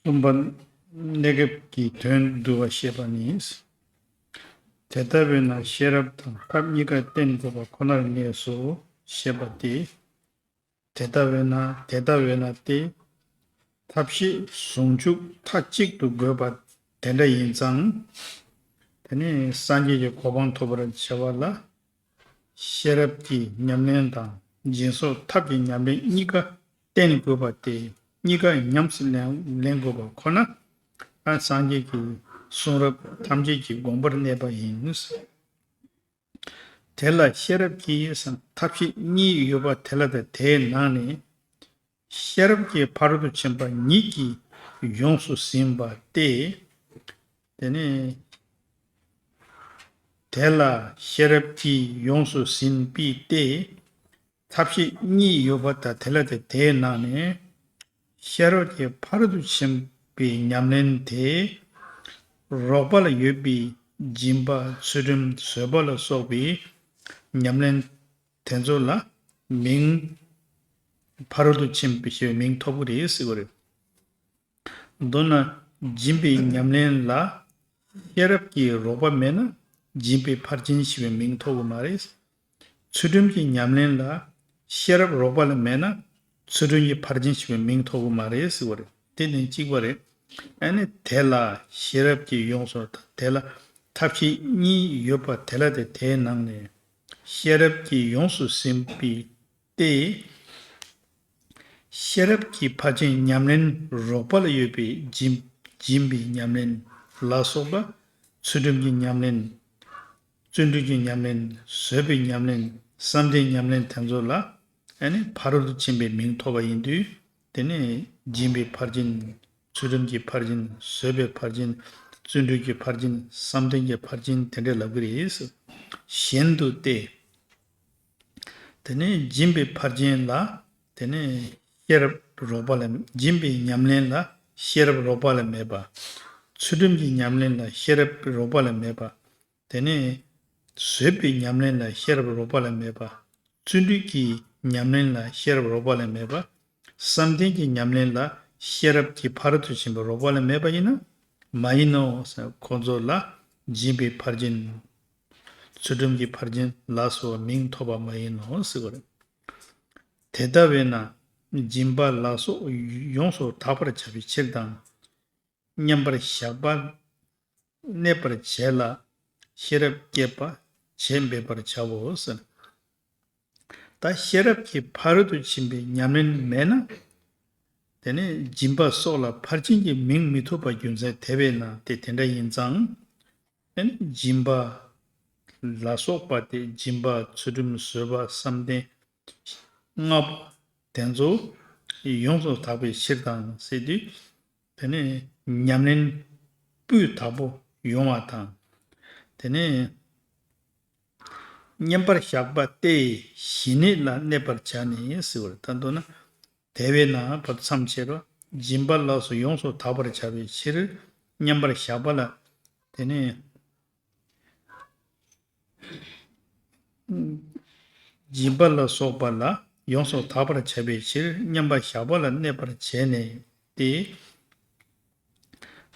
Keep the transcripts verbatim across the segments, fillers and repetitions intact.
གསུམ་པ། གནས་སྐབས་ཀྱི་དོན་བསྡུ་བ་བཤད་པ་ནི། དེ་ལྟ་བས་ན་ཤེས་རབ་དང་ཐབས་གཉིས་ཀ་བསྟེན་དགོས་པ་ཁོ་ནར་ངེས་སོ་ཞེས་པ་སྟེ། དེ་ལྟ་བས་ན་དེ་ལྟ་བས་ན་སྟེ། ཐབས་ཤེས་ཟུང་འཇུག་མཐའ་གཅིག་ཏུ་དགོས་པ་དེ་འདྲ་ཡིན་ཙང་། དེ་ནི་སངས་རྒྱས་ཀྱི་གོ་འཕང་ཐོབ་པར་བྱ་བ་ལ། ཤེས་རབ་ཀྱི་ཉམས་ལེན་དང་སྦྱིན་སོགས་ཐབས་ཀྱི་ཉམས་ལེན་གཉིས་ཀ་བསྟེན་དགོས་པ་སྟེ། གཉིས་ཀ་ཉམས་སུ་ལེན་ལེན་དགོས་པ་ཁོ་ན། ཨ་སངས་རྒྱས་ཀྱི་གསུང་རབ་ཐམས་ཅད་ཀྱི་དགོངས་པར་གནས་པ་ཡིན། དེ་ལ་ཤེས་རབ་ཀྱི་ཐབས་ཤེས་གཉིས་ཡོད་པ་དེ་ལ་དེའི་ནང་ནས། ཤེས་རབ་ཀྱི་ཕ་རོལ་ཏུ་ཕྱིན་པ་ཉིད་ཀྱིས་ཡོངས་སུ་ཟིན་པ་སྟེ། དེ་ནས་དེ་ལ་ཤེས་རབ་ཀྱིས་ཡོངས་སུ་ཟིན་པའི་སྟེ། ཐབས་ཤེས་གཉིས་ཡོད་པ་དང་དེ་ལ་དེ་དེའི་ནང་ནས། ཤེས་རབ་ཀྱི་ཕ་རོལ་ཏུ་ཕྱིན་པའི་ཉམས་ལེན་དེ། རོགས་པ་ལ་ཡོད་པའི་སྦྱིན་པ་ཚུལ་ཁྲིམས་བཟོད་པ་ལ་སོགས་པའི་ཉམས་ལེན་དེ་ཚོ་ལ་མིང་ཕ་རོལ་ཏུ་ཕྱིན་པའི་ཞེས་པའི་མིང་ཐོབ་ཀྱི་རེད་ཟེར་བ་རེད། མདོར་ན་སྦྱིན་པའི་ཉམས་ལེན་ལ་ཤེས་རབ་ཀྱི་རོགས་པ་མེད་ན་སྦྱིན་པའི་ཕར་ཕྱིན་ཞེས་པའི་མིང་ཐོབ་ཀྱི་མ་རེད། ཚུལ་ཁྲིམས་ཀྱི་ཉམས་ལེན་ལ་ཤེས་རབ་རོགས་པ་ལ་མེད་ན་ཚུལ་ཁྲིམས་ཀྱི་ཕར་ཕྱིན་ཞེས་པའི་མིང་ཐོབ་ཀྱི་མ་རེད་ཟེར་བ་རེད། དེ་ནི་གཅིག་པ་རེད། ཨ་ནི་དེ་ལ་ཤེས་རབ་ཀྱིས་ཡོངས་སུ་དང་དེ་ལ་ཐབས་ཤེས་གཉིས་ཡོད་པ་དེ་ལ་དེ་དེའི་ནང་ནས་ཤེས་རབ་ཀྱིས་ཡོངས་སུ་ཟིན་པའི་སྟེ། ཤེས་རབ་ཀྱི་ཕར་ཕྱིན་ཉམས་ལེན་རོགས་པ་ལ་ཡོད་པའི་སྦྱིན་སྦྱིན་པའི་ཉམས་ལེན་ལ་སོགས་པ། ཚུལ་ཁྲིམས་ཀྱི་ཉམས་ལེན། བརྩོན་འགྲུས་ཀྱི་ཉམས་ལེན། བཟོད་པའི་ཉམས་ལེན། བསམ་གཏན་ཉམས་ལེན་དེ་ཚོ་ལ་ཨ་ནི་ཕ་རོལ་ཏུ་ཕྱིན་པའི་མིང་ཐོབ་པ་ཡིན་དུས། དེ་ནི་སྦྱིན་པའི་ཕར་ཕྱིན། ཚུལ་ཁྲིམས་ཀྱི་ཕར་ཕྱིན། བཟོད་པའི་ཕར་ཕྱིན། བརྩོན་འགྲུས་ཀྱི་ཕར་ཕྱིན། བསམ་གཏན་གྱི་ཕར་ཕྱིན་དེ་འདྲ་ལབ་ཀྱི་རེད། གཞན་དུ་སྟེ། དེ་ནས་སྦྱིན་པའི་ཕར་ཕྱིན་ལ། དེ་ནས་ཤེས་རབ་རོགས་པ་ལ། སྦྱིན་པའི་ཉམས་ལེན་ལ་ཤེས་རབ་རོགས་པ་ལ་མེད་པ། ཚུལ་ཁྲིམས་ཀྱི་ཉམས་ལེན་ལ་ཤེས་རབ་རོགས་པ་ལ་མེད་པ། དེ་ནས་བཟོད་པའི་ཉམས་ལེན་ལ་ཤེས་རབ་རོགས་པ་ལ་མེད་པ། བརྩོན་འགྲུས་ཀྱི་ཉམས་ལེན་ལ་ཤེས་རབ་རོགས་པ་ལ་མེད་པ། བསམ་གཏན་གྱི་ཉམས་ལེན་ལ་ཤེས་རབ་ཀྱི་ཕ་རོལ་ཏུ་ཕྱིན་པ་རོགས་པ་ལ་མེད་པ་ཡིན་ན། མ་ཡིན་ནོ། ཁོ་ཚོ་ལ་སྦྱིན་པའི་ཕར་ཕྱིན། ཚུལ་ཁྲིམས་ཀྱི་ཕར་ཕྱིན་ལ་སོགས་པ་མིང་ཐོབ་པ་མ་ཡིན་ནོ་ཟེར་བ་རེད། དེ་ལྟ་བས་ན་སྦྱིན་པ་ལ་སོགས་ཡོངས་སུ་དག་པར་བྱ་བའི་ཕྱིར་དང་། མཉམ་པར་བཞག་པ་གནས་པར་བྱས་ལ་ཤེས་རབ་བསྐྱེད་པ་བྱེད་འབད་པར་བྱའོ་ཟེར། ད་ཤེས་རབ་ཀྱི་ཕ་རོལ་ཏུ་ཕྱིན་པའི་ཉམས་ལེན་མེད་ན། དེ་ནས་སྦྱིན་པ་སོགས་ལ་ཕར་ཕྱིན་གྱི་མིང་མི་ཐོབ་པ་རྒྱུ་མཚན་དེ་བས་ན་དེ་དེ་འདྲ་ཡིན་ཙང་། དེ་ནས་སྦྱིན་པ་ལ་སོགས་པ་སྟེ་སྦྱིན་པ་ཚུལ་ཁྲིམས་བཟོད་པ་བསམ་གཏན་ལྔ་པོ་དེ་ཚོ་ཡོངས་སུ་དག་པའི་ཕྱིར་དང་ཟེར་དུས། དེ་ནས་ཉམས་ལེན་སྤུས་དག་པོ་ཡོང་བ་དང་། དེ་ནས་མཉམ་པར་བཞག་པ་སྟེ་ཞི་གནས་ལ་གནས་པར་བྱ་ནས་ཟེར་བར་ད་མདོར་ན། དེ་བས་ན་བར་མཚམས་ཆེ་རུ་སྦྱིན་པ་ལ་སོགས་ཡོངས་སུ་དག་པར་བྱ་བའི་ཕྱིར་མཉམ་པར་བཞག་པ་ལ། དེ་ནས་སྦྱིན་པ་ལ་སོགས་པ་ལ་ཡོངས་སུ་དག་པར་བྱ་བའི་ཕྱིར་མཉམ་པར་བཞག་པ་ལ་གནས་པར་བྱས་ནས་ཏེ།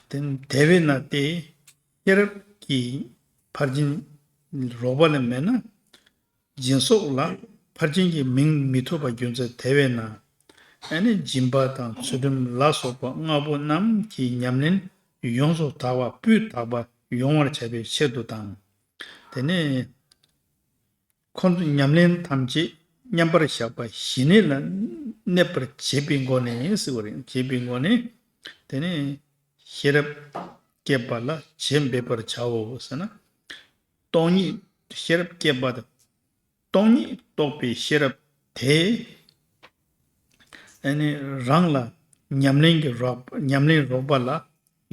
དེ་དེ་བས་ན་སྟེ་ཤེས་རབ་ཀྱི་ཕར་ཕྱིན་རོགས་པ་ལ་མེད་ན། སྦྱིན་སོགས་ལ་ཕར་ཕྱིན་གྱི་མིང་མི་ཐོབ་པ་རྒྱུ་མཚན་དེ་བས་ན། ཨ་ནི་སྦྱིན་པ་དང་ཚུལ་ཁྲིམས་ལ་སོགས་པ་ལྔ་པོ་རྣམས་ཀྱི་ཉམས་ལེན་ཡོངས་སུ་དག་པ་སྤུས་དག་པ་ཡོང་བར་བྱ་བའི་ཕྱིར་དུ་དང་། དེ་ནས་ཁོ་ཚོ་ཉམས་ལེན་ཐམས་ཅད་མཉམ་པར་བཞག་པ་ཞི་གནས་ལ་གནས་པར་བྱེད་པའི་སྒོ་ནས་ཟེར་བ་རེད། བྱེད་པའི་སྒོ་ནས་དེ་ནས་ཤེས་རབ་བསྐྱེད་པ་ལ་བྱེད་འབད་པར་བྱའོ་ཟེར་ན། སྟོང་ཉིད་ཤེས་རབ་བསྐྱེད་པ་དང་། སྟོང་ཉིད་རྟོགས་པའི་ཤེས་རབ་དེ། ཨ་ནི་རང་ལ་ཉམས་ལེན་གྱི་རོགས་ཉམས་ལེན་རོགས་པ་ལ་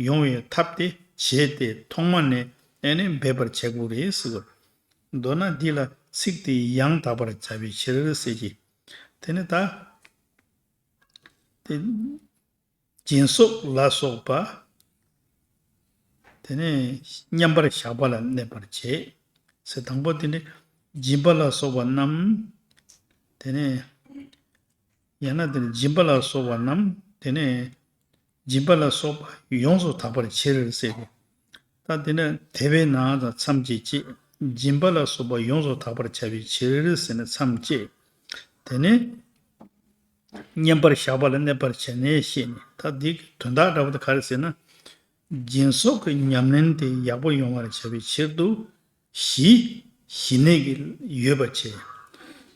ཡོང་བའི་ཐབས་དེ་བྱས་ཏེ་ཐོག་མ་ནས་ཨ་ནི་འབད་པར་བྱ་དགོས་རེད་ཟེར་བ། མདོར་ན་འདི་ལ་ཚིག་དེ་ཡང་དག་པར་བྱ་བའི་ཕྱིར་ཟེར་གྱི། དེ་ནི་ད་དེ། སྦྱིན་སོགས་ལ་སོགས་པ། དེ་ནས་མཉམ་པར་བཞག་པ་ལ་གནས་པར་བྱེད། ཟེར་དང་པོ་དེ་ནི་སྦྱིན་པ་ལ་སོགས་པ་རྣམས། དེ་ནས་ཡང་ན་དེ་ནི་སྦྱིན་པ་ལ་སོགས་པ་རྣམས་དེ་ནས་ སྦྱིན་པ་ལ་སོགས་པ་ཡོངས་སུ་དག་པར་བྱེད་ཟེར་ཏེ། ད་དེ་ནས་དེ་བས་ན་དང་མཚམས་བཅད་ཅེས། སྦྱིན་པ་ལ་སོགས་པ་ཡོངས་སུ་དག་པར་བྱ་བའི་ཕྱིར་ཟེར་ནས་མཚམས་བཅད། དེ་ནས་བསྙེན་པར་བཞག་པ་ལ་གནས་པར་བྱ་ནས་བཤད་ནས། ད་འདི་གི་དོན་དག་འདྲ་པོ་དེ་ག་རེ་ཟེར་ན། སྦྱིན་སོགས་ཀྱི་ཉམས་ལེན་དེ་ཡག་པོ་ཡོང་བར་བྱ་བའི་ཕྱིར་དུ། གཞི། གཞི་གནས་ཀྱི་ཡོད་པ་བྱས།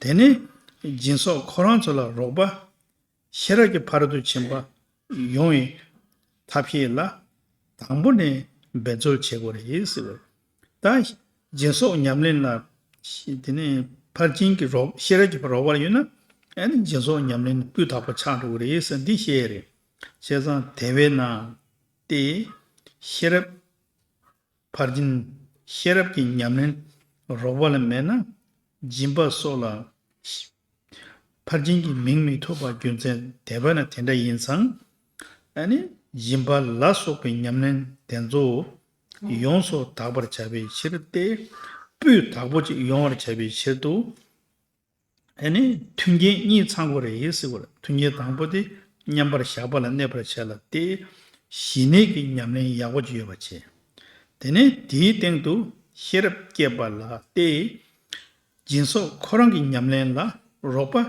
དེ་ནས་སྦྱིན་སོགས་ཁོ་རང་ཚོ་ལ་རོགས་པ། ཤེས་རབ་ཀྱི་ཕ་རོལ་ཏུ་ཕྱིན་པ་ཡོང་བའི་ཐབས་ཤེས་ལ་དང་པོ་ནས་འབད་རྩོལ་བྱེད་དགོས་རེད་ཟེར་བ། ད་སྦྱིན་སོགས་ཉམས་ལེན་ལ། དེ་ནས་ཕར་ཕྱིན་གྱི་རོགས། ཤེས་རབ་ཀྱི་རོགས་པ་ཡོད་ན། ཨ་ནི་སྦྱིན་སོགས་ཉམས་ལེན་སྤུས་དག་པོ་ཆགས་འགྲོ་གི་རེད་ཟེར་འདི་བཤད་རེད། བྱས་ཙང་དེ་བས་ན། ཏེ། ཤེས་རབ། ཕར་ཕྱིན། ཤེས་རབ་ཀྱི་ཉམས་ལེན་རོགས་པ་ལ་མེད་ན། སྦྱིན་པ་སོགས་ལ། ཕར་ཕྱིན་གྱི་མིང་མི་ཐོབ་པ་རྒྱུ་མཚན་དེ་བས་ན་དེ་འདྲ་ཡིན་ཙང་། ཨ་ནི་སྦྱིན་པ་ལ་སོགས་པའི་ཉམས་ལེན་དེ་ཚོ་ཡོངས་སུ་དག་པར་བྱ་བའི་ཕྱིར་ཏེ། སྤུས་དག་པོ་ཅིག་ཡོང་བར་བྱ་བའི་ཕྱིར་དུ། ཨ་ནི་མཐུན་རྐྱེན་གཉིས་ཚང་དགོས་རེད་ཟེར་བ་རེད། མཐུན་རྐྱེན་དང་པོ་དེ་བསྙེན་པར་བཞག་པ་ལ་གནས་པར་བྱ་ལ་སྟེ། གཞི་གནས་ཀྱི་ཉམས་ལེན་ཡག་པོ་ཅིག་ཡོད་པ་བྱས། དེ་ནས་དེའི་སྟེང་དུ་ཤེས་རབ་བསྐྱེད་པ་ལ་སྟེ། སྦྱིན་སོགས་ཁོ་རང་གི་ཉམས་ལེན་ལ་རོགས་པ།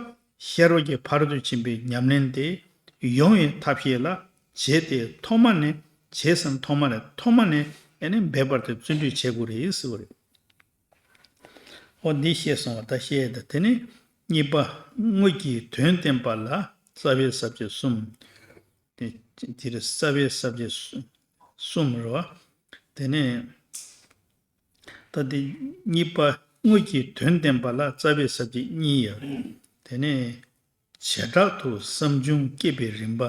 ཤེས་རབ་ཀྱི་ཕ་རོལ་ཏུ་ཕྱིན་པའི་ཉམས་ལེན་དེ་ཡོང་བའི་ཐབས་ཤེས་ལ་བྱས་ཏེ། ཐོག་མ་ནས། བྱས་ཙང་ཐོག་མ་ནས། ཐོག་མ་ནས་ཨ་ནི་འབད་པར་དེ་བརྩོན་འགྲུས་བྱེད་དགོས་རེད་ཟེར་བ་རེད། འོ་འདི་ཤེས་སོང་བ། ད་ཤེས་ཡས་ད། དེ་ནས་གཉིས་པ། དངོས་ཀྱི་དོན་བསྟན་པ་ལ་རྩ་བའི་ས་བཅད་གསུམ། དེ་དེ་རེད། རྩ་བའི་ས་བཅད་གསུམ་རེད་བ། དེ་ནས་ད་དེ་གཉིས་པ། དངོས་ཀྱི་དོན་བསྟན་པ་ལ་རྩ་བའི་ས་བཅད་གཉིས་ཡོད། དེ་ནས་བྱེ་བྲག་ཏུ་བསམ་བྱུང་སྐྱེད་པའི་རིམ་པ།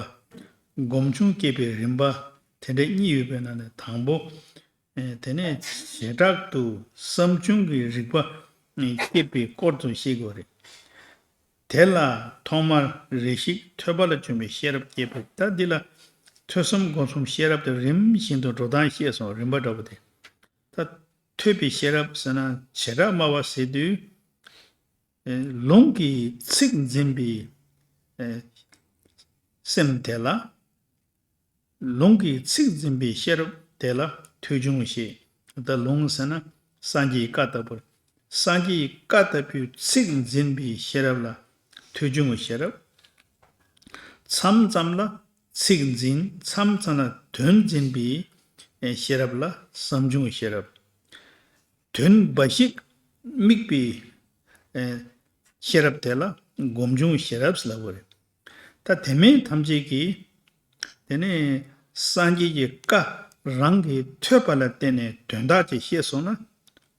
སྒོམ་བྱུང་སྐྱེད་པའི་རིམ་པ། དེ་འདྲ་གཉིས་ཡོད་པའི་ནང་ནས་དང་པོ། ཨེ། དེ་ནས་བྱེ་བྲག་ཏུ་བསམ་བྱུང་གི་རིག་པ་སྐྱེད་པའི་སྐོར་དུ་བཤད་དགོས་རེད། དེ་ལ་ཐོག་མར་རེ་ཞིག་ཐོས་པ་ལ་བྱུང་བའི་ཤེས་རབ་བསྐྱེད་པ། ད་འདི་ལ་ཐོས་བསམ་སྒོམ་གསུམ་ཤེས་རབ་དེ་རིམ་བཞིན་དུ་འགྲོ་སྟངས་བཤད་སོང་། རིམ་པ་འདྲ་པོ་དེ། ད་ཐོས་པའི་ཤེས་རབ་ཟེར་ན་བྱེ་བྲག་སྨྲ་བ་ཟེར་དུས། ཨེ། ལུང་གི་ཚིག་འཛིན་པའི། ཨེ། སེམས་དེ་ལ། ལུང་གི་ཚིག་འཛིན་པའི་ཤེས་རབ་དེ་ལ་ཐོས་བྱུང་ཞེས། ད་ལུང་ཟེར་ན་སངས་རྒྱས་ཀྱི་བཀའ་ལྟ་བུར། སངས་རྒྱས་ཀྱི་བཀའ་ལྟ་བུའི་ཚིག་འཛིན་པའི་ཤེས་རབ་ལ་ཐོས་བྱུང་ཤེས་རབ། མཚམས་ཙམ་ལ་ཚིག་འཛིན། མཚམས་ཙམ་ལ་དོན་འཛིན་པའི་ཤེས་རབ་ལ་བསམ་བྱུང་ཤེས་རབ། དོན་འབའ་ཞིག་དམིགས་པའི་ཤེས་རབ་དེ་ལ་སྒོམ་བྱུང་ཤེས་རབ་ཟེར་ལབ་པ་རེད། ད་དེ་མིན་ཐམས་ཅད་ཀྱིས། དེ་ནས་སངས་རྒྱས་ཀྱི་བཀའ་རང་གིས་ཐོས་པ་ལ་བརྟེན་ནས་དོན་དག་ཅིག་ཤེས་སོང་ན།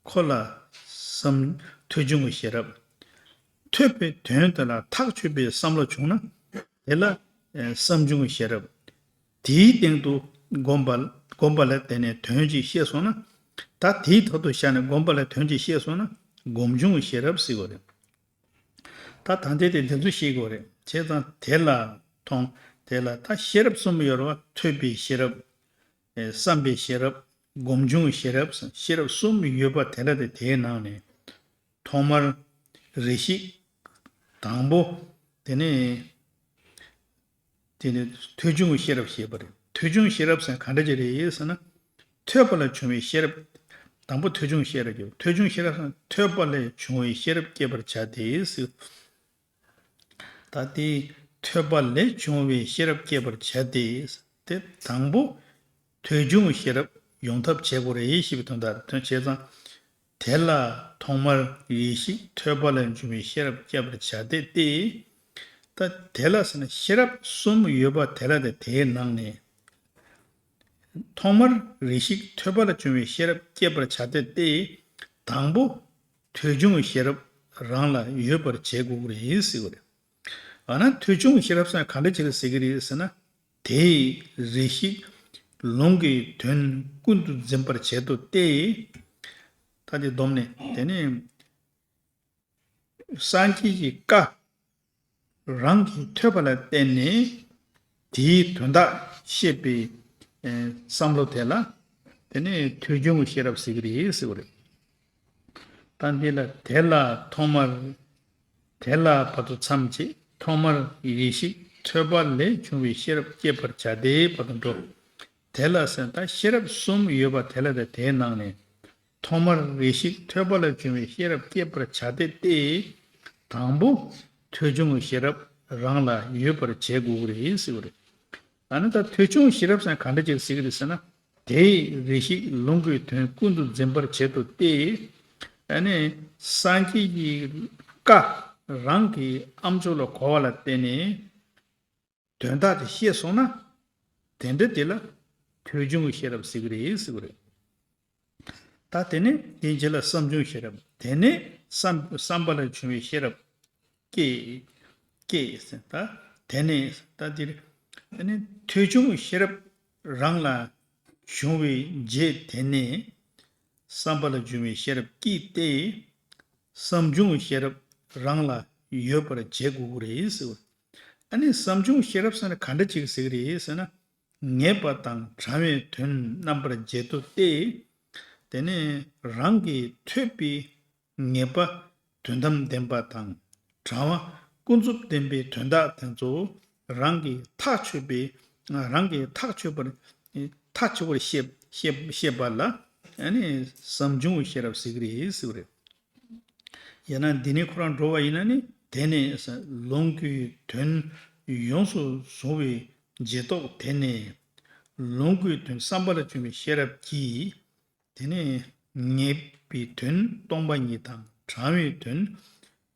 ཁོ་ལ་བསམ། ཐོས་བྱུང་གི་ཤེས་རབ། ཐོས་པའི་དོན་དེ་ལ་ཐག་ཆོད་པའི་བསམ་བློ་བྱུང་ན། དེ་ལ་བསམ་བྱུང་གི་ཤེས་རབ། དེའི་སྟེང་དུ་སྒོམ་པ། སྒོམ་པ་ལ་བརྟེན་ནས་དོན་ཅིག་ཤེས་སོང་ན། ད་དེའི་ཐོག་ཏུ་བཞག་ནས་སྒོམ་པ་ལ་དོན་ཅིག་ཤེས་སོང་ན་སྒོམ་བྱུང་གི་ཤེས་རབ་ཟེར་བ་རེད། ད་ད་ལྟའི་དེ་འདི་ཚོ་ཤེས་དགོས་རེད། བྱས་ཙང་དེ་ལ་མཐོང་། དེ་ལ་ད་ཤེས་རབ་གསུམ་ཡོད་རེད་བ། ཐོས་པའི་ཤེས་རབ། ཨེ། བསམ་པའི་ཤེས་རབ། སྒོམ་བྱུང་ཤེས་རབ། ཤེས་རབ་གསུམ་ཡོད་པ་དེ་འདྲ་དེ། དེའི་ནང་ནས་ཐོག་མར་རེ་ཞིག་དང་པོ། དེ་ནས་དེ་ནས་ཐོས་བྱུང་གི་ཤེས་རབ་ཞེས་པ་རེད། ཐོས་བྱུང་ཤེས་རབ་ཟེར་ག་འདྲ་ཅིག་རེད་ཟེར་ན། ཐོས་པ་ལ་བྱུང་བའི་ཤེས་རབ། དང་པོ་ཐོས་བྱུང་ཤེས་རབ་ཀྱི། ཐོས་བྱུང་ཤེས་རབ་ཟེར་ན་ཐོས་པ་ལས་བྱུང་བའི་ཤེས་རབ་སྐྱེད་པར་བྱ་སྟེ་ཟེར། ད་དེ་ཐོས་པ་ལས་བྱུང་བའི་ཤེས་རབ་སྐྱེད་པར་བྱ་སྟེ། དེ་དང་པོ་ཐོས་བྱུང་ཤེས་རབ་ཡོང་ཐབས་བྱེད་དགོས་རེད་ཞེས་པའི་དོན་དག་དོན། བྱས་ཙང་དེ་ལ་ཐོག་མར་ཡེ་ཤེས་ཐོས་པ་ལས་བྱུང་བའི་ཤེས་རབ་བསྐྱེད་པར་བྱ་སྟེ་སྟེ། ད་དེ་ལ་ཟེར་ན་ཤེས་རབ་གསུམ་ཡོད་པ་དེ་ལ་དེ་དེའི་ནང་ནས། ཐོག་མར་རེ་ཞིག་ཐོས་པ་ལ་བྱུང་བའི་ཤེས་རབ་བསྐྱེད་པར་བྱ་སྟེ་སྟེ། དང་པོ་ཐོས་བྱུང་ཤེས་རབ་རང་ལ་ཡོད་པར་བྱེད་དགོས་ཀྱི་རེད་ཟེར་བ་རེད། འོ་ན་ཐོས་བྱུང་ཤེས་རབ་ཟེར་ན་ག་འདྲ་ཅིག་ལ་ཟེར་གྱི་རེད་ཟེར་ན། དེས་རེ་ཞིག་ལུང་གི་དོན་ཀུན་ཏུ་འཛིན་པར་བྱེད་དོ་སྟེ། ད་དེ་བསྡོམས་ནས་དེ་ནས། སངས་རྒྱས་ཀྱི་བཀའ་རང་གིས་ཐོས་པ་ལ་བརྟེན་ནས་དེའི་དོན་དག་ཤེས་པའི་ཨེ་བསམ་བློ་དེ་ལ་དེ་ནས་ཐོས་བྱུང་གི་ཤེས་རབ་ཟེར་གྱི་རེད་ཟེར་བ་རེད། ད་འདི་ལ་དེ་ལ་ཐོག་མར། དེ་ལ་བར་དུ་མཚམས་བཅད། ཐོག་མར་ཡེ་ཤེས་ ཐོས་པ་ལས་བྱུང་བའི་ཤེས་རབ་བསྐྱེད་པར་བྱ་སྟེ་བར་དུ་འགྲོ། དེ་ལ་ཟེར་ད་ཤེས་རབ་གསུམ་ཡོད་པ་དེ་ལ་དེ་དེའི་ནང་ནས་ཐོག་མར་རེ་ཞིག་ཐོས་པ་ལས་བྱུང་བའི་ཤེས་རབ་བསྐྱེད་པར་བྱ་སྟེ་སྟེ། དང་པོ་ཐོས་བྱུང་གི་ཤེས་རབ་རང་ལ་ཡོད་པར་བྱེད་དགོས་ཀྱི་རེད་ཟེར་བ་རེད། ཨ་ནི་ད་ཐོས་བྱུང་ཤེས་རབ་ཟེར་ན་ག་འདྲ་ཅིག་ཟེར་གྱི་རེད་ཟེར་ན། དེས་རེ་ཞིག་ལུང་གི་དོན་ཀུན་ཏུ་འཛིན་པར་བྱེད་དོ་སྟེ། ཨ་ནི་སངས་རྒྱས་ཀྱི་བཀའ་རང་གི་ཨ་མཆོག་ལ་གོ་བ་ལ་བརྟེན་ནས་དོན་དག་དེ་ཤེས་སོང་ན། དེ་འདྲ་དེ་ལ་ཐོས་བྱུང་གི་ཤེས་རབ་ཟེར་གྱི་རེད་ཟེར་གྱི་རེད། ད་དེ་ནས་དེའི་རྗེས་ལ་བསམ་བྱུང་ཤེས་རབ། དེ་ནས་བསམ་བསམ་པ་ལས་བྱུང་བའི་ཤེས་རབ་སྐྱེས། སྐྱེས་ཟེར་ད། དེ་ནས་ད་འདིར་དེ་ནས་ཐོས་བྱུང་ཤེས་རབ་རང་ལ་བྱུང་བའི་རྗེས་དེ་ནས་བསམ་པ་ལས་བྱུང་བའི་ཤེས་རབ་སྐྱེས་ཏེ། བསམ་བྱུང་ཤེས་རབ་རང་ལ་ཡོད་པར་བྱེད་དགོས་ཀྱི་རེད་ཟེར། ཨ་ནི་བསམ་བྱུང་ཤེས་རབ་ཟེར་ན་ག་འདྲ་ཅིག་ཟེར་གྱི་རེད་ཟེར་ན། ངེས་པ་དང་དྲང་བའི་དོན་རྣམ་པར་འབྱེད་དོ་སྟེ། དེ་ནས་རང་གིས་ཐོས་པའི་ངེས་པ་དོན་དམ་བདེན་པ་དང་དྲང་བ་ཀུན་རྫོབ་བདེན་པའི་དོན་དག་དེ་ཚོ་རང་གིས་ཐག་ཆོད་པའི་རང་གིས་ཐག་ཆོད་པར་ཐག་ཆོད་པར་ཤེས་ཤེས་ཤེས་པ་ལ་ཨ་ནི་བསམ་བྱུང་ཤེས་རབ་ཟེར་གྱི་རེད་ཟེར་བ་རེད། ཡང་ན་འདི་ནས་ཁོ་རང་འགྲོ་བ་ཡིན་ན་ནི་དེ་ནས་ལུང་གི་དོན་ཡོངས་སུ་བཟུང་བའི་རྗེས་ཐོག་དེ་ནས་ལུང་གི་དོན་བསམ་པ་ལས་བྱུང་བའི་ཤེས་རབ་ཀྱིས། དེ་ནས་ངེས་པའི་དོན་སྟོང་པ་ཉིད་དང་དྲང་བའི་དོན་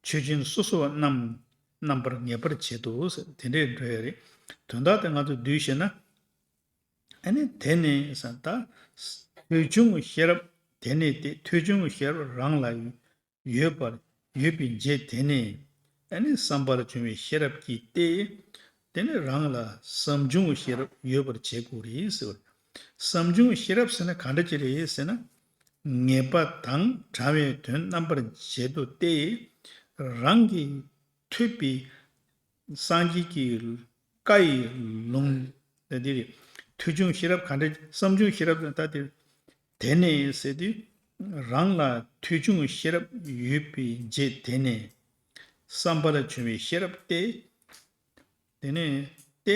ཆོས་ཅན་སོ་སོ་བ་རྣམས་རྣམ་པར་ངེས་པར་བྱེད་དོ་ཟེར་དེ་འདྲས་འགྲོ་ཡ་རེད། དོན་དག་དེ་ང་ཚོས་བསྡུས་བཤད་ན། ཨ་ནི་དེ་ནས་ཟེར་ད། ཐོས་བྱུང་གི་ཤེས་རབ་དེ་ནས་ཏེ་ཐོས་བྱུང་གི་ཤེས་རབ་རང་ལ་ཡོད་པར་ཡོད་པའི་རྗེས་དེ་ནས་ཨ་ནི་བསམ་པར་བྱུང་བའི་ཤེས་རབ་ཀྱིས་ཏེ། དེ་ནས་རང་ལ་བསམ་བྱུང་གི་ཤེས་རབ་ཡོད་པར་བྱེད་དགོས་རེད་ཟེར་བ་རེད། བསམ་བྱུང་གི་ཤེས་རབ་ཟེར་ན་ག་འདྲ་ཅིག་རེད་ཟེར་ན། ངེས་པ་དང་དྲང་བའི་དོན་རྣམ་པར་འབྱེད་དོ་སྟེ། རང་གིས་ཐོས་པའི་སངས་རྒྱས་ཀྱི་བཀའ་ཡི་ལུང་དེ་འདི་རེད། ཐོས་བྱུང་ཤེས་རབ་ག་འདྲ་བསམ་བྱུང་ཤེས་རབ་ད་དེ་དེ་ནས་ཟེར་དུས་རང་ལ་ཐོས་བྱུང་ཤེས་རབ་ཡོད་པའི་རྗེས་དེ་ནས་བསམ་པ་ལས་བྱུང་བའི་ཤེས་རབ་སྟེ། དེ་ནས་ཏེ་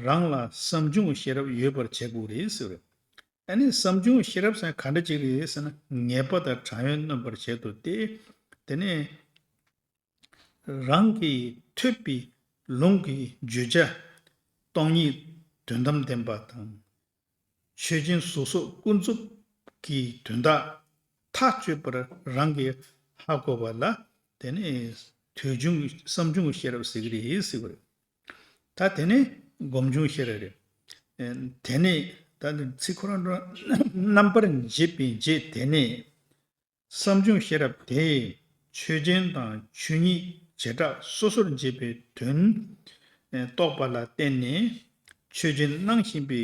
རང་ལ་བསམ་བྱུང་ཤེས་རབ་ཡོད་པར་བྱེད་དགོས་རེད་ཟེར་བ་རེད། ཨ་ནི་བསམ་བྱུང་ཤེས་རབ་ཟེར་ན་ག་འདྲ་ཅིག་རེད་ཟེར་ན་ངེས་པ་དང་དྲང་བའི་རྣམ་པར་བྱེད་དོ་སྟེ། དེ་ནས་རང་གིས་ཐོས་པའི་ལུང་གི་བརྗོད་བྱ་སྟོང་ཉིད་དོན་དམ་བདེན་པ་དང་། ཆོས་ཅན་གཟུགས་སོགས་ཀུན་རྫོབ་ཀྱི་དོན་དག་ཐག་ཆོད་པར་རང་གིས་ཧ་གོ་བ་ལ་དེ་ནི་ཐོས་བྱུང་བསམ་བྱུང་གི་ཤེས་རབ་ཟེར་གྱི་རེད་ཟེར་བ་རེད། ད་དེ་ནི་སྒོམ་བྱུང་ཤེས་རབ་རེད། དེ་ནི་ད་ནི་ཚིག་ཁོ་རང་རྣམ་པར་འབྱེད་པའི་རྗེས་དེ་ནི། བསམ་བྱུང་ཤེས་རབ་དེས་ཆོས་ཅན་དང་ཆོས་ཉིད་བྱེ་བྲག་སོ་སོར་འབྱེད་པའི་དོན་རྟོགས་པ་ལ་བརྟེན་ནས་ཆོས་ཅན་སྣང་བཞིན་པའི་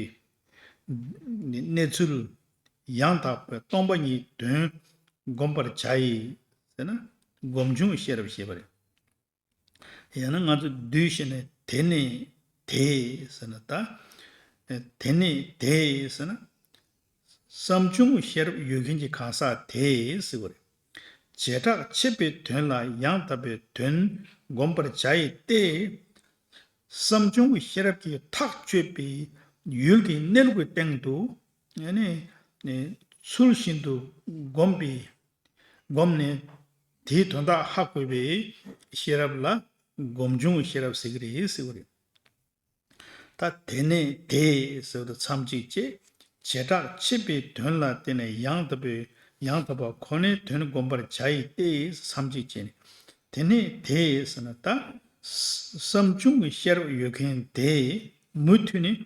གནས་ཚུལ་ཡང་དག་པའི་སྟོང་པ་ཉིད་དོན་བསྒོམ་པར་བྱ་ཡི་ཟེར་ན་སྒོམ་བྱུང་ཤེས་རབ་ཞེས་པ་རེད། ཡང་ན་ང་ཚོ་བསྡུས་ཤེས་ནས་དེ་ནི་དེ་ཟེར་ན་ད། དེ་ནི་དེ་ཟེར་ན། བསམ་བྱུང་ཤེས་རབ་ཡོད་མཁན་གྱི་གང་ཟག་དེ་ཟེར་བ་རེད། བྱེ་བྲག་ཕྱེད་པའི་དོན་ལ་ཡང་དག་པའི་དོན་བསྒོམ་པར་བྱ་ཡི་སྟེ། བསམ་བྱུང་གི་ཤེས་རབ་ཀྱིས་ཐག་གཅོད་པའི་ཡུལ་གྱི་གནས་ལུགས་ཀྱི་སྟེང་དུ། ཨ་ནི། ཚུལ་བཞིན་དུ་བསྒོམས་པའི། བསྒོམས་ནས་དེའི་དོན་དག་ཧ་གོ་བའི་ཤེས་རབ་ལ་སྒོམ་བྱུང་གི་ཤེས་རབ་ཟེར་གྱི་རེད་ཟེར་བ་རེད། ད་དེ་ནས་དེ་ཟེར་བ་དང་མཚམས་གཅིག་བཅད། བྱེ་བྲག་ཕྱེད་པའི་དོན་ལ་བརྟེན་ནས་ཡང་དག་པའི་ཡང་དག་པ་ཁོ་ནའི་དོན་བསྒོམ་པར་བྱ་ཡི་སྟེ་མཚམས་གཅིག་བཅད་ནས། དེ་ནས་དེ་ཟེར་ན་ད། བསམ་བྱུང་གི་ཤེས་རབ་ཡོད་མཁན་དེ་མུ་མཐུད་ནས་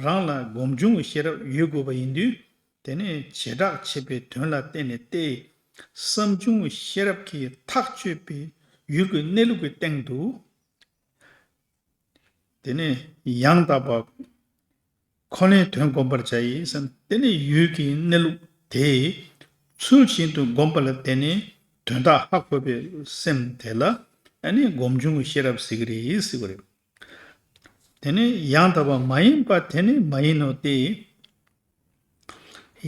རང་ལ་སྒོམ་བྱུང་གི་ཤེས་རབ་ཡོད་དགོས་པ་ཡིན་དུས། དེ་ནས་བྱེ་བྲག་ཕྱེད་པའི་དོན་ལ་བརྟེན་ནས་ཏེ། བསམ་བྱུང་ཤེས་རབ་ཀྱིས་ཐག་གཅོད་པའི་ཡུལ་གྱི་གནས་ལུགས་ཀྱི་སྟེང་དུ། དེ་ནས་ཡང་དག་པ་ཁོ་ནའི་དོན་བསྒོམ་པར་བྱ་ཡི་ཟེར་ན། དེ་ནས་ཡུལ་གྱི་གནས་ལུགས་དེ་ཚུལ་བཞིན་དུ་བསྒོམས་པ་ལ་བརྟེན་ནས་དོན་དག་ཧ་གོ་བའི་སེམས་དེ་ལ་ཨ་ནི་སྒོམ་བྱུང་གི་ཤེས་རབ་ཟེར་གྱི་རེད་ཟེར་བ་རེད། དེ་ནས་ཡང་དག་པ་མ་ཡིན་པ་དེ་ནི་མ་ཡིན་ནོ་སྟེ།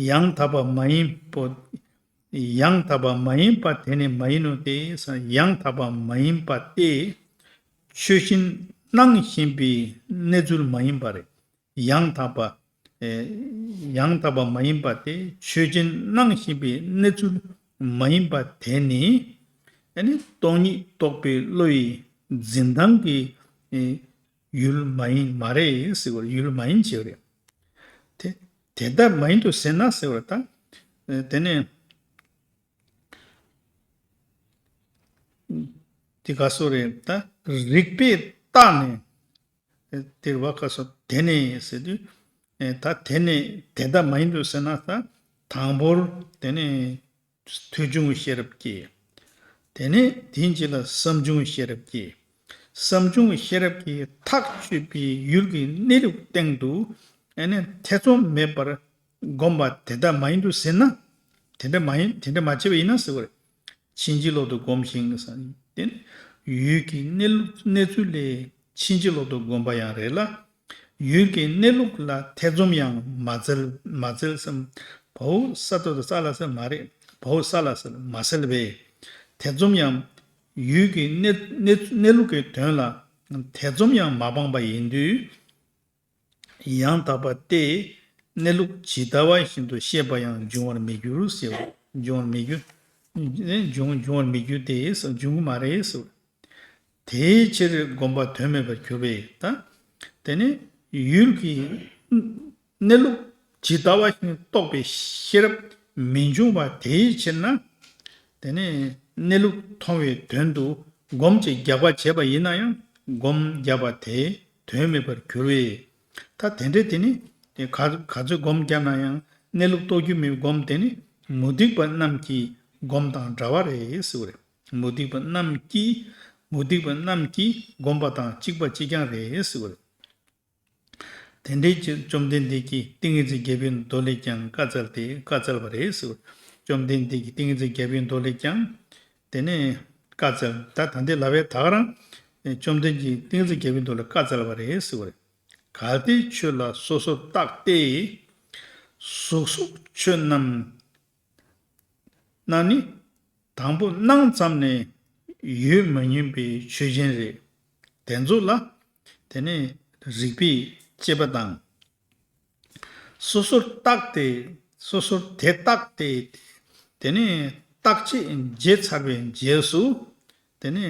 ཡང་དག་པ་མ་ཡིན་པོ། ཡང་དག་པ་མ་ཡིན་པ་དེ་ནི་མ་ཡིན་ནོ་སྟེ། ཡང་དག་པ་མ་ཡིན་པ་སྟེ། ཆོས་ཅན་ སྣང་བཞིན་པའི་གནས་ཚུལ་མ་ཡིན་པ་རེད། ཡང་དག་པ། ཨེ། ཡང་དག་པ་མ་ཡིན་པ་དེ་ཆོས་ཅན་སྣང་བཞིན་པའི་གནས་ཚུལ་མ་ཡིན་པ་དེ་ནི། ཨ་ནི་སྟོང་ཉིད་རྟོགས་པའི་བློ་ཡི་འཛིན་སྟངས་ཀྱི། ཨེ། ཡུལ་མ་ཡིན་མ་རེད་ཟེར་བ་རེད། ཡུལ་མ་ཡིན་ཟེར་བ་རེད། དེ་དེ་ལྟ་མ་ཡིན་དུ་ཟེར་ན་ཟེར་བ་ད། ཨེ། དེ་ནས། དེ་ག་སོ་རེད་ད། རིགས་པས་བརྟགས་ནས། དེར་བ་ཁ་སོ་དེ་ནས་ཟེར་དུས། ད་དེ་ནས་དེ་ལྟ་མ་ཡིན་དུ་ཟེར་ན་ད། དང་པོར་དེ་ནས་ཐོས་བྱུང་གི་ཤེས་རབ་ཀྱིས། དེ་ནས་དེའི་རྗེས་ལ་བསམ་བྱུང་གི་ཤེས་རབ་ཀྱིས། བསམ་བྱུང་གི་ཤེས་རབ་ཀྱིས་ཐག་ཆོད་པའི་ཡུལ་གྱི་གནས་ལུགས་སྟེང་དུ། ཨ་ནི་ཐེ་ཚོམ་མེད་པར་བསྒོམ་པ་དེ་ལྟ་མ་ཡིན་དུ་ཟེར་ན། དེ་འདྲ་མ་ཡིན། དེ་འདྲ་མ་བྱས་པ་ཡིན་ན་ཟེར་བ་རེད། ཕྱིན་ཅི་ལོག་ཏུ་སྒོམ་ཞིང་ཟེར། དེ་ནི་ཡུལ་གྱི་གནས་ལུགས་གནས་ཚུལ་ལས་ཕྱིན་ཅི་ལོག་ཏུ་སྒོམ་པ་ཡང་རེད་ལ། ཡུལ་གྱི་གནས་ལུགས་ལ་ཐེ་ཚོམ་ཡང་མ་འཚལ། མ་འཚལ་སམ། བའོ་ས་ཏོ་ས་ལ་ས་མ་རེད། བའོ་ས་ལ་ས་མ་འཚལ་བས། ཐེ་ཚོམ་ཡང་། ཡུལ་གྱི་གནས་གནས་གནས་ལུགས་ཀྱི་དོན་ལ་ཐེ་ཚོམ་ཡང་མ་སྤངས་པ་ཡིན་དུས། ཡང་དག་པ་སྟེ། གནས་ལུགས་ཇི་ལྟ་བ་བཞིན་དུ་ཤེས་པ་ཡང་འབྱུང་བར་མི་འགྱུར་ཟེར། འབྱུང་བར་མི་འགྱུར། འབྱུང་འབྱུང་བར་མི་འགྱུར་ཏེ། འབྱུང་གི་མ་རེད་ཟེར། དེའི་ཕྱིར་སྒོམ་པ་དོན་མེད་པར་གྱུར་པས་ད། དེ་ནི་ཡུལ་གྱི་གནས་ལུགས་ཇི་ལྟ་བ་བཞིན་རྟོགས་པའི་ཤེས་རབ་མི་འབྱུང་བ་དེའི་ཕྱིར་ན། དེ་ནས་གནས་ལུགས་མཐོང་བའི་དོན་དུ་སྒོམ་གྱི་རྒྱགས་པ་བྱས་པ་ཡིན་ན་ཡང་སྒོམ་རྒྱགས་པ་དེ་དོན་མེད་པར་གྱུར་བས། ད་དེ་འདྲའི་དེ་ནི་ག་ག་ཚོད་སྒོམ་བརྒྱབ་ན་ཡང་གནས་ལུགས་རྟོགས་རྒྱུ་མེད་པའི་སྒོམ་དེ་ནི་མུ་སྟེགས་པ་རྣམས་ཀྱི་སྒོམ་དང་འདྲ་བ་རེད་ཟེར་བ་རེད། མུ་སྟེགས་པ་རྣམས་ཀྱིས་མུ་སྟེགས་པ་རྣམས་ཀྱིས་སྒོམ་པ་དང་གཅིག་པ་གཅིག་རྐྱང་རེད་ཟེར་བ་རེད། དེ་འདྲའི་ཕྱིར་བཅོམ་ལྡན་འདས་ཀྱིས་ཏིང་ངེ་འཛིན་རྒྱལ་པོའི་མདོ་ལས་ཀྱང་བཀའ་སྩལ་ཏེ། བཀའ་སྩལ་པ་རེད་ཟེར། བཅོམ་ལྡན་འདས་ཀྱིས་ཏིང་ངེ་འཛིན་རྒྱལ་པོའི་མདོ་ལས་ཀྱང་། དེ་ནས་བཀའ་སྩལ། ད་ད་འདི་ལབ་པའི་ད་ག་རང་། བཅོམ་ལྡན་གྱིས་ཏིང་ངེ་འཛིན་རྒྱལ་པོའི་མདོ་ལ་བཀའ་སྩལ་པ་རེད་ཟེར་བ་རེད། གལ་ཏེ་ཆོས་ལ་སོ་སོར་བརྟགས་ཏེ། གཟུགས་སོགས་ཆོས་རྣམས་ན་ནི། དང་པོ་སྣང་ཙམ་ནས་ཡོད་མ་མྱོང་པའི་ཆོས་ཅན་རེད། དེ་ཚོ་ལ་དེ་ནས་རིགས་པས་དཔྱད་པ་དང་། སོ་སོར་བརྟགས་ཏེ། སོ་སོར་དེ་བརྟགས་ཏེ། དེ་ནས་བརྟག་དཔྱད་བྱས་ཚར་བའི་རྗེས་སུ། དེ་ནས་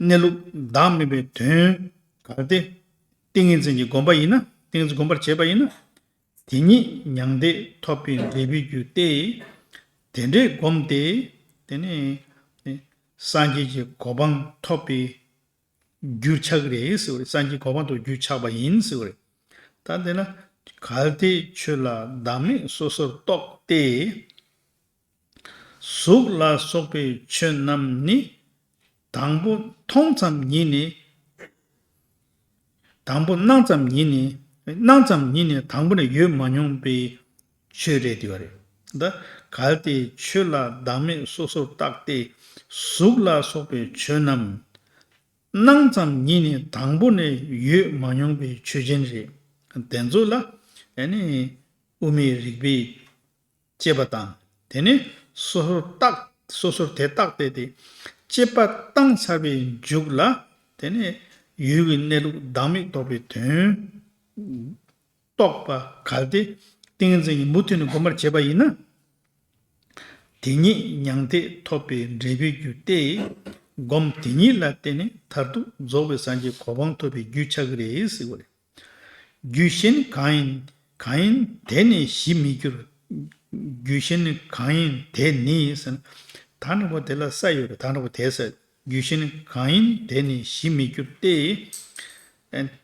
གནས་ལུགས་བདག་མེད་པའི་དོན། གལ་ཏེ་ཏིང་ངེ་འཛིན་གྱི་སྒོམ་པ་ཡིན་ན། ཏིང་ངེ་འཛིན་སྒོམ་པར་བྱེད་པ་ཡིན་ན། དེ་ཉིད་མྱང་འདས་ཐོབ་པའི་འབྲས་བུའི་རྒྱུ་སྟེ། དེ་འདྲའི་སྒོམ་སྟེ། དེ་ནས་སངས་རྒྱས་ཀྱི་གོ་འཕང་ཐོབ་པའི་རྒྱུར་ཆགས་ཀྱི་རེད་ཟེར་བ་རེད། སངས་རྒྱས་གོ་འཕང་ཐོབ་རྒྱུར་ཆགས་པ་ཡིན་ཟེར་བ་རེད། ད་དེ་ལ་གལ་ཏེ་ཆོས་ལ་བདག་མེད་སོ་སོར་རྟོགས་ཏེ། གཟུགས་ལ་སོགས་པའི་ཆོས་རྣམས་ནི། དང་པོ་མཐོང་ཙམ་ཉིད་ནས། དང་པོ་སྣང་ཙམ་ཉིད་ནས། སྣང་ཙམ་ཉིད་ནས་དང་པོ་ནས་ཡོད་མ་མྱོང་པའི་ཆོས་རེད་དེ་བ་རེད། ད་གལ་ཏེ་ཆོས་ལ་བདག་མེད་སོ་སོར་བརྟགས་ཏེ། གཟུགས་ལ་སོགས་པའི་ཆོས་རྣམས་སྣང་ཙམ་ཉིད་ནས་དང་པོ་ནས་ཡོད་མ་མྱོང་པའི་ཆོས་ཅན་རེད། དེ་ཚོ་ལ་ཨ་ནི་དབུ་མའི་རིགས་པས་དཔྱད་པ་དང་། དེ་ནས་སོ་སོར་བརྟགས། སོ་སོར་དེ་བརྟགས་ཏེ། དེ་དཔྱད་པ་བཏང་ཚར་བའི་མཇུག་ལ། དེ་ནས་ཡུལ་གྱི་གནས་ལུགས་བདག་མེད་རྟོགས་པའི་དོན་རྟོགས་པ། གལ་ཏེ་ཏིང་ངེ་འཛིན་གྱིས་མུ་མཐུད་ནས་སྒོམ་པར་བྱེད་པ་ཡིན་ན། དེ་ཉིད་མྱང་འདས་ཐོབ་པའི་འབྲས་བུའི་རྒྱུ་སྟེ། སྒོམ་དེ་ཉིད་ལ་བརྟེན་ནས་མཐར་ཐུག་རྫོགས་པའི་སངས་རྒྱས་གོ་འཕང་ཐོབ་པའི་རྒྱུ་ཆགས་ཀྱི་རེད་ཟེར་བ་རེད། རྒྱུ་གཞན་གང་ཡིན། གང་ཡིན་དེ་ནི་གཞི་མི་འགྱུར། རྒྱུ་གཞན་གང་ཡིན་དེ་ནི་ཟེར་ན། ད་འདྲ་པོ་དེ་ལ་ས་ཡོད་རེད། ད་འདྲ་པོ་དེ་ས། རྒྱུ་གཞན་གང་ཡིན་དེ་ནི་གཞི་མི་འགྱུར་ཏེ།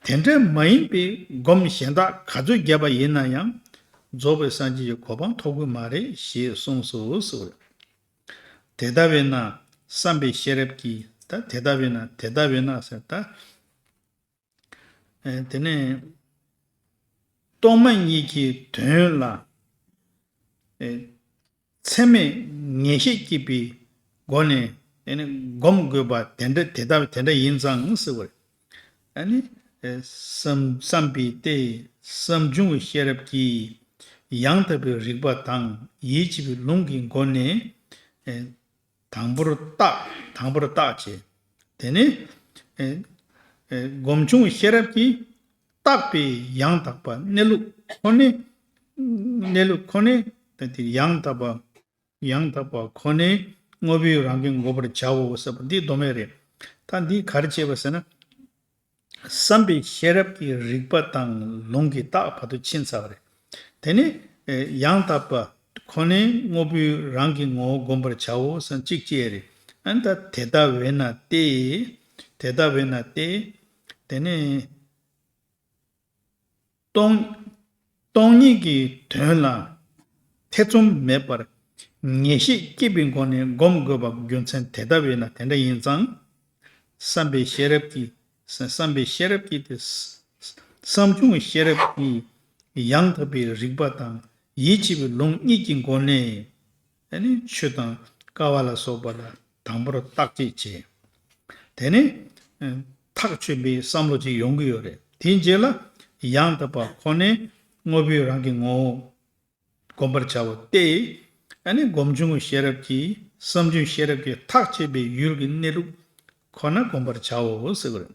དེ་འདྲ་མ་ཡིན་པའི་སྒོམ་གཞན་དག་ག་ཚོད་བརྒྱབ་པ་ཡིན་ན་ཡང་། རྫོགས་པའི་སངས་རྒྱས་ཀྱི་གོ་འཕང་ཐོབ་ཀྱི་མ་རེད་ཞེས་གསུངས་སོ་ཟེར། དེ་ལྟ་བས་ན་བསམ་པའི་ཤེས་རབ་ཀྱིས། ད་དེ་ལྟ་བས་ན། དེ་ལྟ་བས་ན་ཟེར་ད། ཨེ། དེ་ནས་རྟོག་མེད་གཉིས་ཀྱི་དོན་ལ། ཨེ། ཚད་མས་ངེས་ཤེས་སྐྱེད་པའི་སྒོ་ནས། དེ་ནས་སྒོམ་དགོས་པ་དེ་འདྲ། དེ་ལྟ་དེ་འདྲ་ཡིན་ཙང་ཟེར་བ་རེད། ཨ་ནི། ཨེ། བསམ་བསམ་པའི་སྟེ། བསམ་བྱུང་གི་ཤེས་རབ་ཀྱིས་ཡང་དག་པའི་རིགས་པ་དང་ཡིད་ཆེས་པའི་ལུང་གི་སྒོ་ནས། ཨེ། དང་པོར་བརྟག་དང་པོར་བརྟག་བྱས། དེ་ནས་ ཨེ་ཨེ་སྒོམ་བྱུང་ཤེས་རབ་ཀྱིས་བརྟགས་པའི་ཡང་དག་པ་གནས་ལུགས་ཁོ་ནས། གནས་ལུགས་ཁོ་ནས་ད་དེ་ཡང་དག་པ། ཡང་དག་པ་ཁོ་ནས་དངོས་པོའི་རང་གི་ངོ་བོར་བྱའོ་ཟེར་བ་འདི་སྡོམ་ཡས་རེད། ད་འདི་ག་རེ་བྱས་པ་ཟེར་ན། བསམ་པའི་ཤེས་རབ་ཀྱིས་རིག་པ་དང་ལུང་གིས་བརྟགས་བར་དུ་ཕྱིན་ཚར་བ་རེད། དེ་ནས་ཡང་དག་པ་ཁོ་ནས་དངོས་པོའི་རང་གི་ངོ་བོ་བསྒོམ་པར་བྱའོ་ཟེར་གཅིག་བྱས་རེད། ཨ་ནི་ད་དེ་ལྟ་བས་ན་སྟེ། དེ་ལྟ་བས་ན་སྟེ། དེ་ནས། སྟོང་སྟོང་ཉིད་ཀྱི་དོན་ལ་ཐེ་ཚོམ་མེད་པར་ངེས་ཤེས་སྐྱེས་པའི་སྒོ་ནས་སྒོམ་དགོས་པ་རྒྱུ་མཚན་དེ་ལྟ་བས་ན་དེ་འདྲ་ཡིན་ཙང་། བསམ་པའི་ཤེས་རབ་ཀྱིས་བསམ་པའི་ཤེས་རབ་ཀྱིས་དེ། བསམ་བྱུང་ཤེས་རབ་ཀྱིས་ཡང་དག་པའི་རིག་པ་དང་ཡིད་ཆེས་པའི་ལུང་གཉིས་ཀྱི་སྒོ་ནས། ཨ་ནི་ཆོས་དང་ཀ་བ་ལ་སོགས་པ་ལ་དང་པོར་བརྟག་དཔྱད་བྱས། དེ་ནས་ཐག་ཆོད་པའི་བསམ་བློ་ཅིག་ཡོང་གི་ཡོད་རེད། དེའི་རྗེས་ལ་ཡང་དག་པ་ཁོ་ནས་དངོས་པོའི་རང་གི་ངོ་བོ་བསྒོམ་པར་བྱའོ་སྟེ། ཨ་ནི་སྒོམ་བྱུང་གི་ཤེས་རབ་ཀྱིས་བསམ་བྱུང་ཤེས་རབ་ཀྱིས་ཐག་བཅད་པའི་ཡུལ་གྱི་གནས་ལུགས་ཁོ་ན་བསྒོམ་པར་བྱའོ་ཟེར་བ་རེད།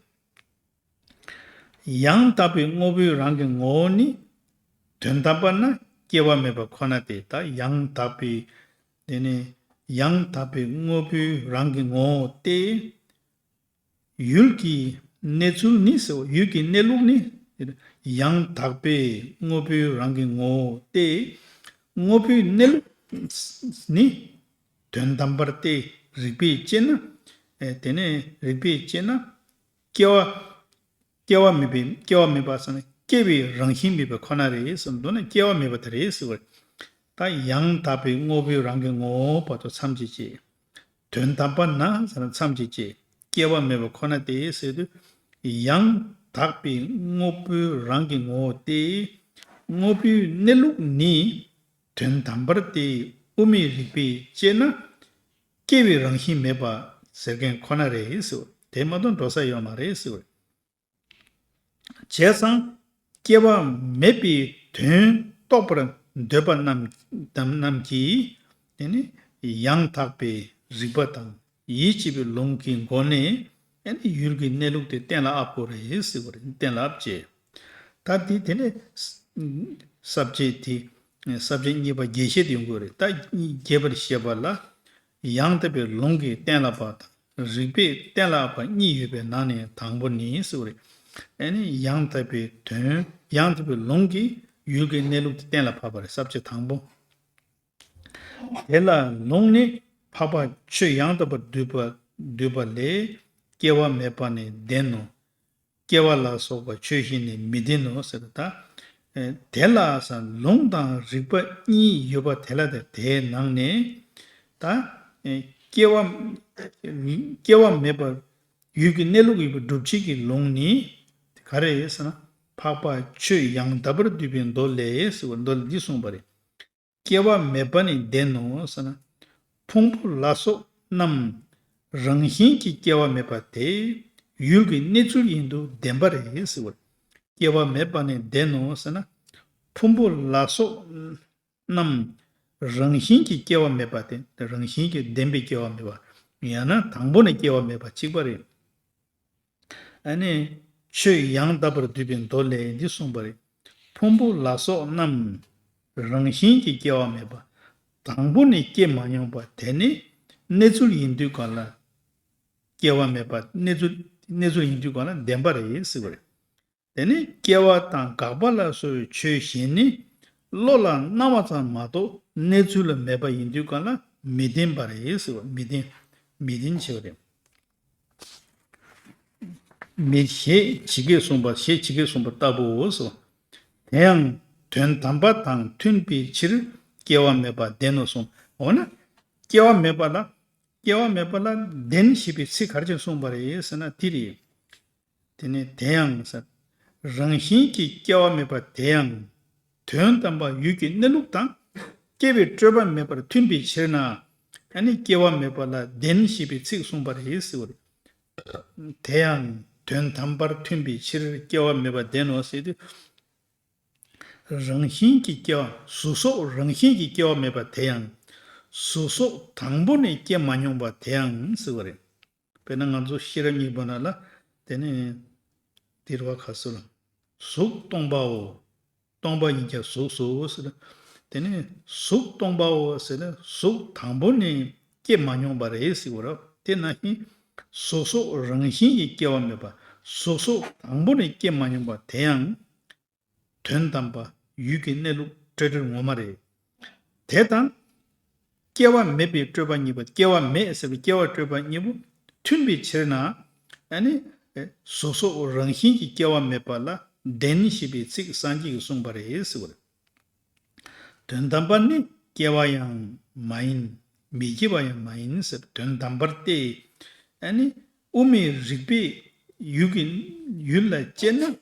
ཡང་དག་པའི་དངོས་པོའི་རང་གི་ངོ་བོ་ནི། དོན་དམ་པར་ན་སྐྱེ་བ་མེད་པ་ཁོ་ན་སྟེ། ད་ཡང་དག་པའི། དེ་ནི་ཡང་དག་པའི་དངོས་པོའི་རང་གི་ངོ་བོ་སྟེ། ཡུལ་གྱི་གནས་ཚུལ་ནི་ཟེར་བ། ཡུལ་གྱི་གནས་ལུགས་ནི། ཡང་དག་པའི་དངོས་པོའི་རང་གི་ངོ་བོ་སྟེ། དངོས་པོའི་གནས་ལུགས་ནི། དོན་དམ་པར་སྟེ་རིགས་པས་དཔྱད་ན། ཨེ་དེ་ནས་རིགས་པས་དཔྱད་ན། སྐྱེ་བ། སྐྱེ་བ་མེད་པའི་སྐྱེ་བ་མེད་པ་ཟེར་ན་སྐྱེ་བའི་རང་བཞིན་མེད་པ་ཁོ་ན་རེད་ཟེར། མདོར་ན་སྐྱེ་བ་མེད་པ་དེ་རེད་ཟེར་བ་རེད། ད་ཡང་དག་པའི་དངོས་པོའི་རང་གི་ངོ་བོ་བར་དུ་མཚམས་བཅད་བྱས། དོན་དམ་པར་ན་ཟེར་ན་མཚམས་བཅད་བྱས། སྐྱེ་བ་མེད་པ་ཁོ་ན་སྟེ་ཟེར་དུས། ཡང་དག་པའི་དངོས་པོའི་རང་གི་ངོ་བོ་སྟེ། དངོས་པོའི་གནས་ལུགས་ནི། དོན་དམ་པར་དེ་དབུ་མའི་རིགས་པས་དཔྱད་ན། སྐྱེ་བའི་རང་བཞིན་མེད་པ་ཟེར་མཁན་ཁོ་ན་རེད་ཟེར་བ། དེ་མ་གཏོགས་འགྲོ་ས་ཡོད་མ་རེད་ཟེར་བ། བྱས་ཙང་སྐྱེ་བ་མེད་པའི་དོན་རྟོགས་པར་འདོད་པ་རྣམས་རྣམས་ཀྱིས། དེ་ནི་ཡང་དག་པའི་རིགས་པ་དང་ཡིད་ཆེས་པའི་ལུང་གི་སྒོ་ནས། ཨ་ནི་ཡུལ་གྱི་གནས་ལུགས་དེ་གཏན་ལ་དབབ་དགོས་རེད་ཟེར་བ་རེད། གཏན་ལ་དབབ་བྱས། ད་དེ་དེ་ནས་ས་བཅད་དེ། ས་བཅད་གཉིས་པ་རྒྱས་བཤད་དེ་ཡོང་གི་ཡོད་རེད། ད་རྒྱས་པར་བཤད་པ་ལ། ཡང་དག་པའི་ལུང་གིས་གཏན་ལ་དབབ་པ་དང་རིགས་པས་གཏན་ལ་དབབ་པ་གཉིས་ཡོད་པའི་ནང་ནས་དང་པོ་ནི་ཟེར་བ་རེད། ཨ་ནི་ཡང་དག་པའི་དོན། ཡང་དག་པའི་ལུང་གིས་ཡུལ་གྱི་གནས་ལུགས་དེ་གཏན་ལ་ཕབ་པ་རེད། ས་བཅད་དང་པོ། དེ་ལ་ལུང་ནི་འཕགས་པ་ཆོས་ཡང་དག་པར་བསྡུས་པ་བསྡུས་པ་ལས། སྐྱེ་བ་མེད་པ་ནི་བདེན་ནོ། སྐྱེ་བ་ལ་སོགས་པ་ཆོས་བཞི་ནི་མི་བདེན་ནོ་ཟེར། ད་དེ་ལ་ས་ལུང་དང་རིགས་པ་གཉིས་ཡོད་པ་དེ་ལ། ད་དེའི་ནང་ནས་ད་སྐྱེ་བ་སྐྱེ་བ་མེད་པར་ཡུལ་གྱི་གནས་ལུགས་ཡོད་པའི་སྒྲུབ་བྱེད་ཀྱི་ལུང་ནི་ག་རེ་ཟེར་ན། འཕགས་པ་ཆོས་ཡང་དག་པར་བསྡུས་པའི་མདོ་ལས་ཟེར་བ། མདོ་ལས་འདི་གསུངས་པ་རེད། སྐྱེ་བ་མེད་པ་ནི་བདེན་ནོ་ཟེར་ན། ཕུང་པོ་ལ་སོགས་རྣམས་རང་བཞིན་གྱིས་སྐྱེ་བ་མེད་པ་དེ་ཡུལ་གྱི་གནས་ཚུལ་ཡིན་དུ་བདེན་པ་རེད་ཟེར་བ། སྐྱེ་བ་མེད་པ་ནི་བདེན་ནོ་ཟེར་ན། ཕུང་པོ་ལ་སོགས་རྣམས་རང་བཞིན་གྱིས་སྐྱེ་བ་མེད་པ་དེ། རང་བཞིན་གྱིས་བདེན་པའི་སྐྱེ་བ་མེད་པ། ཡང་ན་དང་པོ་ནས་སྐྱེ་བ་མེད་པ་གཅིག་པ་རེད། ཨ་ནི་ཆོས་ཡང་དག་པར་བསྡུས་པའི་མདོ་ལས་འདི་གསུངས་པ་རེད། ཕུང་པོ་ལ་སོགས་རྣམས་རང་བཞིན་གྱིས་སྐྱེ་བ་མེད་པ། དང་པོ་ནས་སྐྱེ་མ་མྱོང་བ་དེ་ནི་གནས་ཚུལ་ཡིན་དུས་གང་ལ་སྐྱེ་བ་མེད་པ། གནས་ཚུལ་གནས་ཚུལ་ཡིན་དུས་གང་ལ་བདེན་པ་རེད་ཟེར་བ་རེད། དེ་ནི་སྐྱེ་བ་དང་འགག་པ་ལ་སོགས་པའི་ཆོས་གཞན་ནི་བློ་ལ་སྣང་བ་ཙམ་མ་གཏོགས་གནས་ཚུལ་ལ་མེད་པ་ཡིན་དུས་གང་ལ་མི་བདེན་པ་རེད་ཟེར་བ། མི་བདེན། མི་བདེན་ཆེ་བ་རེད། མི་ཞེས་ཇི་སྐད་གསུངས་པ། ཞེས་ཇི་སྐད་གསུངས་པ་ལྟ་བུའོ་ཟེར། དེ་ཡང་དོན་དམ་པ་དང་མཐུན་པའི་ཕྱིར་སྐྱེ་བ་མེད་པ་བདེན་ནོ་གསུངས། འོ་ན་སྐྱེ་བ་མེད་པ་ལ། སྐྱེ་བ་མེད་པ་ལ་བདེན་ཞེས་པའི་ཚིག་ག་རེ་བྱས་གསུངས་པ་རེད་ཟེར་ན་དེ་རེད། དེ་ནས་དེ་ཡང་ཟེར། རང་བཞིན་གྱིས་སྐྱེ་བ་མེད་པ་དེ་ཡང་དོན་དམ་པ་ཡུལ་གྱི་གནས་ལུགས་དང་སྐྱེ་བའི་སྤྲོས་པ་མེད་པར་མཐུན་པའི་ཕྱིར་ན། ཨ་ནི་སྐྱེ་བ་མེད་པ་ལ་བདེན་ཞེས་པའི་ཚིག་གསུངས་པ་རེད་ཟེར་བ་རེད། དེ་ཡང་དོན་དམ་པར་མཐུན་པའི་ཕྱིར་སྐྱེ་བ་མེད་པ་བདེན་ནོ་ཟེར་དུས། རང་བཞིན་གྱིས་སྐྱེ་བ། གཟུགས་སོགས་རང་བཞིན་གྱིས་སྐྱེ་བ་མེད་པ་དེ་ཡང་། གཟུགས་སོགས་དང་པོ་ནས་སྐྱེ་མ་མྱོང་བ་དེ་ཡང་ཟེར་བ་རེད། དཔེར་ན་ང་ཚོ་ཤེས་རབ་སྙིང་པོ་ནང་ལ། དེ་ནས་དེ་རུ་བ་ག་སོ་ལ། གཟུགས་སྟོང་པའོ། སྟོང་པ་ཉིད་ཀྱང་གཟུགས་སོ་ཟེར། དེ་ནས་གཟུགས་སྟོང་པའོ་ཟེར་ན་གཟུགས་དང་པོ་ནས་སྐྱེ་མ་མྱོང་བ་རེད་ཟེར་བ་རེད། དེ་ནང་བཞིན་གཟུགས་སོགས་རང་བཞིན་གྱིས་སྐྱེ་བ་མེད་པ། གཟུགས་སོགས་དང་པོ་ནས་སྐྱེ་མ་མྱོང་བ་དེ་ཡང་དོན་དམ་པ་ཡུལ་གྱི་གནས་ལུགས་སྤྲོས་བྲལ་ངོ་མ་རེད། དེ་དང་སྐྱེ་བ་མེད་པའི་སྤྲོས་པ་གཉིས་པོ། སྐྱེ་བ་མེད་ཟེར་བའི་སྐྱེ་བ་སྤྲོས་པ་གཉིས་པོ་མཐུན་པའི་ཕྱིར་ན། ཨ་ནི། གཟུགས་སོགས་རང་བཞིན་གྱིས་སྐྱེ་བ་མེད་པ་ལ་བདེན་ཞེས་པའི་ཚིག་སངས་རྒྱས་ཀྱིས་གསུངས་པ་རེད་ཟེར་བ་རེད། དོན་དམ་པར་ནི་སྐྱེ་བ་ཡང་མ་ཡིན། མི་སྐྱེ་བ་ཡང་མ་ཡིན་ཟེར། དོན་དམ་པར་ཏེ། ཨ་ནི། དབུ་མའི་རིགས་པས་ཡུལ་གྱི་ཡུལ་ལ་དཔྱད་ན།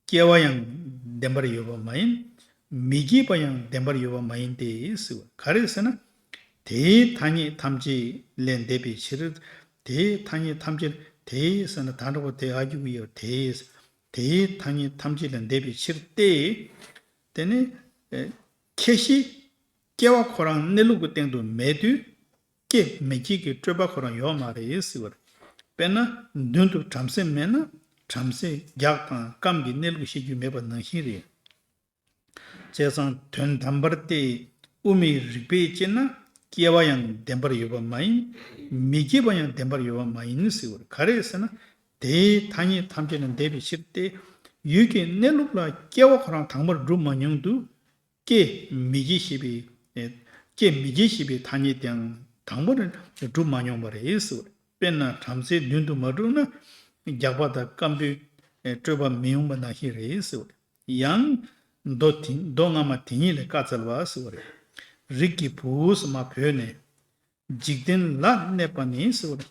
སྐྱེ་བ་ཡང་བདེན་པར་ཡོད་པ་མ་ཡིན། མི་སྐྱེ་བ་ཡང་བདེན་པར་ཡོད་པ་མ་ཡིན་ཏེ་ཟེར་བ། ག་རེ་ཟེར་ན། དེའི་ཐ་སྙད་ཐམས་ཅད་ལས་འདས་པའི་ཕྱིར། དེའི་ཐ་སྙད་ཐམས་ཅད། དེའི་ཟེར་ན་ད་འགྲོ་བ་དེ་ཨ་རྒྱུ་གི་ཡོད་དེ། དེའི་ཐ་སྙད་ཐམས་ཅད་ལས་འདས་པའི་ཕྱིར་ཏེ། དེ་ནི། ཨེ། ཁྱད་གཞི། སྐྱེ་བ་ཁོ་རང་གནས་ལུགས་ཀྱི་སྟེང་དུ་མེད་དུས། སྐྱེ་མི་སྐྱེ་གི་སྤྲོས་པ་ཁོ་རང་ཡོད་མ་རེད་ཟེར་བ་རེད། དཔེར་ན་མདུན་དུ་བྲམ་ཟེ་མེད་ན་བྲམ་ཟེ་རྒྱགས་དང་སྐམ་གྱི་གནས་ལུགས་ཤེས་རྒྱུ་མེད་པ་ནང་བཞིན་རེད། བྱས་ཙང་དོན་དམ་པར་ཏེ་དབུ་མའི་རིགས་པས་དཔྱད་ན་སྐྱེ་བ་ཡང་བདེན་པར་ཡོད་པ་མ་ཡིན། མི་སྐྱེ་བ་ཡང་བདེན་པར་ཡོད་པ་མ་ཡིན་ཟེར་བ་རེད། ག་རེ་ཟེར་ན། དེའི་ཐ་སྙད་ཐམས་ཅད་ལས་འདས་པའི་ཕྱིར་ཏེ། ཡུལ་གྱི་གནས་ལུགས་ལ་སྐྱེ་བ་ཁོ་རང་དང་པོར་གྲུབ་མ་མྱོང་དུས། སྐྱེ་མི་སྐྱེ་ཞེས་པའི། སྐྱེ་མི་སྐྱེ་ཞེས་པའི་ཐ་སྙད་དེའང་དང་པོ་ནས་གྲུབ་མ་མྱོང་བ་རེད་ཟེར་བ་རེད། དཔེར་ན་བྲམ་ཟེ་མདུན་དུ་མ་གྲུབ་ན་རྒྱགས་པ་དང་སྐམ་པོའི་སྤྲོས་པ་མི་ཡོང་བ་ནང་བཞིན་རེད་ཟེར་བ་རེད། ཡང་མདོ་དེ་མདོ་སྔ་མ་དེ་ཉིད་ལས་བཀའ་སྩལ་བ་ཟེར་བ་རེད། རིགས་ཀྱི་བུ་ཟེར་མ་བོས་ནས། འཇིག་རྟེན་ལ་གནས་པ་ནི་ཟེར་བ་རེད།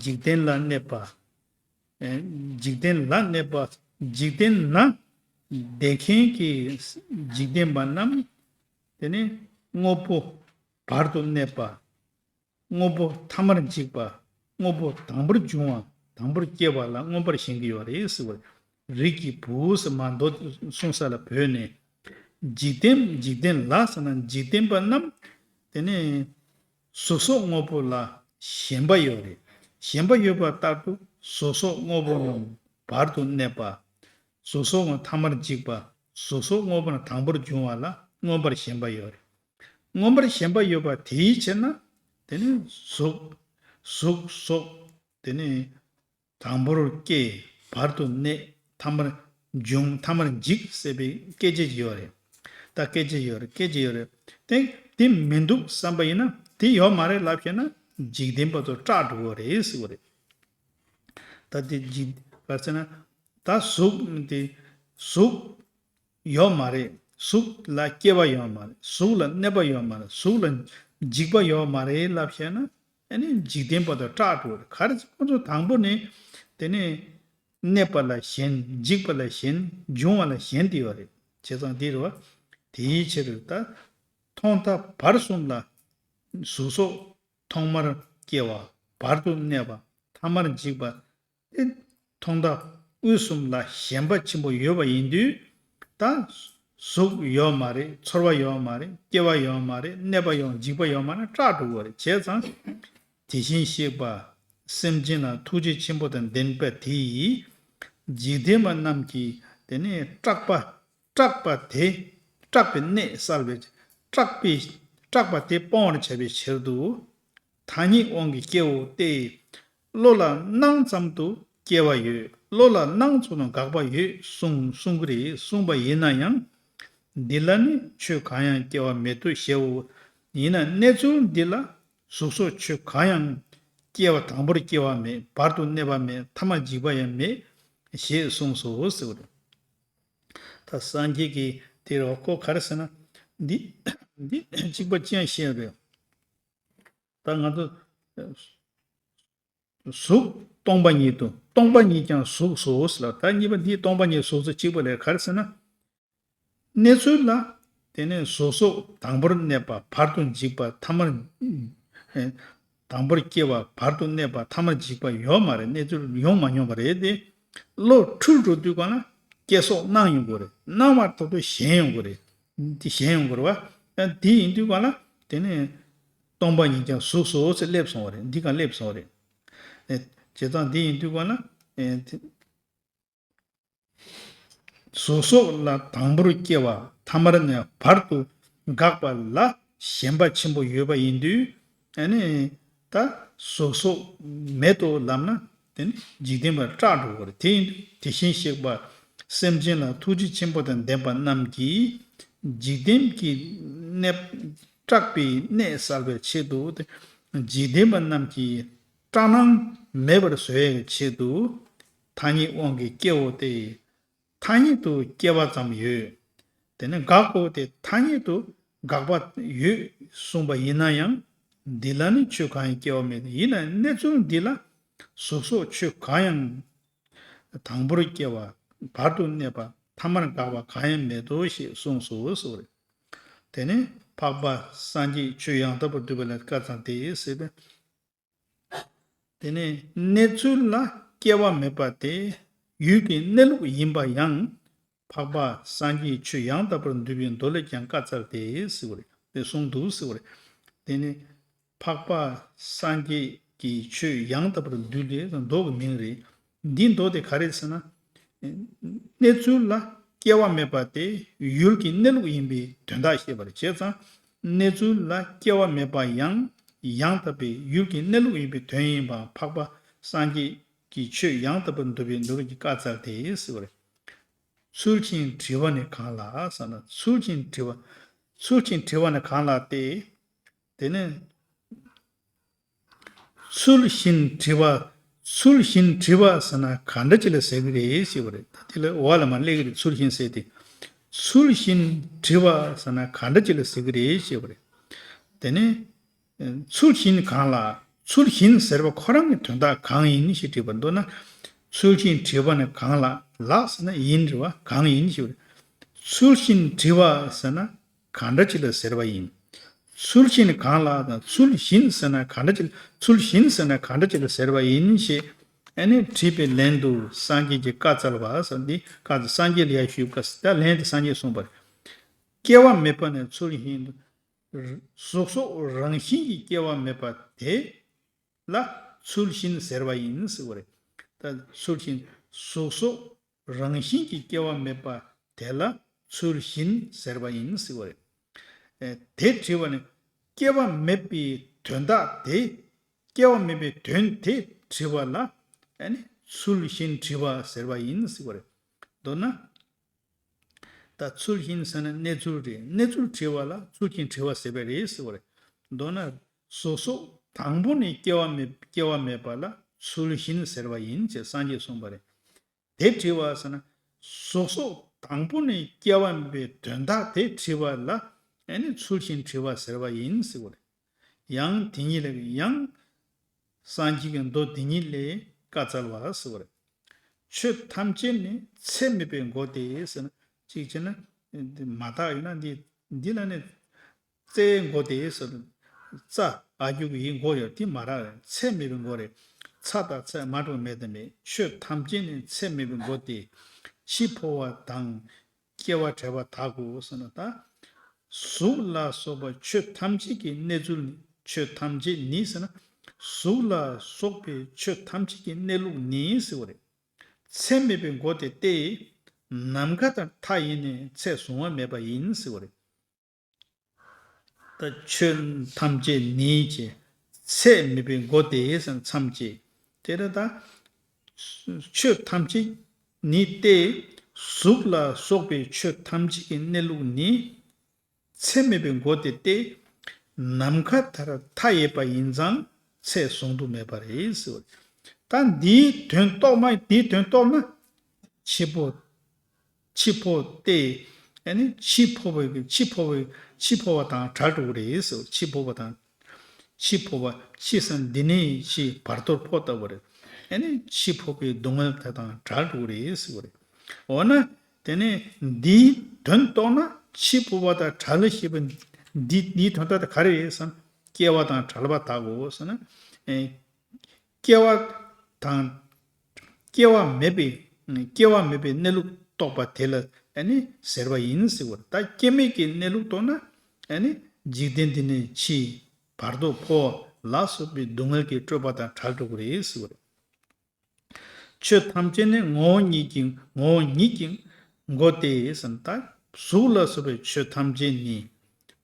འཇིག་རྟེན་ལ་གནས་པ། ཨེ། འཇིག་རྟེན་ལ་གནས་པ། འཇིག་རྟེན་ན་བསྡད་མཁན་གྱི་འཇིག་རྟེན་པ་རྣམས། དེ་ནི་དངོས་པོ་བར་དུ་གནས་པ། དངོས་པོ་ཐ་མར་འཇིག་པ། དངོས་པོ་དང་པོར་འབྱུང་བ། དང་པོར་སྐྱེ་བ་ལ་མངོན་པར་ཞེན་གྱི་ཡོད་རེད་ཟེར་བ་རེད། རིགས་ཀྱི་བུ་ཟེར་མ་མདོ་གསུངས་ས་ལ་བོས་ནས། འཇིག་རྟེན། འཇིག་རྟེན་ལ་ཟེར་ན་འཇིག་རྟེན་པ་རྣམས། དེ་ནི་གཟུགས་སོགས་དངོས་པོ་ལ་ཞེན་པ་ཡོད་རེད། ཞེན་པ་ཡོད་པ་ལྟར་དུ་གཟུགས་སོགས་དངོས་པོ་རྣམས་བར་དུ་གནས་པ། གཟུགས་སོགས་དངོས་ཐ་མར་འཇིག་པ། གཟུགས་སོགས་དངོས་པོ་རྣམས་དང་པོར་འབྱུང་བ་ལ་མངོན་པར་ཞེན་པ་ཡོད་རེད། མངོན་པར་ཞེན་པ་ཡོད་པ་དེའི་ཕྱིར་ན། དེ་ནི་གཟུགས། གཟུགས་སོགས། དེ་ནི་དང་པོར་སྐྱེ། བར་དུ་གནས། ཐ་མར་འབྱུང་། ཐ་མར་འཇིག་ཟེར་བའི་སྐད་ཆ་ཅིག་ཡོད་རེད། ད་སྐད་ཆ་ཡོད་རེད། སྐད་ཆ་ཡོད་རེད། དེ་དེ་མི་འདུག་བསམ་པ་ཡིན་ན་དེ་ཡོད་མ་རེད་ལབ་བྱས་ན་འཇིག་རྟེན་པ་ཚོ་སྐྲག་འགྲོ་གི་རེད་ཟེར་བ་རེད། ད་དེ་འཇིག་ག་རེ་ཟེར་ན། ད་གཟུགས་དེ་གཟུགས་ཡོད་མ་རེད། གཟུགས་ལ་སྐྱེ་བ་ཡོད་མ་རེད། གཟུགས་ལ་གནས་པ་ཡོད་མ་རེད། གཟུགས་ལ་འཇིག་པ་ཡོད་མ་རེད་ལབ་བྱས་ན། ཨ་ནི་འཇིག་རྟེན་པ་དང་སྐྲག་འགྲོ་རེད། ག་རེ་ཁོ་ཚོ་དང་པོ་ནས་དེ་ནས་གནས་པ་ལ་ཞེན། འཇིག་པ་ལ་ཞེན། འབྱུང་བ་ལ་ཞེན་དེ་ཡོད་རེད། བྱས་ཙང་འདི་རེད་བ། དེའི་ཕྱིར་ད་ཐོག་མཐའ་བར་གསུམ་ལ་གཟུགས་སོགས་ཐོག་མར་སྐྱེ་བ། བར་དུ་གནས་པ། ཐ་མར་འཇིག་པ། ཨེ། ཐོག་མཐའ་དབུས་གསུམ་ལ་ཞེན་པ་ཆེན་པོ་ཡོད་པ་ཡིན་དུས། ད་གཟུགས་ཡོད་མ་རེད། ཚོར་བ་ཡོད་མ་རེད། སྐྱེ་བ་ཡོད་མ་རེད། གནས་པ་ཡོད། འཇིག་པ་ཡོད་མ་རེད། སྐྲག་འགྲོ་གི་རེད། བྱས་ཙང་དེ་བཞིན་གཤེགས་པ་སེམས་ཅན་ལ་ཐུགས་རྗེ་ཆེན་པོ་དང་ལྡན་པ་དེ་ཡིས་འཇིག་རྟེན་པ་རྣམས་ཀྱི་དེ་ནས་སྐྲག་པ། སྐྲག་པ་དེ། སྐྲག་པའི་གནས་བསལ་བའི། སྐྲག་པའི། སྐྲག་པ་དེ་སྤོང་བར་བྱ་བའི་ཕྱིར་དུ། ཐ་སྙད་དབང་གིས་སྐྱེའོ་སྟེ། བློ་ལ་སྣང་ཙམ་དུ་སྐྱེ་བ་ཡོད། བློ་ལ་སྣང་ཙམ་དུ་འགག་པ་ཡོད་གསུངས་གསུང་གི་རེད། གསུངས་པ་ཡིན་ན་ཡང་། འདི་ལ་ནི་ཆོས་གང་ཡང་སྐྱེ་བ་མེད་དོ་ཞེའོ། ཡིན་ན་གནས་ཚུལ་འདི་ལ་གཟུགས་སོགས་ཆོས་གང་ཡང་སྐྱེ་བ་དང་པོར་སྐྱེ་བ་མེད། བར་དུ་གནས་པ་མེད། ཐ་མར་འཇིག་པ་ཡང་མེད་ཞེས་གསུངས་སོ་ཟེར་བ་རེད། ད་སངས་རྒྱས་ཀྱིས་དེ་རུ་ཁོ་ག་རེ་ཟེར་ན། འདི་འདི་གཅིག་པ་ཅི་ཡང་བཤད་རེད། ད་ང་ཚོ་གཟུགས་སྟོང་པ་ཉིད་དུ། སྟོང་པ་ཉིད་ཀྱང་གཟུགས་སོ་ལ། ད་གཉིས་པ་འདི་སྟོང་པ་ཉིད་གཟུགས་སོ་གཅིག་པ་ལས་ག་རེ་ཟེར་ན། གནས་ཚུལ་ལ། དེ་ནས་གཟུགས་སོགས་དང་པོར་གནས་པ། བར་དུ་འཇིག་པ། ཐ་མར། ཨེ། དང་པོར་སྐྱེ་བ། བར་དུ་གནས་པ། ཐ་མར་འཇིག་པ་ཡོད་མ་རེད། གནས་ཚུལ་ཡོང་མ་མྱོང་བ་རེད་དེ། བློ་འཁྲུལ་འགྲོ་དུས་གང་ལ་སྐྱེ་སོགས་སྣང་ཡོང་གི་རེད། སྣང་བ་ཐོག་ཏུ་ཞེན་ཡོང་གི་རེད། དེ་ཞེན་ཡོང་གི་རེད་བ། དེ་ཡིན་དུས་གང་ལ་དེ་ནས་སྟོང་པ་ཉིད་ཀྱང་གཟུགས་སོ་ཟེར་སླེབས་སོང་བ་རེད། འདི་གང་སླེབས་སོང་བ་རེད། ཨེ། བྱས་ཙང་འདི་ཡིན་དུས་ག་ལ། ཨེ། དེ། གཟུགས་སོགས་ལ་དང་པོར་སྐྱེ་བ་ཐ་མར་གནས་བར་དུ་འགག་པ་ལ་ཞེན་པ་ཆེན་པོ་ཡོད་པ་ཡིན་དུས། ཨ་ནི་ད་གཟུགས་སོགས་མེད་དོ་ལབ་ན་དེ་ནི་འཇིག་རྟེན་པ་སྐྲག་འགྲོ་གི་རེད། དེ་ཡིན་དུས་དེ་བཞིན་གཤེགས་པ་སེམས་ཅན་ལ་ཐུགས་རྗེ་ཆེན་པོ་དང་ལྡན་པ་རྣམས་ཀྱིས་འཇིག་རྟེན་གྱི་གནས། སྐྲག་པའི་གནས་བསལ་བའི་ཆེད་དུ་འཇིག་རྟེན་པ་རྣམས་ཀྱི་སྐྲག་སྣང་མེད་པར་བཟོ་བའི་ཆེད་དུ་ཐ་སྙད་དབང་གིས་སྐྱེའོ་སྟེ། ཐ་སྙད་དུ་སྐྱེ་བ་ཙམ་ཡོད། དེ་ནི་འགག་གོ་སྟེ་ཐ་སྙད་དུ་འགག་པ་ཡོད་གསུངས་པ་ཡིན་ན་ཡང་། འདི་ལ་ནི་ཆོས་གང་ཡང་སྐྱེ་བ་མེད། ཡིན་ན་གནས་ཚུལ་འདི་ལ་གཟུགས་སོགས་ཆོས་གང་ཡང་དང་པོར་སྐྱེ་བ། བར་དུ་གནས་པ། ཐ་མར་འགག་པ་གང་ཡང་མེད་དོ་ཞེས་གསུངས་སོ་ཟེར་བ་རེད། དེ་ནི་འཕགས་པ་སངས་རྒྱས་ཆོས་ཡང་དག་པར་འདུལ་བ་ལས་བཀའ་སྩལ་ཏེ་ཟེར་བས། དེ་ནས་གནས་ཚུལ་ལ་སྐྱེ་བ་མེད་པ་དེ་ཡུལ་གྱི་གནས་ལུགས་ཡིན་པ་ཡང་། འཕགས་པ་སངས་རྒྱས་ཆོས་ཡང་དག་པར་འདུལ་བའི་མདོ་ལས་ཀྱང་བཀའ་སྩལ་ཏེ་ཟེར་བ་རེད། དེ་གསུངས་འདུག་ཟེར་བ་རེད། དེ་ནས་འཕགས་པ་སངས་རྒྱས་ཀྱི་ཆོས་ཡང་དག་པར་འདུལ་ཏེ་མདོ་གི་མིང་རེད། འདིའི་མདོ་དེ་ག་རེ་ཟེར་ན། གནས་ཚུལ་ལ་སྐྱེ་བ་མེད་པ་དེ་ཡུལ་གྱི་གནས་ལུགས་ཡིན་པའི་དོན་དག་བཤད་པ་རེད། བྱས་ཙང་གནས་ཚུལ་ལ་སྐྱེ་བ་མེད་པ་ཡང་ཡང་དག་པའི་ཡུལ་གྱི་གནས་ལུགས་ཡིན་པའི་དོན་ཡིན་པ་འཕགས་པ་སངས་རྒྱས་ཀྱི་ཆོས་ཡང་དག་པར་འདུལ་བའི་མདོ་ལས་ཀྱི་བཀའ་སྩལ་ཏེ་ཟེར་བ་རེད། ཚུལ་གཞན་དྲི་བ་ནི་གང་ལགས་ཟེར་ན། ཚུལ་གཞན་དྲི་བ། ཚུལ་གཞན་དྲི་བ་ནི་གང་ལགས་ཏེ། དེ་ནི། ཚུལ་གཞན་དྲི་བ། ཚུལ་གཞན་དྲི་བ་ཟེར་ན་ག་འདྲ་ཅིག་ལ་ཟེར་གི་རེད་ཞེས་པ་རེད། ད་དེ་ལ་འོག་ལ་མར་སླེབས་ཀྱི་རེད། ཚུལ་གཞན་ཟེར་ཏེ། ཚུལ་གཞན་དྲི་བ་ཟེར་ན་ག་འདྲ་ཅིག་ལ་ཟེར་གི་རེད་ཞེས་པ་རེད། དེ་ནི། ཚུལ་གཞན་གང་ལགས། ཚུལ་གཞན་ཟེར་བ་ཁོ་རང་གི་དོན་དག་གང་ཡིན་ཞེས་དྲིས་པ། མདོར་ན། ཚུལ་གཞན་དྲི་བ་ནི་གང་ལགས། ལགས་ཟེར་ན་ཡིན་དྲི་བ། གང་ཡིན་ཞེས་པ་རེད། ཚུལ་གཞན་དྲི་བ་ཟེར་ན་གང་འདྲ་ཅིག་ལ་ཟེར་བ་ཡིན། ཚུལ་གཞན་གང་ལགས་དང་ཚུལ་གཞན་ཟེར་ན་གང་འདྲ་ཅིག་ཚུལ་གཞན་ཟེར་ན་གང་འདྲ་ཅིག་ལ་ཟེར་བ་ཡིན་ཞེས་ཨ་ནི་དྲིས་པའི་ལན་དུ་སངས་རྒྱས་ཀྱིས་བཀའ་སྩལ་པ་ཟེར། འདི་བཀའ་སངས་རྒྱས་ལ་ཡང་ཞུས་པ། ད་ལན་དེ་སངས་རྒྱས་གསུངས་པ་རེད། སྐྱེ་བ་མེད་པ་ནི་ཚུལ་གཞན་དུ། གཟུགས་སོགས་རང་བཞིན་གྱིས་སྐྱེ་བ་མེད་པ་དེ་ལ་ཚུལ་གཞན་ཟེར་བ་ཡིན་ཟེར་བ་རེད། ད་ཚུལ་གཞན། གཟུགས་སོགས་རང་བཞིན་གྱིས་སྐྱེ་བ་མེད་པ་དེ་ལ་ཚུལ་གཞན་ཟེར་བ་ཡིན་ཟེར་བ་རེད། ཨེ། དེ་དྲི་བ་ནི། སྐྱེ་བ་མེད་པའི་དོན་དག་དེ། སྐྱེ་བ་མེད་པའི་དོན་དེ་དྲི་བ་ལ་ཨ་ནི་ཚུལ་གཞན་དྲི་བ་ཟེར་བ་ཡིན་ཟེར་བ་རེད། མདོར་ན། ད་ཚུལ་གཞན་ཟེར་ན་གནས་ཚུལ་རེད། གནས་ཚུལ་དྲི་བ་ལ་ཚུལ་གཞན་དྲི་བ་ཟེར་བ་རེད་ཟེར་བ་རེད། མདོར་ན། གཟུགས་སོགས་དང་པོ་ནས་སྐྱེ་བ་མེད། སྐྱེ་བ་མེད་པ་ལ་ཚུལ་གཞན་ཟེར་བ་ཡིན་ཅེས་སངས་རྒྱས་གསུངས་པ་རེད། དེ་དྲི་བ་ཟེར་ན། གཟུགས་སོགས་དང་པོ་ནས་སྐྱེ་བ་མེད་པའི་དོན་དག་དེ་དྲི་བ་ལ་ཨ་ནི་ཚུལ་གཞན་དྲི་བ་ཟེར་བ་ཡིན་ཟེར་བ་རེད། ཡང་དེ་ཉིད་ལས་ཡང་། སངས་རྒྱས་ཀྱི་མདོ་དེ་ཉིད་ལས་བཀའ་སྩལ་པ་ཟེར་བ་རེད། ཆོས་ཐམས་ཅད་ནི་ཚད་མེད་པའི་སྒོ་སྟེ་ཟེར་ན། གཅིག་བྱས་ན་འདི་མ་དག་ཡིན་ན་འདི་འདི་ལ་ནི་རྩའི་སྒོ་སྟེ་ཟེར་ན། རྩ་ཨ་རྒྱུ་གི་ཡི་སྒོ་ཡོད། དེ་མ་རག་རེད། ཚད་མེད་པའི་སྒོ་རེད། ཚ་དང་ཚད་མ་གྲུབ་མེད་དང་མེད། ཆོས་ཐམས་ཅད་ནི་ཚད་མེད་པའི་སྒོ་སྟེ། འཆི་འཕོ་བ་དང་། སྐྱེ་བ་བྲལ་བ་དག་གོ་ཟེར་ན། ད་གཟུགས་ལ་སོགས་པ་ཆོས་ཐམས་ཅད་ཀྱི་གནས་ཚུལ་ནི། ཆོས་ཐམས་ཅད་ནི་ཟེར་ན། གཟུགས་ལ་སོགས་པའི་ཆོས་ཐམས་ཅད་ཀྱི་གནས་ལུགས་ནི་ཟེར་བ་རེད། ཚད་མེད་པའི་སྒོ་དེ་སྟེ། ནམ་མཁའ་ལྟར་མཐའ་ཡས་ནས་ཚད་བཟུང་བ་མེད་པ་ཡིན་ཟེར་བ་རེད། ད་ཆོས་ཐམས་ཅད་ནི་ཅེས། ཚད་མེད་པའི་སྒོ་དེ་ཟེར་ན་མཚམས་བཅད། དེ་ལ་ད། ཆོས་ཐམས་ཅད་ནི་སྟེ། གཟུགས་ལ་སོགས་པའི་ཆོས་ཐམས་ཅད་ཀྱི་གནས་ལུགས་ནི། ཚད་མེད་པའི་སྒོ་དེ་སྟེ། ནམ་མཁའ་ལྟར་མཐའ་ཡས་པ་ཡིན་ཙང་ཚད་བཟུང་དུ་མེད་པ་རེད་ཟེར་བ་རེད། ད་འདིའི་དོན་རྟོགས་མ། འདིའི་དོན་རྟོགས་ན། འཆི་འཕོ། འཆི་འཕོ་སྟེ། ཨ་ནི་འཆི་འཕོ་བའི། འཆི་འཕོ་བའི། འཆི་འཕོ་བ་དང་བྲལ་འགྲོ་གི་རེད་ཟེར། འཆི་འཕོ་བ་དང་། འཆི་འཕོ་བ། འཆི་ཟེར་ན་འདི་ནས་འཆི་བར་དོར་འཕོ་ལྟ་བུ་རེད། ཨ་ནི་འཆི་འཕོ་བའི་སྡུག་བསྔལ་དེ་དང་བྲལ་འགྲོ་གི་རེད་ཟེར་བ་རེད། འོ་ན། དེ་ནས་འདིའི་དོན་རྟོགས་ན་འཆི་འཕོ་བ་དང་བྲལ་ཞེས་པ་འདི། འདིའི་དོན་དག་དེ་ག་རེ་རེད་ཟེར་ན། སྐྱེ་བ་དང་བྲལ་བ་དག་གོ་ཟེར་ན། ཨེ། སྐྱེ་བ་དང་། སྐྱེ་བ་མེད་པའི། སྐྱེ་བ་མེད་པའི་གནས་ལུགས་རྟོགས་པ་དེ་ལ་ཨ་ནི་ཟེར་བ་ཡིན་ཟེར་བ་རེད། ད་སྐྱེ་མེད་ཀྱི་གནས་ལུགས་རྟོགས་ན་ཨ་ནི་འཇིག་རྟེན་འདི་ནས་འཆི། བར་དོ་འཕོ་བ་ལ་སོགས་པའི་སྡུག་བསྔལ་གྱི་སྤྲོས་པ་དང་བྲལ་འགྲོ་གི་རེད་ཟེར་བ་རེད། ཆོས་ཐམས་ཅད་ནི་ངོ་བོ་ཉིད་ཀྱི་ངོ་བོ་ཉིད་ཀྱི་སྒོ་སྟེ་ཟེར་ན། ད་གཟུགས་ལ་སོགས་པའི་ཆོས་ཐམས་ཅད་ནི་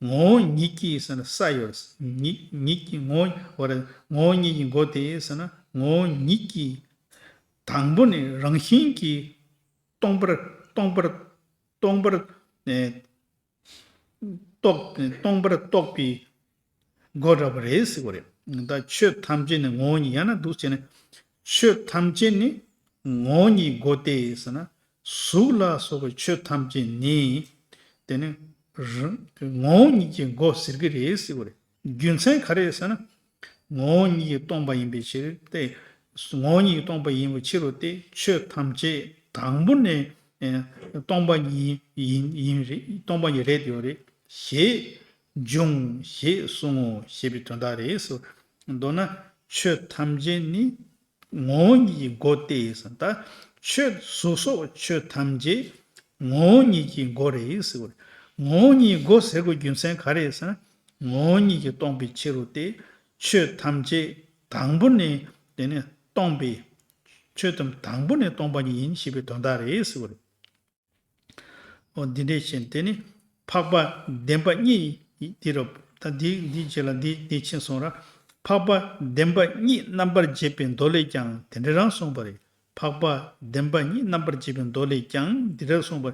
ངོ་བོ་ཉིད་ཀྱི་ཟེར་ན་ས་ཡོད། ཉིད་ཉིད་ཀྱི་ངོ་བོ་ངོ་བོ་ཉིད་ཀྱི་སྒོ་སྟེ་ཟེར་ན། ངོ་བོ་ཉིད་ཀྱི་དང་པོ་ནི་རང་བཞིན་གྱིས་སྟོང་པར་སྟོང་པར་སྟོང་པར་ཨེ་རྟོགས་སྟོང་པར་རྟོགས་པའི་སྒོ་འདྲ་པོ་རེད་ཟེར་བ་རེད། ད་ཆོས་ཐམས་ཅད་ནི་ངོ་བོ་ཉིད། ཡང་ན་འདུག་བྱས་ནས་ཆོས་ཐམས་ཅད་ནི་ངོ་བོ་ཉིད་སྒོ་སྟེ་ཟེར་ན། གཟུགས་ལ་སོགས་པའི་ཆོས་ཐམས་ཅད་ནི་དེ་ནི་རང་ངོ་བོ་ཉིད་ཀྱི་སྒོ་ཟེར་གྱི་རེད་ཟེར་བ་རེད། རྒྱུ་མཚན་ག་རེ་ཟེར་ན། ངོ་བོ་ཉིད་ཀྱིས་སྟོང་པ་ཡིན་པའི་ཕྱིར་ཏེ། ངོ་བོ་ཉིད་ཀྱིས་སྟོང་པ་ཡིན་པའི་ཕྱིར་རོ། སྟེ་ཆོས་ཐམས་ཅད་དང་པོ་ནས་ཨེ་སྟོང་པ་ཉིད་ཡིན་ཡིན་རེད། སྟོང་པ་ཉིད་རེད་ཡོད་རེད། ཞེས་འབྱུང་ཞེས་གསུང་ངོ་ཞེས་པའི་དོན་དག་རེད་ཟེར། མདོར་ན་ཆོས་ཐམས་ཅད་ནི་ངོ་བོ་ཉིད་ཀྱི་སྒོ་སྟེ་ཟེར། ད་ཆོས་གཟུགས་སོགས་ཆོས་ཐམས་ཅད་ངོ་བོ་ཉིད་ཀྱི་སྒོ་རེད་ཟེར་བ་རེད། ངོ་བོ་ཉིད་སྒོ་ཟེར་དགོས་རྒྱུ་མཚན་ག་རེ་ཟེར་ན། ངོ་བོ་ཉིད་ཀྱིས་སྟོང་པའི་ཕྱིར་རོ། སྟེ་ཆོས་ཐམས་ཅད་དང་པོ་ནས་དེ་ནས་སྟོང་པའི་ཆོས་ཐམས་དང་པོ་ནས་སྟོང་པ་ཉིད་ཡིན་ཞེས་པའི་དོན་དག་རེད་ཟེར་བ་རེད། འོ་འདི་འདྲས་བྱས་དེ་ནི་འཕགས་པ་བདེན་པ་གཉིས་འདི་རུ། ད་འདི་འདི་རྗེས་ལ་འདི་འདི་ཕྱིན་སོང་ར། འཕགས་པ་བདེན་པ་གཉིས་རྣམ་པར་འབྱེད་པའི་མདོ་ལས་ཀྱང་དེ་འདྲ་རང་གསུངས་པ་རེད། འཕགས་པ་བདེན་པ་གཉིས་རྣམ་པར་འབྱེད་པའི་མདོ་ལས་ཀྱང་འདི་འདྲ་གསུངས་པ།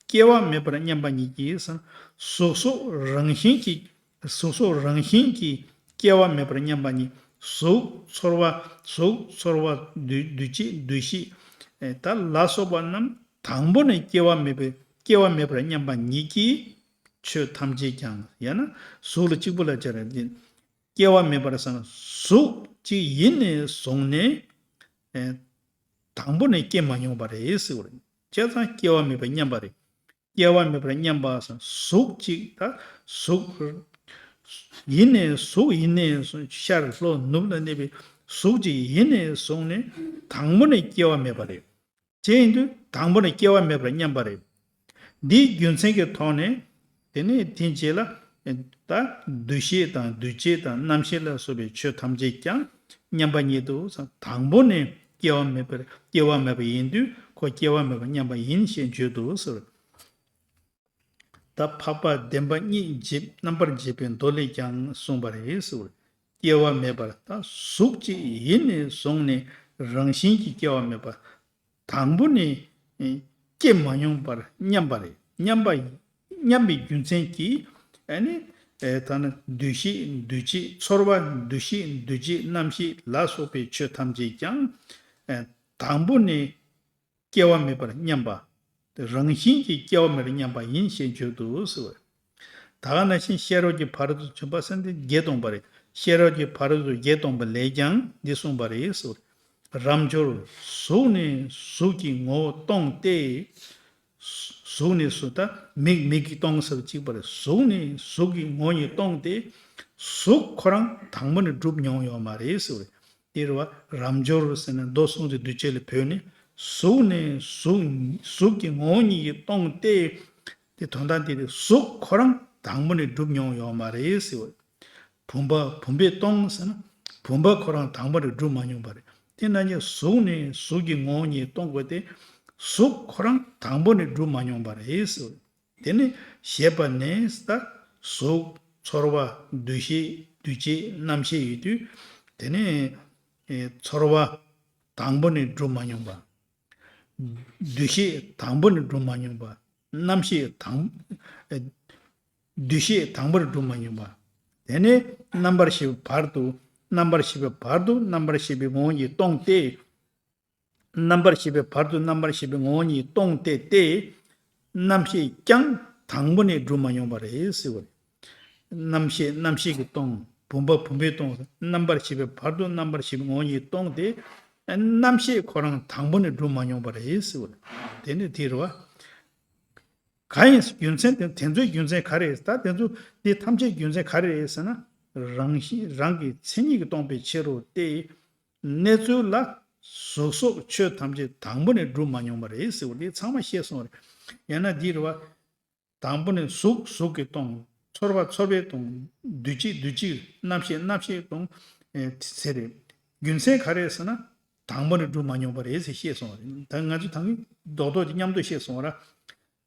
སྐྱེ་བ་མེད་པར་མཉམ་པ་ཉིད་ཀྱིས་ཟེར། གཟུགས་སོགས་རང་བཞིན་གྱིས་གཟུགས་སོགས་རང་བཞིན་གྱིས་སྐྱེ་བ་མེད་པར་མཉམ་པ་ཉིད། གཟུགས་ཚོར་བ་གཟུགས་ཚོར་བ་འདུ་འདུ་བྱེད་འདུ་ཤེས་ད་ལ་སོགས་པ་རྣམས་དང་པོ་ནས་སྐྱེ་བ་མེད་པའི་སྐྱེ་བ་མེད་པར་མཉམ་པ་ཉིད་ཀྱིས། ཆོས་ཐམས་ཅད་ཀྱང་ཡང་ན་གཟུགས་ལ་གཅིག་པུ་ལ་སྦྱར་ཏེ། སྐྱེ་བ་མེད་པར་ཟེར་ན་གཟུགས་གཅིག་ཡིན་ནས་བཟུང་ནས་ཨེ་དང་པོ་ནས་སྐྱེ་མ་མྱོང་བ་རེད་ཟེར་བ་རེད། བྱས་ཙང་སྐྱེ་བ་མེད་པར་མཉམ་པ་རེད། སྐྱེ་བ་མེད་པར་མཉམ་པ་ཟེར་ན་གཟུགས་གཅིག་ད་གཟུགས་ཡིན་ནས་གཟུགས་ཡིན་ནས་བཟུང་ཤར་ལྷོ་ནུབ་ལ་གནས་པའི་གཟུགས་གཅིག་ཡིན་ནས་བཟུང་ནས་དང་པོ་ནས་སྐྱེ་བ་མེད་པ་རེད། དེ་ཡིན་དུས་དང་པོ་ནས་སྐྱེ་བ་མེད་པར་མཉམ་པ་རེད། འདིའི་རྒྱུ་མཚན་གྱི་ཐོག་ནས་དེ་ནས་དེའི་རྗེས་ལ་ད་འདུ་ཤེས་དང་འདུ་བྱེད་དང་རྣམ་ཤེས་ལ་སོགས་པའི་ཆོས་ཐམས་ཅད་ཀྱང་མཉམ་པ་ཉིད་དུ་དང་པོ་ནས་སྐྱེ་བ་མེད་པར་སྐྱེ་བ་མེད་པ་ཡིན་དུས་ཁོ་སྐྱེ་བ་མེད་པར་མཉམ་པ་ཡིན་ཞེས་བརྗོད་དུ་གསོལ། ད་འཕགས་པ་བདེན་པ་གཉིས་འབྱེད་རྣམ་པར་འབྱེད་པའི་མདོ་ལས་ཀྱང་གསུངས་པ་རེད་ཟེར། སྐྱེ་བ་མེད་པར་ད་གཟུགས་གཅིག་ཡིན་ནས་བཟུང་ནས་རང་བཞིན་གྱིས་སྐྱེ་བ་མེད་པ། དང་པོ་ནས་སྐྱེ་མ་མྱོང་བར་མཉམ་པ་རེད། མཉམ་པ་མཉམ་པའི་རྒྱུ་མཚན་གྱིས་ཨ་ནི་ད་ནི་འདུ་ཤེས་འདུ་བྱེད་ཚོར་བ་འདུ་ཤེས་འདུ་བྱེད་རྣམ་ཤེས་ལ་སོགས་པའི་ཆོས་ཐམས་ཅད་ཀྱང་དང་པོ་ནས་སྐྱེ་བ་མེད་པར་མཉམ་པ། རང་བཞིན་གྱིས་སྐྱེ་བ་མེད་པར་མཉམ་པ་ཡིན་ཞེས་བརྗོད་དུ་གསོལ། ད་ག་ནང་བཞིན་ཤེས་རབ་ཀྱི་ཕ་རོལ་ཏུ་ཕྱིན་པ་ཟེར་འདི་བརྒྱད་སྟོང་པ་རེད། ཤེས་རབ་ཀྱི་ཕ་རོལ་ཏུ་བརྒྱད་སྟོང་པ་ལས་ཀྱང་འདི་གསུངས་པ་རེད་གསོལ། རབ་འབྱོར་གཟུགས་ནས་གཟུགས་ཀྱི་ངོ་བོ་སྟོང་སྟེ། གཟུགས་ནས་གཟུགས་ད་མིག་མིག་གིས་སྟོང་ཟེར་བ་གཅིག་པ་རེད། གཟུགས་ནས་གཟུགས་ཀྱི་ངོ་བོ་ཉིད་སྟོང་སྟེ། གཟུགས་ཁོ་རང་དང་པོ་ནས་གྲུབ་མྱོང་ཡོད་མ་རེད་ཟེར་བ་རེད། དེ་རེད་བ། རབ་འབྱོར་ཟེར་ན་མདོ་གསུང་ཚུལ་གདུལ་བྱ་ལ་བོས་ནས་གཟུགས་ནས་གཟུགས་གཟུགས་ཀྱི་ངོ་བོ་ཉིད་ཀྱིས་སྟོང་སྟེ། དེ་དོན་དག་དེ་རེད། གཟུགས་ཁོ་རང་དང་པོ་ནས་གྲུབ་མྱོང་ཡོད་མ་རེད་ཟེར་བ། བུམ་པ་བུམ་པས་སྟོང་ཟེར་ན་བུམ་པ་ཁོ་རང་དང་པོ་ནས་གྲུབ་མ་མྱོང་བ་རེད། དེ་ན་ཉིད་གཟུགས་ནས་གཟུགས་ཀྱི་ངོ་བོ་ཉིད་སྟོང་དགོས་ཏེ། གཟུགས་ཁོ་རང་དང་པོ་ནས་གྲུབ་མ་མྱོང་བ་རེད་ཟེར་བ། དེ་ནི་ཞེས་པ་ནས་ད་གཟུགས་ཚོར་བ་འདུ་ཤེས་འདུ་བྱེད་རྣམ་ཤེས་ཡོད་དུས། དེ་ནི་ཨེ་ཚོར་བ་དང་པོ་ནས་གྲུབ་མ་མྱོང་བ། འདུ་ཤེས་དང་པོ་ནས་གྲུབ་མ་མྱོང་བ། རྣམ་ཤེས་དང་ཨེ་འདུ་ཤེས་དང་པོ་ནས་གྲུབ་མ་མྱོང་བ། དེ་ནས་རྣམ་པར་ཤེས་པའི་བར་དུ་རྣམ་པར་ཤེས་པའི་བར་དུ་རྣམ་པར་ཤེས་པའི་ངོ་བོ་ཉིད་སྟོང་སྟེ། རྣམ་པར་ཤེས་པའི་བར་དུ་རྣམ་པར་ཤེས་པའི་ངོ་བོ་ཉིད་སྟོང་སྟེ་སྟེ། རྣམ་ཤེས་ཀྱང་དང་པོ་ནས་གྲུབ་མ་མྱོང་བ་རེད་ཟེར་བ་རེད། རྣམ་ཤེས་རྣམ་ཤེས་ཀྱིས་སྟོང་། བུམ་པ་བུམ་པས་སྟོང་། རྣམ་པར་ཤེས་པའི་བར་དུ་རྣམ་པར་ཤེས་པའི་ངོ་བོ་ཉིད་སྟོང་སྟེ། རྣམ་ཤེས་ཁོ་རང་དང་པོ་ནས་གྲུབ་མ་མྱོང་བ་རེད་ཟེར་བ་རེད། དེ་ནི་དེ་རེད་བ། གང་ཡིན་རྒྱུ་མཚན་དེ་དེ་ཚོའི་རྒྱུ་མཚན་ག་རེ་རེད། ད་དེ་ཚོ་འདི་ཐམས་ཅད་རྒྱུ་མཚན་ག་རེ་རེད་ཟེར་ན། རང་བཞིན་རང་གི་མཚན་ཉིད་ཀྱིས་སྟོང་པའི་ཕྱིར་རོ་སྟེ། གནས་ཚུལ་ལ་གཟུགས་སོགས་ཆོས་ཐམས་ཅད་དང་པོ་ནས་གྲུབ་མ་མྱོང་བ་རེད་ཟེར་བ་འདི་ཚང་མ་ཤེས་སོང་བ་རེད། ཡང་ན་འདི་རེད་བ། དང་པོ་ནས་གཟུགས་གཟུགས་ཀྱིས་སྟོང་། ཚོར་བ་ཚོར་བས་སྟོང་། འདུ་བྱེད་འདུ་བྱེད་རྣམ་ཤེས་རྣམ་ཤེས་སྟོང་། ཨེ་ཟེར་རེད། རྒྱུ་མཚན་ག་རེ་ཟེར་ན། དང་པོ་ནས་སྒྲུབ་མ་མྱོང་བ་རེད་ཟེར་བཤད་སོང་བ་རེད། ད་ང་ཚོ་ད་གིན་རྡོག་རྡོག་ཅིག་མཉམ་དུ་བཤད་སོང་བ་ར།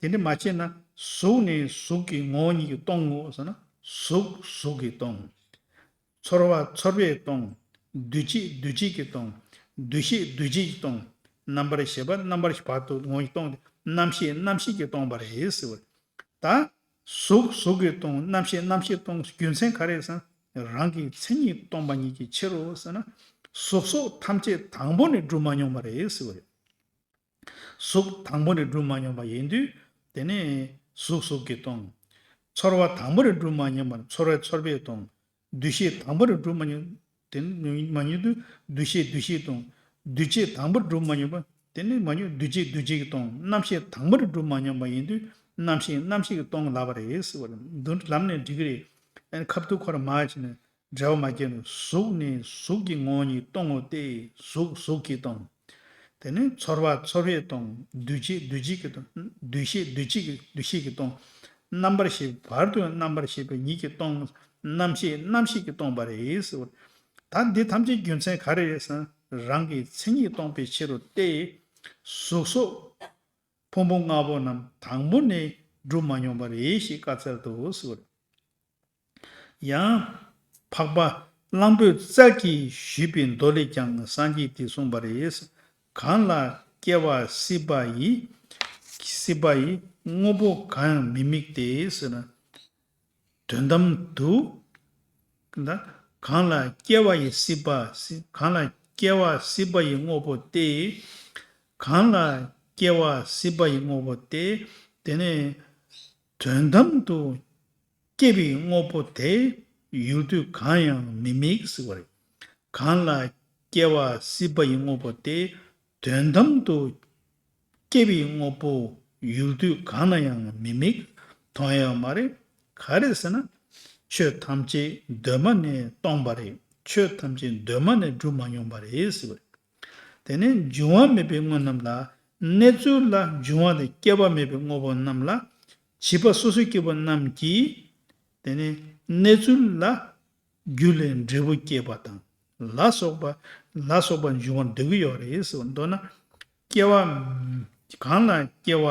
དེ་འདྲ་མ་བྱས་ན་གཟུགས་ནི་གཟུགས་ཀྱི་ངོ་བོ་ཉིད་ཀྱིས་སྟོང་ངོ་ཟེར་ན། གཟུགས་གཟུགས་ཀྱིས་སྟོང་། ཚོར་བ་ཚོར་བས་སྟོང་། འདུ་བྱེད་འདུ་བྱེད་ཀྱིས་སྟོང་། འདུ་ཤེས་འདུ་བྱེད་ཀྱིས་སྟོང་། རྣམ་པར་ཤེས་པ་རྣམ་པར་ཤེས་བར་དུ་ངོ་བོ་ཉིད་སྟོང་སྟེ་རྣམ་ཤེས་རྣམ་ཤེས་ཀྱིས་སྟོང་པ་རེད་ཟེར་བ་རེད། ད་གཟུགས་གཟུགས་ཀྱིས་སྟོང་རྣམ་ཤེས་རྣམ་ཤེས་སྟོང་རྒྱུ་མཚན་ག་རེ་ཟེར་ན། རང་གི་མཚན་ཉིད་སྟོང་པ་ཉིད་ཀྱི་ཕྱིར་རོ་ཟེར་ན། གཟུགས་སོགས་ཐམས་ཅད་དང་པོ་ནས་གྲུབ་མ་མྱོང་བ་རེད་ཟེར་བ་རེད། གཟུགས་དང་པོ་ནས་གྲུབ་མ་མྱོང་བ་ཡིན་དུས། དེ་ནས་གཟུགས་གཟུགས་ཀྱིས་སྟོང་། ཚོར་བ་དང་པོ་ནས་གྲུབ་མ་མྱོང་བ་ཚོར་བས་ཚོར་བས་སྟོང་། འདུ་ཤེས་དང་པོ་ནས་གྲུབ་མ་མྱོང་། དེ་ནས་མ་མྱོང་དུས་འདུ་ཤེས་འདུ་ཤེས་སྟོང་། འདུ་བྱེད་དང་པོར་གྲུབ་མ་མྱོང་བ། དེ་ནས་མ་མྱོང་འདུ་བྱེད་འདུ་བྱེད་ཀྱིས་སྟོང་། རྣམ་ཤེས་དང་པོར་གྲུབ་མ་མྱོང་བ་ཡིན་དུས་རྣམ་ཤེས་རྣམ་ཤེས་ཀྱིས་སྟོང་ལབ་པ་རེད་ཟེར་བ་རེད། འདི་ལམ་ནས་འགྲིག་གི་རེད། ཨ་ནི་ཁ་ཐུག་ཁོ་ར་མ་བྱས་ནས་འབྲེལ་བ་མ་བརྒྱབ་ནས་གཟུགས་ནི་གཟུགས་ཀྱི་ངོ་བོ་ཉིད་སྟོང་ངོ་སྟེ། གཟུགས་གཟུགས་ཀྱིས་སྟོང་། དེ་ནས་ཚོར་བ་ཚོར་བས་སྟོང་། འདུ་བྱེད་འདུ་བྱེད་ཀྱིས་སྟོང་། འདུ་ཤེས་འདུ་བྱེད་ཀྱིས་འདུ་ཤེས་ཀྱིས་སྟོང་། རྣམ་པར་ཤེས་བར་དུ་རྣམ་པར་ཤེས་པ་ཉིད་ཀྱིས་སྟོང་། རྣམ་ཤེས་རྣམ་ཤེས་ཀྱིས་སྟོང་པ་རེད་ཟེར་བ། ད་འདི་ཐམས་ཅད་རྒྱུ་མཚན་ག་རེ་རེད་ཟེར་ན། རང་གི་མཚན་ཉིད་སྟོང་པའི་ཕྱིར་རོ་སྟེ། གཟུགས་སོགས་ཕུང་པོ་ལྔ་པོ་རྣམས་དང་པོ་ནས་གྲུབ་མ་མྱོང་བ་རེད་ཞེས་བཀའ་སྩལ་ཏོ་ཟེར་བ། ཡང་། འཕགས་པ་གླང་པོའི་རྩལ་གྱིས་ཞུས་པའི་མདོ་ལས་ཀྱང་སངས་རྒྱས་འདི་གསུངས་པ་རེད། གང་ལ་སྐྱེ་བ་སྲིད་པ་ཡི། སྲིད་པ་ཡི་དངོས་པོ་གང་ཡང་མི་དམིགས་ཏེ་ཟེར་ན། དོན་དམ་དུ། གང་ལ་སྐྱེ་བ་ཡི་སྲིད་པ། གང་ལ་སྐྱེ་བ་སྲིད་པ་ཡི་དངོས་པོ་སྟེ། གང་ལ་སྐྱེ་བ་སྲིད་པ་ཡི་དངོས་པོ་སྟེ། དེ་ནས་དོན་དམ་དུ་སྐྱེ་བའི་དངོས་པོ་དེ་ཡུལ་དུས་གང་ཡང་མི་དམིགས་ཟེར་བ་རེད། གང་ལ་སྐྱེ་བ་སྲིད་པ་ཡི་དངོས་པོ་དེ་དོན་དམ་དུ་སྐྱེ་བའི་དངོས་པོ་ཡུལ་དུས་གང་ན་ཡང་མི་དམིགས། མཐོང་ཡང་མ་རེད། ག་རེ་ཟེར་ན། ཆོས་ཐམས་ཅད་གདོད་མ་ནས་སྟོང་པ་རེད། ཆོས་ཐམས་ཅད་གདོད་མ་ནས་གྲུབ་མ་མྱོང་བ་རེད་ཟེར་བ་རེད། དེ་ནས་འབྱུང་བ་མེད་པའི་དངོས་རྣམས་ལ། གནས་ཚུལ་ལ་འབྱུང་བ་དང་སྐྱེ་བ་མེད་པའི་དངོས་པོ་རྣམས་ལ། བྱིས་པ་སོ་སོ་སྐྱེ་བོ་རྣམས་ཀྱིས། དེ་ནས་གནས་ཚུལ་ལ། རྒྱུ་ལས་འབྲས་བུ་སྐྱེས་པ་དང་། ལ་སོགས་པ། ལ་སོགས་པ་འབྱུང་བར་འདོད་ཀྱི་ཡོད་རེད་ཟེར་བ། མདོར་ན། སྐྱེ་བ། གང་ལ་སྐྱེ་བ་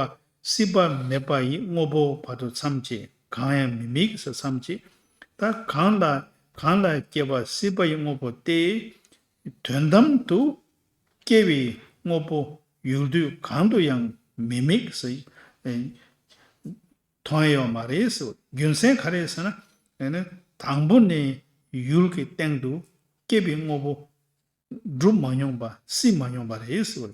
སྲིད་པ་མེད་པ་ཡི་དངོས་པོ་བར་དུ་མཚམས་བཅད། གང་ཡང་མི་དམིགས་ཟེར་མཚམས་བཅད། ད་གང་ལ། གང་ལ་སྐྱེ་བ་སྲིད་པ་ཡི་དངོས་པོ་སྟེ། དོན་དམ་དུ་སྐྱེ་བའི་དངོས་པོ་ཡུལ་དུས་གང་དུ་ཡང་མི་དམིགས་ཟེར། མཐོང་ཡོད་མ་རེད་ཟེར། རྒྱུ་མཚན་ག་རེ་ཟེར་ན། ཨ་ནི་དང་པོ་ནས་ཡུལ་གྱི་སྟེང་དུ་སྐྱེ་བའི་དངོས་པོ་གྲུབ་མ་མྱོང་པ་སྲིད་མ་མྱོང་པ་རེད་ཟེར།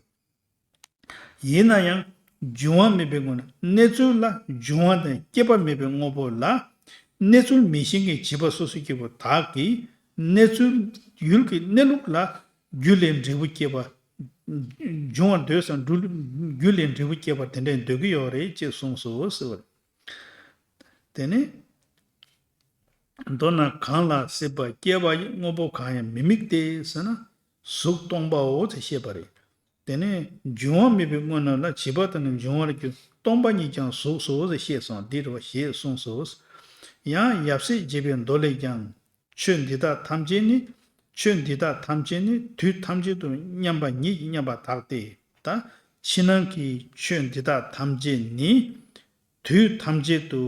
ཡིན་ན་ཡང་འབྱུང་བ་མེད་པའི་དངོས་གནས་ཚུལ་ལ་འབྱུང་བ་དང་སྐྱེད་པ་མེད་པའི་དངོས་པོ་ལ་གནས་ཚུལ་མེད་བཞིན་གྱི་བྱིས་པ་སོ་སོ་སྐྱེ་བོ་དག་གིས་གནས་ཚུལ་ཡུལ་གྱི་གནས་ལུགས་ལ་རྒྱུ་ལས་འབྲས་བུ་སྐྱེས་པ། འབྱུང་བར་འདོད་སོང་། རྒྱུ་ལས་འབྲས་བུ་སྐྱེས་པ་དེ་འདྲའི་འདོད་ཀྱི་ཡོད་རེད་ཅེས་གསུངས་སོ་ཟེར་བ་རེད། དེ་ནས། མདོར་ན་གང་ལ་སྲིད་པ་སྐྱེ་བ་ཡི་དངོས་པོ་གང་ཡང་མི་དམིགས་ཏེ་ཟེར་ན། གཟུགས་སྟོང་པའོ་ཟེར་བཤད་པ་རེད། དེ་ནས་འབྱུང་བ་མེད་པའི་དངོས་རྣམས་ལ་བྱིས་པ་དང་ནི་འབྱུང་བར་འགྱུར་སྟོང་པ་ཉིད་ཀྱང་གཟུགས་སོ་ཟེར་བཤད་སོང་། འདི་རེད་བ་ཞེས་གསུངས་སོ། ཡང་ཡབ་སྲས་བརྒྱད་པའི་མདོ་ལས་ཀྱང་། ཆོས་འདི་དག་ཐམས་ཅད་ནི། ཆོས་འདི་དག་ཐམས་ཅད་ནི་དུས་ཐམས་ཅད་དུ་མཉམ་པ་ཉིད་ཀྱིས་མཉམ་པར་དག་སྟེ། ད་ཕྱི་ནང་གི་ཆོས་འདི་དག་ཐམས་ཅད་ནི། དུས་ཐམས་ཅད་དུ།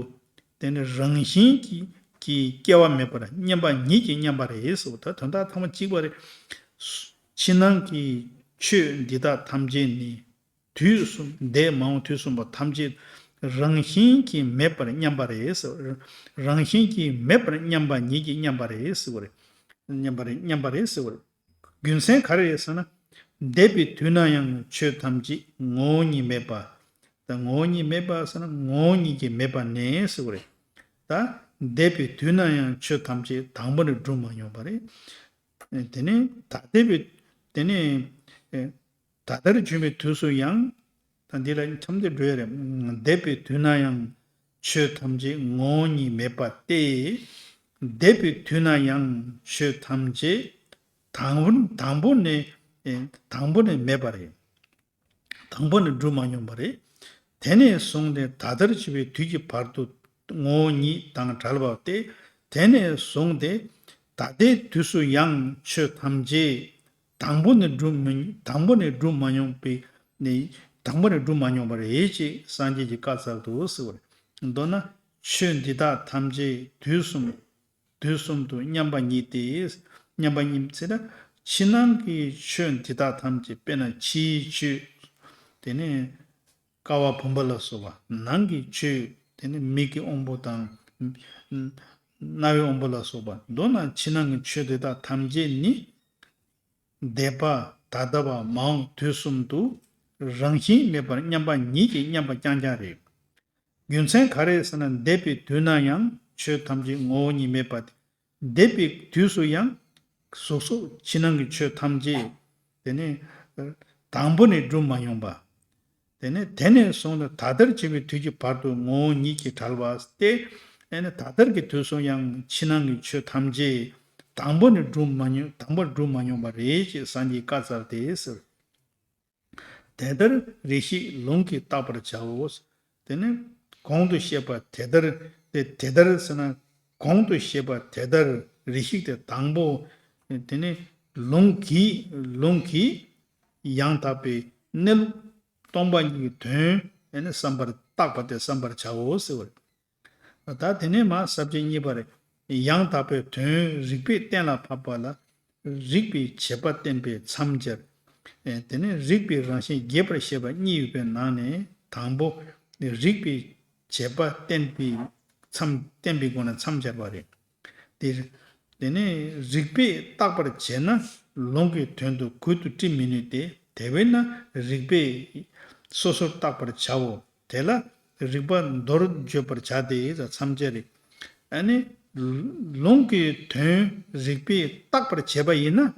དེ་ནི་རང་བཞིན་གྱིས་ཀྱི་སྐྱེ་བ་མེད་པར་མཉམ་པ་ཉིད་ཀྱིས་མཉམ་པ་རེད་ཟེར་བ། ད་དོན་དག་ཚང་མ་གཅིག་པ་རེད། ཕྱི་ནང་གི་ཆོས་འདི་དག་ཐམས་ཅད་ནི། དུས་གསུམ་འདས་མ་འོངས་དུས་གསུམ་པ་ཐམས་ཅད་རང་བཞིན་གྱིས་མེད་པར་མཉམ་པ་རེད་ཟེར། རང་བཞིན་གྱིས་མེད་པར་མཉམ་པ་ཉིད་ཀྱིས་མཉམ་པ་རེད་ཟེར་བ་རེད། མཉམ་པ་རེད། མཉམ་པ་རེད་ཟེར་བ་རེད། རྒྱུ་མཚན་ག་རེ་རེད་ཟེར་ན། འདས་པའི་དུས་ན་ཡང་ཆོས་ཐམས་ཅད་ངོ་བོ་ཉིད་མེད་པ། ད་ངོ་བོ་ཉིད་མེད་པ་ཟེར་ན་ངོ་བོ་ཉིད་ཀྱིས་མེད་པ་ནས་ཟེར་བ་རེད། ད་འདས་པའི་དུས་ན་ཡང་ཆོས་ཐམས་ཅད་དང་པོ་ནས་གྲུབ་མ་མྱོང་བ་རེད། དེ་ནས་ད་འདས་པའི། དེ་ནས། ད་ལྟར་བྱོན་པའི་དུས་སུ་ཡང་། ད་འདི་ལ་འཆམ་སྟེ་འགྲོ་ཡ་རེད། འདས་པའི་དུས་ན་ཡང་ཆོས་ཐམས་ཅད་ངོ་བོ་ཉིད་མེད་པ་སྟེ། འདས་པའི་དུས་ན་ཡང་ཆོས་ཐམས་ཅད་དང་པོ་དང་པོ་ནས་དང་པོ་ནས་མེད་པ་རེད། དང་པོ་ནས་གྲུབ་མ་མྱོང་བ་རེད། དེ་ནས་བཟུང་སྟེ་ད་ལྟར་བྱེད་པའི་དུས་ཀྱི་བར་དུ་ངོ་བོ་ཉིད་དང་བྲལ་བ་སྟེ། དེ་ནས་བཟུང་སྟེ་ད་ལྟའི་དུས་སུ་ཡང་ཆོས་ཐམས་ཅད་ དང་པོ་ནས་སྒྲུབ་མི་དང་པོ་ནས་སྒྲུབ་མ་མྱོང་པའི་ནི་དང་པོ་ནས་སྒྲུབ་མ་མྱོང་བ་རེད་ཅེས་སངས་རྒྱས་ཀྱིས་བཀའ་སྩལ་ཏོ་ཟེར་བ་རེད། མདོར་ན་ཆོས་འདི་དག་ཐམས་ཅད་དུས་གསུམ་དུས་གསུམ་དུ་མཉམ་པ་ཉིད་དེ། མཉམ་པ་ཉིད་ཟེར་ན་ཕྱི་ནང་གི་ཆོས་འདི་དག་ཐམས་ཅད་དཔེར་ན་ཕྱིའི་ཆོས། དེ་ནས་ཀ་བ་བུམ་པ་ལ་སོགས་པ། ནང་གི་ཆོས་དེ་ནི་མིག་གི་དབང་པོ་དང་། རྣ་བའི་དབང་པོ་ལ་སོགས་པ། མདོར་ན་ཕྱི་ནང་གི་ཆོས་དེ་དག་ཐམས་ཅད་ནི། འདས་པ། ད་ལྟ་བ། མ་འོངས་དུས་གསུམ་དུ་རང་བཞིན་མེད་པར་མཉམ་པ་ཉིད་ཀྱིས་མཉམ་པ་རྐྱང་རྐྱང་རེད། རྒྱུ་མཚན་ག་རེ་ཟེར་ན་འདས་པའི་དུས་ན་ཡང་ཆོས་ཐམས་ཅད་ངོ་བོ་ཉིད་མེད་པ། འདས་པའི་དུས་སུ་ཡང་གཟུགས་སོགས་ཕྱི་ནང་གི་ཆོས་ཐམས་ཅད་དེ་ནི་དང་པོ་ནས་གྲུབ་མ་མྱོང་པ། དེ་ནས་དེ་ནས་བཟུང་ནས་ད་ལྟར་བྱེད་པའི་དུས་ཀྱི་བར་དུ་ངོ་བོ་ཉིད་ཀྱིས་བྲལ་བ་སྟེ། ཨེ་ནི་ད་ལྟར་གྱི་དུས་སུ་ཡང་ཕྱི་ནང་གི་ཆོས་ཐམས་ཅད་དང་པོ་ནས་གྲུབ་མ་མྱོང་དང་པོར་གྲུབ་མ་མྱོང་བ་རེད་ཅེས་སངས་རྒྱས་བཀའ་སྩལ་ཏེ་ཟེར། དེ་ལྟར་རེ་ཞིག་ལུང་གིས་བརྟག་པར་བྱའོ། དེ་ནས་གོང་དུ་བཤད་པ་དེ་ལྟར་དེ་དེ་ལྟར་ཟེར་ན་གོང་དུ་བཤད་པ་དེ་ལྟར་རེ་ཞིག་དེ་དང་པོ། དེ་ནས་ལུང་གིས་ལུང་གིས་ཡང་དག་པའི་གནས་ལུགས་སྟོང་པ་ཉིད་ཀྱི་དོན་ཨེ་ནི་བསམ་པར་བརྟག་པ་སྟེ་བསམ་པར་བྱའོ་ཟེར་བ་རེད། ད་དེ་ནས་མ་ས་བཅད་གཉིས་པ་རེད། ཡང་དག་པའི་དོན་རིགས་པས་གཏན་ལ་ཕབ་པ་ལ། རིགས་པས་བྱས་པ་བསྟན་པའི་མཚམས་སྦྱར། ཨེ་དེ་ནས་རིགས་པའི་རང་བཞིན་རྒྱས་པར་བཤད་པ་གཉིས་ཡོད་པའི་ནང་ནས་དང་པོ། རིགས་པས་བྱས་པ་བསྟན་པའི་མཚམས་བསྟན་པའི་སྒོ་ནས་མཚམས་སྦྱར་བ་རེད། དེ་དེ་ནས་རིགས་པས་བརྟག་པར་བྱས་ན་ལུང་གི་དོན་དུ་གུད་དུ་བཀྲི་མི་ནུས་ཏེ། དེ་བས་ན་རིགས་པས་སོ་སོར་བརྟག་པར་བྱའོ། དེ་ལ་རིགས་པ་མདོར་བརྗོད་པར་བྱ་སྟེ་མཚམས་སྦྱར་རེད། ཨ་ནི་ལུང་གི་དོན་རིགས་པས་བརྟག་པར་བྱས་པ་ཡིན་ན།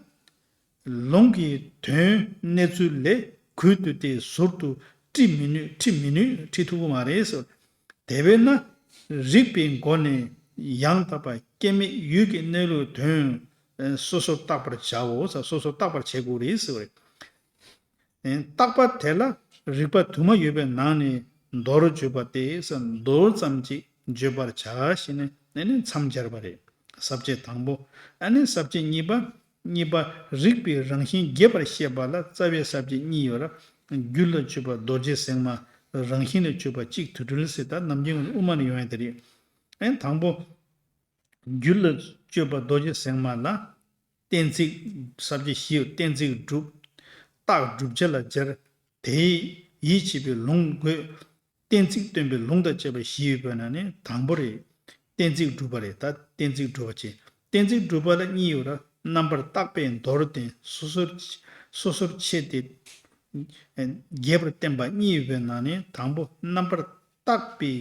ལུང་གི་དོན་གནས་ཚུལ་ལས་གུད་དུ་སྟེ་ཟུར་དུ་བཀྲི་མི་ནུས་བཀྲི་མི་ནུས་བཀྲི་ཐུབ་ཀྱི་མ་རེད་ཟེར། དེ་བས་ན་རིགས་པའི་སྒོ་ནས་ཡང་དག་པ་སྐྱེ་མེད་ཡུལ་གྱི་གནས་ལུགས་དོན་སོ་སོར་བརྟག་པར་བྱའོ། སོ་སོར་བརྟག་པར་བྱེད་དགོས་རེད་ཟེར་བ་རེད། བརྟག་པ་དེ་ལ་རིགས་པ་དུ་མ་ཡོད་པའི་ནང་ནས་མདོར་བརྗོད་པ་སྟེ་མདོར་ཙམ་ཅིག་བརྗོད་པར་བྱ་ཞེས་ནས་ནི་མཚམས་སྦྱར་བ་རེད། ས་བཅད་དང་པོ། ཨ་ནི་ས་བཅད་གཉིས་པ། གཉིས་པ། རིགས་པའི་རང་བཞིན་རྒྱས་པར་བཤད་པ་ལ་རྩ་བའི་ས་བཅད་གཉིས་ཡོད་ར། རྒྱུད་ལ་སྤྱོད་པ་རྡོ་རྗེ་ཟེགས་མ། རང་བཞིན་ལ་སྤྱོད་པ་གཅིག་དུ་སྤྲུལ་ཟེར། ད་ནམ་རྒྱུན་དབུ་མ་ནས་ཡོང་ཡ་དེ་རེད། ཨ་ནི་དང་པོ། རྒྱུད་ལ་སྤྱོད་པ་རྡོ་རྗེ་ཟེགས་མ་ལ། གཏན་ཚིགས། ས་བཅད་བཞི་ཡོད། གཏན་ཚིགས་སྒྲུབ། རྟགས་བསྒྲུབ་བྱ་ལ་སྦྱར། དེས་ཡིད་ཆེས་པའི་ལུང་དགོས། གཏན་ཚིགས་སྟོན་པའི་ལུང་དང་བཅས་པ་བཞི་ཡོད་པའི་ནང་ནས་དང་པོ་རེད། གཏན་ཚིགས་སྒྲུབ་པ་རེད། ད་གཏན་ཚིགས་སྒྲུབ་པ་བྱེད། གཏན་ཚིགས་སྒྲུབ་པ་ལ་གཉིས་ཡོད་ར། རྣམ་པར་བརྟག་པས་མདོར་བསྟན། སོ་སོར་སོ་སོར་ཕྱེ་སྟེ་རྒྱས་པར་བསྟན་པ་གཉིས་ཡོད་པའི་ནང་ནས་དང་པོ་རྣམ་པར་བརྟག་པའི་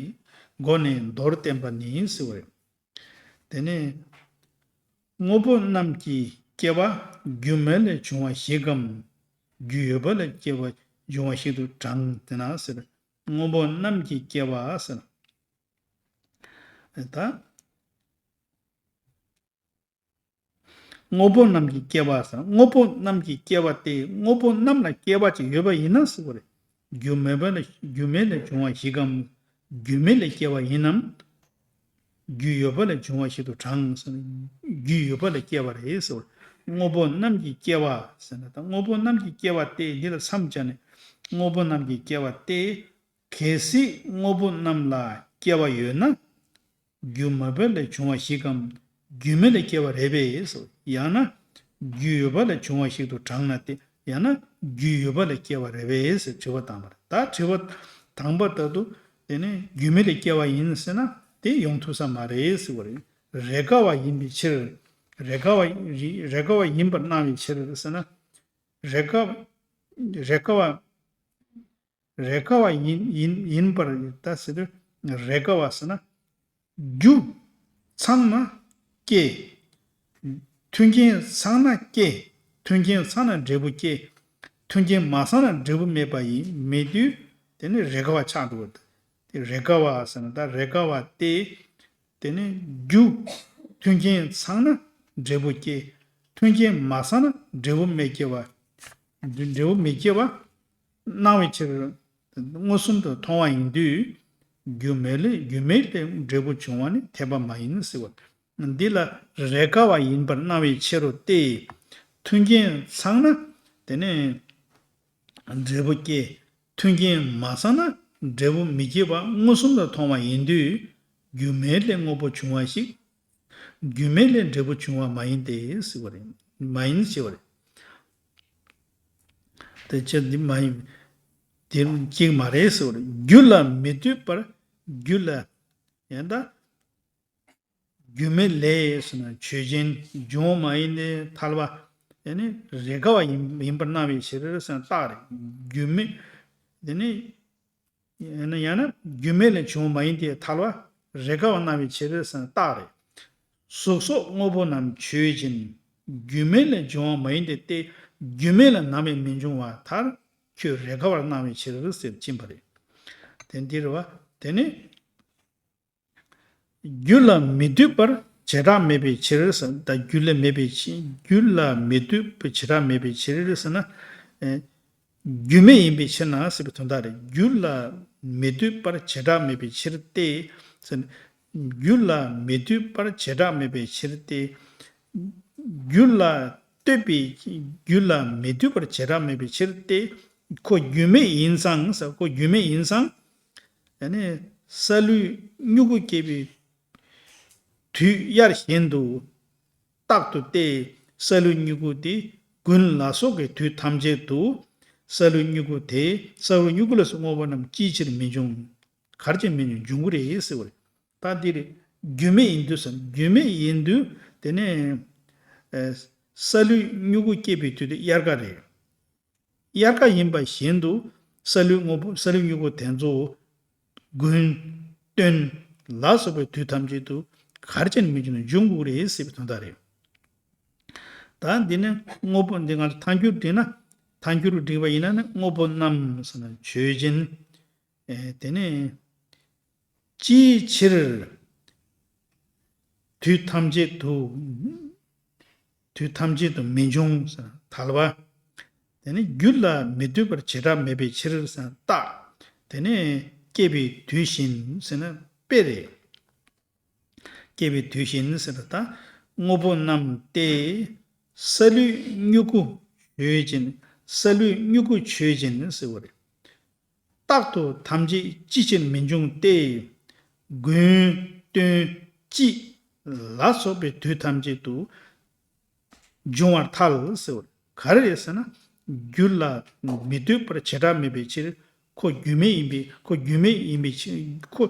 སྒོ་ནས་མདོར་བསྟན་པ་ནི་ཟེར་བ་རེད། དེ་ནས་དངོས་པོ་རྣམས་ཀྱི་སྐྱེ་བ་རྒྱུ་མེད་ལས་བྱུང་བ་ཞིག་གམ། རྒྱུ་ཡོད་པ་ལས་སྐྱེ་བ་འབྱུང་བ་ཞིག་ཏུ་བགྲང་། དེ་ན་ཟེར། དངོས་པོ་རྣམས་ཀྱི་སྐྱེ་བ་ཟེར། ད་དངོས་པོ་རྣམས་ཀྱི་སྐྱེ་བ་ཟེར། དངོས་པོ་རྣམས་ཀྱི་སྐྱེ་བ་སྟེ། དངོས་པོ་རྣམས་ལ་སྐྱེ་བ་ཅིག་ཡོད་པ་ཡིན་ན་ཟེར་བ་རེད། རྒྱུ་མེད་པ་ལས་རྒྱུ་མེད་ལས་བྱུང་བ་ཞིག་གམ། རྒྱུ་མེད་ལས་སྐྱེ་བ་ཡིན་ནམ། རྒྱུ་ཡོད་པ་ལས་བྱུང་བ་ཞིག་ཏུ་བགྲང་ཟེར་ན། རྒྱུ་ཡོད་པ་ལས་སྐྱེ་བ་རེད་ཟེར་བ་རེད། དངོས་པོ་རྣམས་ཀྱི་སྐྱེ་བ་ཟེར་ན། ད་དངོས་པོ་རྣམས་ཀྱི་སྐྱེ་བ་སྟེ། འདི་ལ་མཚམས་སྦྱར་ནས། དངོས་པོ་རྣམས་ཀྱི་སྐྱེ་བ་སྟེ། གལ་སྲིད་དངོས་པོ་རྣམས་ལ་སྐྱེ་བ་ཡོད་ན། རྒྱུ་མེད་པ་ལས་བྱུང་བ་ཞིག་གམ། རྒྱུ་མེད་ལས་སྐྱེ་བ་རེད་པས་སོ། ཡང་ན། རྒྱུ་ཡོད་པ་ལས་བྱུང་བ་ཞིག་ཏུ་བགྲང་ན་སྟེ། ཡང་ན། རྒྱུ་ཡོད་པ་ལས་སྐྱེ་བ་རེད་པས་ཟེར་དྲི་བ་བཏང་བ་རེད། ད་དྲི་བ་དང་པོ་ལྟར་དུ། དེ་ནས་རྒྱུ་མེད་ལས་སྐྱེ་བ་ཡིན་ཟེར་ན་དེ་ཡོང་ཐུབ་ས་མ་རེད་ཟེར་བ་རེད། རེས་འགའ་བ་ཡིན་པའི་ཕྱིར། རེས་འགའ་བ་རེས་འགའ་བ་ཡིན་པར་སྣང་བའི་ཕྱིར་ཟེར་ན། རེས་འགའ་རེས་འགའ་བ། རེས་འགའ་བ་ཡིན་ཡིན་ཡིན་པར་ད་ཟེར་དུས། རེས་འགའ་བ་ཟེར་ན། རྒྱུ་ཚང་ན་སྐྱེ། མཐུན་རྐྱེན་ཚང་ན་སྐྱེ། མཐུན་རྐྱེན་ཚང་ན་འབྲས་བུ་སྐྱེ། མཐུན་རྐྱེན་མ་ཚང་ན་འབྲས་བུ་མེད་པ་ཡིན། མེད་དུས་དེ་ནི་རེས་འགའ་བ་ཆགས་འགྲོ་བ། དེ་རེས་འགའ་བ་ཟེར་ན། ད་རེས་འགའ་བ་སྟེ། དེ་ནི་རྒྱུ་མཐུན་རྐྱེན་ཚང་ན་འབྲས་བུ་སྐྱེ། མཐུན་རྐྱེན་མ་ཚང་ན་འབྲས་བུ་མི་སྐྱེ་བ། འབྲས་བུ་མི་སྐྱེ་བ་སྣང་བའི་ཕྱིར། མངོན་སུམ་དུ་མཐོང་བ་ཡིན་དུས། རྒྱུ་མེད་ལས་རྒྱུ་མེད་ལས་འབྲས་བུ་འབྱུང་བ་ནི་འཐད་པ་མ་ཡིན་ཟེར་བ། འདི་ལ་རེས་འགའ་བ་ཡིན་པར་སྣང་བའི་ཕྱིར་རོ་སྟེ། མཐུན་རྐྱེན་ཚང་ན་དེ་ནས་འབྲས་བུ་སྐྱེ། མཐུན་རྐྱེན་མ་ཚང་ན་འབྲས་བུ་མི་སྐྱེ་བ་མངོན་སུམ་དུ་མཐོང་བ་ཡིན་དུས། རྒྱུ་མེད་ལས་དངོས་པོ་བྱུང་བ་ཞིག་རྒྱུ་མེད་ལས་འབྲས་བུ་བྱུང་བ་མ་ཡིན་ཏེ་ཟེར་བ་རེད། མ་ཡིན་ཞེས་པ་རེད། དེ་ཕྱིར་འདི་མ་ཡིན། དེ་གཅིག་མ་རེད་ཟེར་བ་རེད། རྒྱུ་ལ་མི་ལྟོས་པར་རྒྱུ་ལ་ཡང་དག་རྒྱུ་མེད་ལས་ཟེར་ན་ཆོས་ཅན། འབྱུང་བ་མ་ཡིན་ཏེ་ཐལ་བ། དེ་ནི་རེས་འགའ་བ་ཡིན་ཡིན་པར་སྣང་བའི་ཕྱིར་ཟེར་ན་རྟགས་རེད། རྒྱུ་མེད། དེ་ནི་ཡང་ན་ཡང་ན་རྒྱུ་མེད་ལས་བྱུང་བ་མ་ཡིན་ཏེ་ཐལ་བ་རེས་འགའ་བ་སྣང་བའི་ཕྱིར་ཟེར་ན་རྟགས་རེད། གཟུགས་སོགས་དངོས་པོ་རྣམས་ཆོས་ཅན། རྒྱུ་མེད་ལས་བྱུང་བ་མ་ཡིན་ཏེ་སྟེ། རྒྱུ་མེད་ལ་ནམ་ཡང་མི་འབྱུང་བ་མཐར་ཁྱོད་རེས་འགའ་བར་སྣང་བའི་ཕྱིར་ཟེར་ཕྱིན་པ་རེད། དེ་འདི་རེད་བ། དེ་ནི། རྒྱུ་ལ་མི་ལྟོས་པར་བྱེ་བྲག་མེད་པའི་ཕྱིར་ཟེར། ད་རྒྱུ་ལ་མེད་པའི་ཕྱིར། རྒྱུ་ལ་མི་ལྟོས་པར་བྱེ་བྲག་མེད་པའི་ཕྱིར་ཟེར་ན། ཨེ། རྒྱུ་མེད་ཡིན་པའི་ཕྱིར་ན་ཟེར་བའི་དོན་དག་རེད། རྒྱུ་ལ་མི་ལྟོས་པར་བྱེ་བྲག་མེད་པའི་ཕྱིར་ཏེ། ཟེར་ན། རྒྱུ་ལ་མི་ལྟོས་པར་བྱེ་བྲག་མེད་པའི་ཕྱིར་ཏེ། རྒྱུ་ལ་ལྟོས་པའི་རྒྱུ་ལ་མི་ལྟོས་པར་བྱེ་བྲག་མེད་པའི་ཕྱིར་ཏེ། ཁོ་རྒྱུ་མེད་ཡིན་ཙང་ཟེར། ཁོ་རྒྱུ་མེད་ཡིན་ཙང་། ཡ་ནི་སཱ་ལུའི་མྱུ་གུ་སྐྱེས་པའི་དུས་དབྱར་བཞིན་དུ་རྟག་ཏུ་སྟེ། སཱ་ལུའི་མྱུ་གུ་དེ་དགུན་ལ་སོགས་ཀྱི་དུས་ཐམས་ཅད་དུ་སཱ་ལུའི་མྱུ་གུ་དེ་སཱ་ལུའི་མྱུ་གུ་ལ་སོགས་དངོས་པོ་རྣམས་ཅིའི་ཕྱིར་མི་འབྱུང་། གར་གྱིས་མི་འབྱུང་། འབྱུང་གི་རེད་ཟེར་བ་རེད། ད་འདི་རེད། རྒྱུ་མེད་ཡིན་དུས་སམ། རྒྱུ་མེད་ཡིན་དུས་དེ་ནས་ཨེ། སཱ་ལུའི་མྱུ་གུ་སྐྱེས་པའི་དུས་དེ་དབྱར་ཁ་རེད། དབྱར་ཁ་ཡིན་པ་བཞིན་དུ་སཱ་ལུའི་དངོས་པོ་སཱ་ལུའི་མྱུ་གུ་དེ་ཚོ་དགུན་སྟོན་ལ་སོགས་པའི་དུས་ཐམས་ཅད་དུ་གར་གྱིས་མི་འབྱུང་། འབྱུང་དགོས་རེད་ཟེར་བའི་དོན་དག་རེད། ད་འདི་ནི་དངོས་པོ་འདི་ང་ཚོ་ཐལ་འགྱུར་བསྒྲིགས་ན། ཐལ་འགྱུར་བསྒྲིགས་པ་ཡིན་ན་ནི་དངོས་པོ་རྣམས་ཟེར་ན་ཆོས་ཅན། ཨེ། དེ་ནས་ཅིའི་ཕྱིར་དུས་ཐམས་ཅད་དུ། དུས་ཐམས་ཅད་དུ་མི་འབྱུང་ཟེར་ན་ཐལ་བ། དེ་ནས་རྒྱུ་ལ་མི་ལྟོས་པར་བྱེ་བྲག་མེད་པའི་ཕྱིར་ཟེར་ན་རྟགས། དེ་ནས་སྐྱེས་པའི་དུས་བཞིན་ཟེར་ན་དཔེ་རེད། སྐྱེས་པའི་དུས་བཞིན་ཟེར་ན་ད་དངོས་པོ་རྣམས་ཏེ། སཱ་ལུའི་མྱུ་གུ་ཆོས་ཅན། སཱ་ལུའི་མྱུ་གུ་ཆོས་ཅན་ཟེར་བ་རེད། རྟག་ཏུ་ཐམས་ཅད་ཅི་ཕྱིར་མི་འབྱུང་སྟེ། དགུན་སྟོན་དཔྱིད་ལ་སོགས་པའི་དུས་ཐམས་ཅད་དུ་འབྱུང་བར་ཐལ་ཟེར་བ་ག་རེ་རེད་ཟེར་ན། རྒྱུ་ལ་མི་ལྟོས་པར་བྱེ་བྲག་མེད་པའི་ཕྱིར། ཁོ་རྒྱུ་མེད་ཡིན་པའི་ཁོ་རྒྱུ་མེད་ཡིན་པའི་ཕྱིར། ཁོ་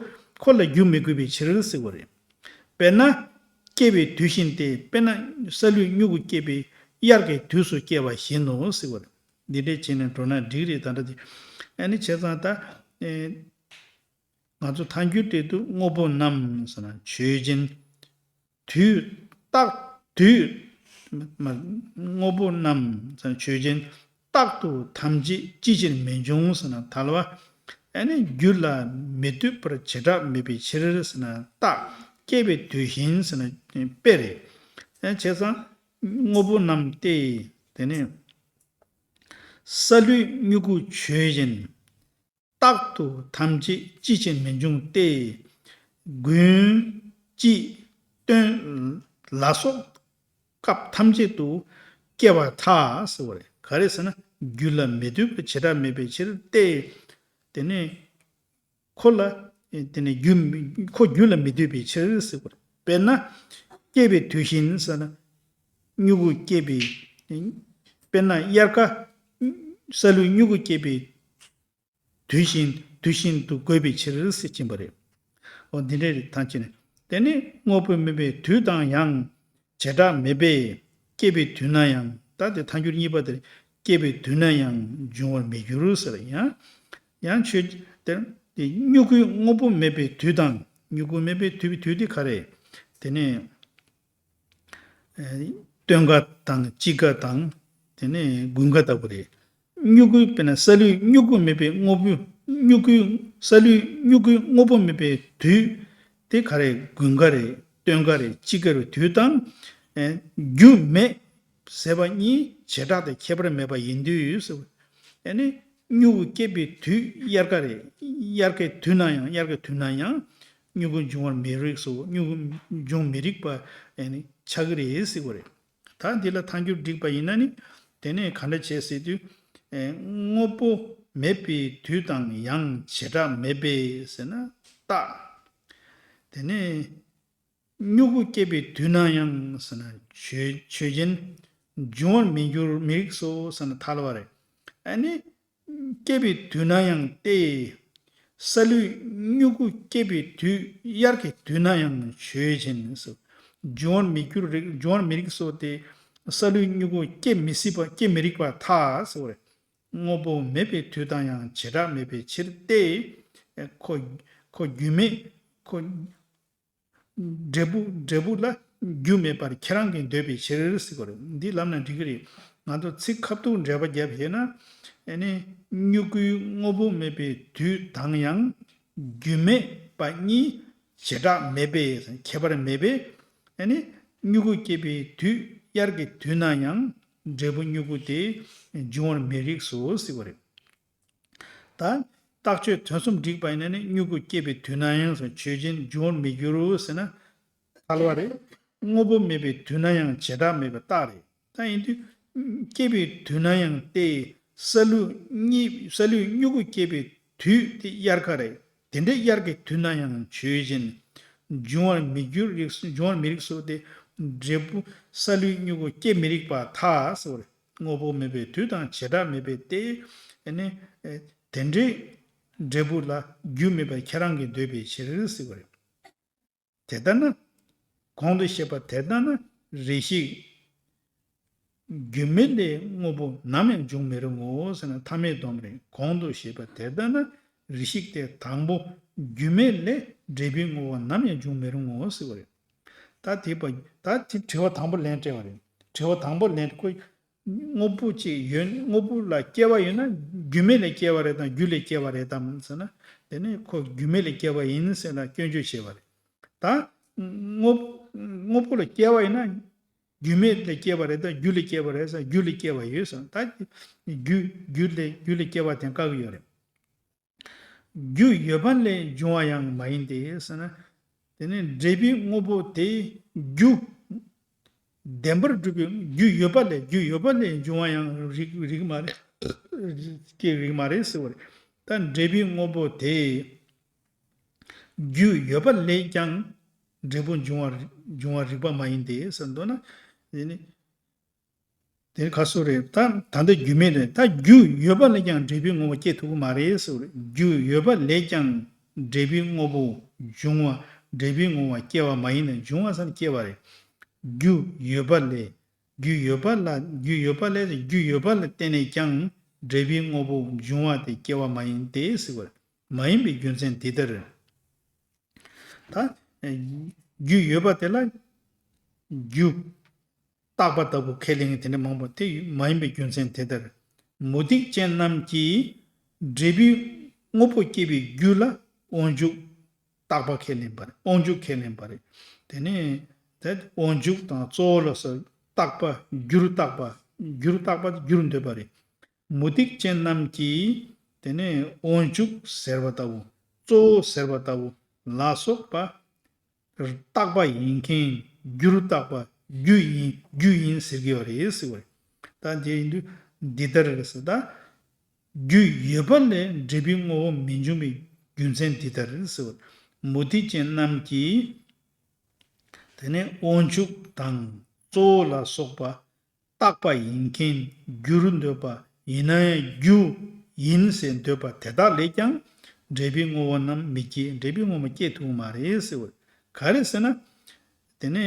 ཁོ་ལ་རྒྱུ་མི་དགོས་པའི་ཕྱིར་ཟེར་བ་རེད། དཔེར་ན། སྐྱེས་པའི་དུས་བཞིན་ཏེ། དཔེར་ན་སཱ་ལུའི་མྱུ་གུ་སྐྱེས་པའི་དབྱར་ཁའི་དུས་སུ་སྐྱེ་བ་བཞིན་ནོ་ཟེར་བ་རེད། འདི་འདྲས་བྱས་ནས་འགྲོ་ན་འགྲིག་རེད། ད་འདྲ་དེ། ཨ་ནི་བྱས་ཙང་ད། ཨེ། ང་ཚོ་ཐལ་འགྱུར་དེ་དུ་དངོས་པོ་རྣམས་ཟེར་ན་ཆོས་ཅན། དུས་རྟག་དུས་མ་དངོས་པོ་རྣམས་ཟེར་ན་ཆོས་ཅན། རྟག་ཏུ་ཐམས་ཅད་ཅི་ཕྱིར་མི་འབྱུང་ཟེར་ན་ཐལ་བ། ཨ་ནི་རྒྱུ་ལ་མི་ལྟོས་པར་བྱེ་བྲག་མེད་པའི་ཕྱིར་ཟེར་ན་རྟགས། སྐྱེས་པའི་དུས་བཞིན་ཟེར་ན་དཔེ་རེད། ཨ་བྱས་ཙང་དངོས་པོ་རྣམས་ཏེ། དེ་ནས་སཱ་ལུའི་མྱུ་གུ་ཆོས་ཅན། རྟག་ཏུ་ཐམས་ཅད་ཅི་ཕྱིར་མི་འབྱུང་སྟེ། དགུན་དཔྱིད་སྟོན་ལ་སོགས་སྐབས་ཐམས་ཅད་དུ་སྐྱེ་བར་ཐལ་ཟེར་བ་རེད། ག་རེ་ཟེར་ན་རྒྱུ་ལ་མི་ལྟོས་པའི་བྱེ་བྲག་མེད་པའི་ཕྱིར་ཏེ། དེ་ནས་ཁོ་ལ་དེ་ནས་རྒྱུ་ཁོ་རྒྱུ་ལ་མི་ལྟོས་པའི་ཕྱིར་ཟེར་བ་རེད། དཔེར་ན་སྐྱེས་པའི་དུས་བཞིན་ཟེར་ན་མྱུ་གུ་སྐྱེས་པའི། དཔེར་ན་དབྱར་ཁ་སཱ་ལུའི་མྱུ་གུ་སྐྱེས་པའི་དུས་བཞིན་དུས་བཞིན་དུ་དགོས་པའི་ཕྱིར་ཟེར་གྱིན་པ་རེད། འོ་འདི་འདྲའི་རིགས་ཐམས་ཅད་ནི། དེ་ནི་དངོས་པོ་མེད་པའི་དུས་དང་ཡང་བྱེ་བྲག་མེད་པས། སྐྱེས་པའི་དུས་ན་ཡང་། ད་དེ་ཐལ་འགྱུར་གཉིས་པ་དེར་སྐྱེས་པའི་དུས་ན་ཡང་འབྱུང་བར་མི་འགྱུར་ཟེར། ཡང་ཡང་ཆོས་དེར་དེ་མྱུ་གུའི་དངོས་པོ་མེད་པའི་དུས་དང་། མྱུ་གུ་མེད་པའི་དུས་དུས་དེ་ག་རེ། དེ་ནི། སྟོན་ཁ་དང་དཔྱིད་ཁ་དང་། དེ་ནས་དགུན་ཁ་ལྟ་བུ་རེད། མྱུ་གུ་དཔེར་ན་སཱ་ལུའི་མྱུ་གུ་མེད་པའི་དངོས་པོ། མྱུ་གུ། སཱ་ལུའི་མྱུ་གུའི་དངོས་པོ་མེད་པའི་དུས་དེ་ག་རེ། དགུན་ཁ་རེད། སྟོན་ཁ་རེད། དཔྱིད་ཁ་རེད། དུས་དང་། ཨེ། རྒྱུ་མེད་ཟེར་བ་གཉིས་བྱེ་བྲག་དང་ཁྱད་པར་མེད་པ་ཡིན་དུས་སོ། ཨེ་ནི། མྱུ་གུ་སྐྱེས་པའི་དུས་དབྱར་ཁ་རེད། དབྱར་ཁའི་དུས་ན་ཡང་། དབྱར་ཁའི་དུས་ན་ཡང་མྱུ་གུ་འབྱུང་བར་མི་རིགས་སོ། མྱུ་གུ་འབྱུང་མི་རིགས་པ་ཨེ་ནི་ཆགས་ཀྱི་རེད་ཟེར་བ་རེད། ད་འདི་ལ་ཐལ་འགྱུར་བསྒྲིགས་པ་ཡིན་ན་ནི། དེ་ནས་ག་འདྲ་བྱེད་ཟེར་དུས། ཨེ། དངོས་པོ་མེད་པའི་དུས་དང་ཡང་བྱེ་བྲག་མེད་པས་ཟེར་ན་རྟགས། དེ་ནས་མྱུ་གུ་སྐྱེས་པའི་དུས་ན་ཡང་ཟེར་ན་ཆོས་ཆོས་ཅན། འབྱུང་བར་མི་འགྱུར་མི་རིགས་སོ་ཟེར་ན་ཐལ་བ་རེད། ཨ་ནི། སྐྱེས་པའི་དུས་ན་ཡང་སྟེ། སཱ་ལུའི་མྱུ་གུ་སྐྱེས་པའི་དུས་དབྱར་གྱི་དུས་ན་ཡང་ཆོས་ཅན་སོ། འབྱུང་བར་མི་འགྱུར་རིགས། འབྱུང་བར་མི་རིགས་སོ་སྟེ། སཱ་ལུའི་མྱུ་གུ་སྐྱེ་མི་སྲིད་པ། སྐྱེ་མི་རིགས་པར་ཐལ་ཟེར་བ་རེད། དངོས་པོ་མེད་པའི་དུས་དང་ཡང་བྱེ་བྲག་མེད་པའི་ཕྱིར་ཏེ། ཁོ་ཁོ་རྒྱུ་མེད། ཁོ་འབྲས་བུ་འབྲས་བུ་ལ་རྒྱུ་མེད་པར་ཁྱེད་རང་གིས་འདོད་པའི་ཕྱིར་ཟེར་གྱི་རེད། འདི་ལབ་ན་འགྲིག་གི་རེད། ང་ཚོ་ཚིག་ཁ་ཐུག་འགྲེལ་པ་བརྒྱབ་ཞེ་ན། ཨ་ནི། མྱུ་གུའི་དངོས་པོ་མེད་པའི་དུས་དང་ཡང་རྒྱུ་མེད་པ་གཉིས་བྱེ་བྲག་མེད་པས། ཁྱད་པར་མེད་པས། ཨ་ནི། མྱུ་གུ་སྐྱེས་པའི་དུས་དབྱར་གྱི་དུས་ན་ཡང་འབྲས་བུ་མྱུ་གུ་དེ་འབྱུང་བར་མི་རིགས་སོ་ཟེར་བ་རེད། ད་རྟགས་ཆོས་དོན་གསུམ་བསྒྲིགས་པ་ཡིན་ན་ནི། མྱུ་གུ་སྐྱེས་པའི་དུས་ན་ཡང་སོགས་ཆོས་ཅན། འབྱུང་བར་མི་འགྱུར་ཟེར་ན་ཐལ་བ་རེད། དངོས་པོ་མེད་པའི་དུས་ན་ཡང་བྱེ་བྲག་མེད་པའི་རྟགས་རེད། ད་ཡིན་དུས། སྐྱེས་པའི་དུས་ན་ཡང་སྟེ། སཱ་ལུ་གཉིས། སཱ་ལུའི་མྱུ་གུ་སྐྱེས་པའི་དུས་དེ་དབྱར་ཁ་རེད། དེ་འདྲའི་དབྱར་གྱི་དུས་ན་ཡང་ཆོས་ཅན། འབྱུང་བར་མི་འགྱུར་རིགས། འབྱུང་བར་མི་རིགས་སོ་སྟེ། འབྲས་བུ་སཱ་ལུའི་མྱུ་གུ་སྐྱེ་མི་རིགས་པར་ཐལ་ཟེར་བ་རེད། དངོས་པོ་མེད་པའི་དུས་དང་བྱེ་བྲག་མེད་པས་ཏེ། ཨ་ནི། དེ་འདྲའི་འབྲས་བུ་ལ་རྒྱུ་མེད་པར་ཁྱེད་རང་གིས་འདོད་པའི་ཕྱིར་ཟེར་བ་རེད། དེ་ལྟ་ན། གོང་དུ་བཤད་པ་དེ་ལྟ་ན་རེ་ཞིག་རྒྱུ་མེད་ལས་དངོས་པོ་ནམ་ཡང་འབྱུང་མི་རུང་ངོ་ཟེར་ན་ཐ་མའི་སྡོམ་རེད། གོང་དུ་བཤད་པ་དེ་ལྟ་ན་རེ་ཞིག་སྟེ། དང་པོ་རྒྱུ་མེད་ལས་འབྲས་བུའི་དངོས་པོ་ནམ་ཡང་འབྱུང་མི་རུང་ངོ་ཟེར་བ་རེད། ད་དེ་པ། ད་དེ་དྲི་བ་དང་པོ་ལན་སྤྲད་པ་རེད། དྲི་བ་དང་པོ་ལན་ཁོ། དངོས་པོ་གཅིག་ཡོད། དངོས་པོ་ལ་སྐྱེ་བ་ཡོད་ན་རྒྱུ་མེད་ལས་སྐྱེ་བ་རེད་དམ། རྒྱུ་ལས་སྐྱེ་བ་རེད་དམ་ཟེར་ན། དེ་ནི་ཁོ་རྒྱུ་མེད་ལས་སྐྱེ་བ་ཡིན་ཟེར་ན་སྐྱོན་བརྗོད་བྱས་པ་རེད། ད་དངོས་དངོས་པོ་ལ་སྐྱེ་བ་ཡིན་ན་རྒྱུ་མེད་ལས་སྐྱེ་བ་རེད་དམ། རྒྱུ་ལས་སྐྱེ་བ་རེད་ཟེར་ན་རྒྱུ་ལས་སྐྱེ་བ་ཡོད་ཟེར། ད་རྒྱུ་རྒྱུ་ལས་རྒྱུ་ལས་སྐྱེ་བ་དེ་བཀག་གི་ཡོད་རེད། རྒྱུ་ཡོད་པ་ལས་འབྱུང་བ་ཡང་མ་ཡིན་ཏེ་ཟེར་ན། དེ་ནི་འབྲས་བུའི་དངོས་པོ་དེ་རྒྱུ། བདེན་པར་གྲུབ་པའི་རྒྱུ་ཡོད་པ་ལས། རྒྱུ་ཡོད་པ་ལས་འབྱུང་བ་ཡང་རིགས་རིགས་མ་རེད། སྐྱེ་རིགས་མ་རེད་ཟེར་བ་རེད། ད་འབྲས་བུའི་དངོས་པོ་དེ་རྒྱུ་ཡོད་པ་ལས་ཀྱང་འབྲས་བུ་འབྱུང་བ་འབྱུང་བ་རིགས་པ་མ་ཡིན་ཏེ་ཟེར་འདོད་ན། དེ་ནི། དེ་ག་སུ་རེད། ད་ད་ལྟ་རྒྱུ་མེད་རེད། ད་རྒྱུ་ཡོད་པ་ལས་ཀྱང་འབྲས་བུའི་དངོས་པོ་སྐྱེ་ཐུབ་ཀྱི་མ་རེད་ཟེར་བ་རེད། རྒྱུ་ཡོད་པ་ལས་ཀྱང་འབྲས་བུའི་དངོས་པོ་འབྱུང་བ། འབྲས་བུའི་དངོས་པོ་སྐྱེ་བ་མ་ཡིན་ན་འབྱུང་བ་ཟེར་ན་སྐྱེ་བ་རེད། རྒྱུ་ཡོད་པ་ལས། རྒྱུ་ཡོད་པ་ལ། རྒྱུ་ཡོད་པ་ལས། རྒྱུ་ཡོད་པ་ལ་བརྟེན་ནས་ཀྱང་འབྲས་བུའི་དངོས་པོ་འབྱུང་བ་དེ་སྐྱེ་བ་མ་ཡིན་ཏེ་ཟེར་བ་རེད། མ་ཡིན་པའི་རྒྱུ་མཚན་འདི་ལྟར། ད་རྒྱུ་ཡོད་པ་དེ་ལ་རྒྱུ་རྟག་པ་ལྟ་བུ་ཁས་ལེན་མཁན་དེ་འདྲ་མང་པོ། དེ་མ་ཡིན་པའི་རྒྱུ་མཚན་དེ་ལྟར། མུ་སྟེགས་ཅན་རྣམས་ཀྱིས་འབྲས་བུའི་དངོས་པོ་སྐྱེ་བའི་རྒྱུ་ལ་དབང་ཕྱུག་རྟག་པ་ཁས་ལེན་པ་རེད། དབང་ཕྱུག་ཁས་ལེན་པ་རེད། དེ་ནས་དེ་དབང་ཕྱུག་དང་གཙོ་བོ་ལ་སོགས་རྟག་པ། རྒྱུར་རྟག་པ། རྒྱུར་རྟག་པ་རྒྱུར་འདོད་པ་རེད། མུ་སྟེགས་ཅན་རྣམས་ཀྱིས་དེ་ནས་དབང་ཕྱུག་ཟེར་བ་ལྟ་བུ། གཙོ་བོ་ཟེར་བ་ལྟ་བུ་ལ་སོགས་པ། རྟག་པ་ཡིན་མཁན། རྒྱུར་བཏགས་པ། རྒྱུ་ཡིན། རྒྱུ་ཡིན་ཟེར་གྱི་ཡོད་རེད་ཟེར་བ་རེད། ད་དེ་ཡིན་དུས་འདི་ལྟར་རེད་ཟེར། ད་རྒྱུ་ཡོད་པ་ལས་འབྲས་བུའི་དངོས་པོ་མི་འབྱུང་བའི་རྒྱུ་མཚན་འདི་ལྟར་ཟེར་བ་རེད། མུ་སྟེགས་ཅན་རྣམས་ཀྱིས་དེ་ནས་དབང་ཕྱུག་དང་གཙོ་བོ་ལ་སོགས་པ་རྟག་པ་ཡིན་མཁན། རྒྱུར་འདོད་པ། ཡིན་ན་ཡང་རྒྱུ་ཡིན་ཟེར་འདོད་པ་དེ་དག་ལས་ཀྱང་འབྲས་བུའི་དངོས་པོ་རྣམས་མི་སྐྱེ། འབྲས་བུའི་དངོས་པོ་སྐྱེ་ཐུབ་ཀྱི་མ་རེད་ཟེར་བ་རེད། ག་རེ་ཟེར་ན། དེ་ནས་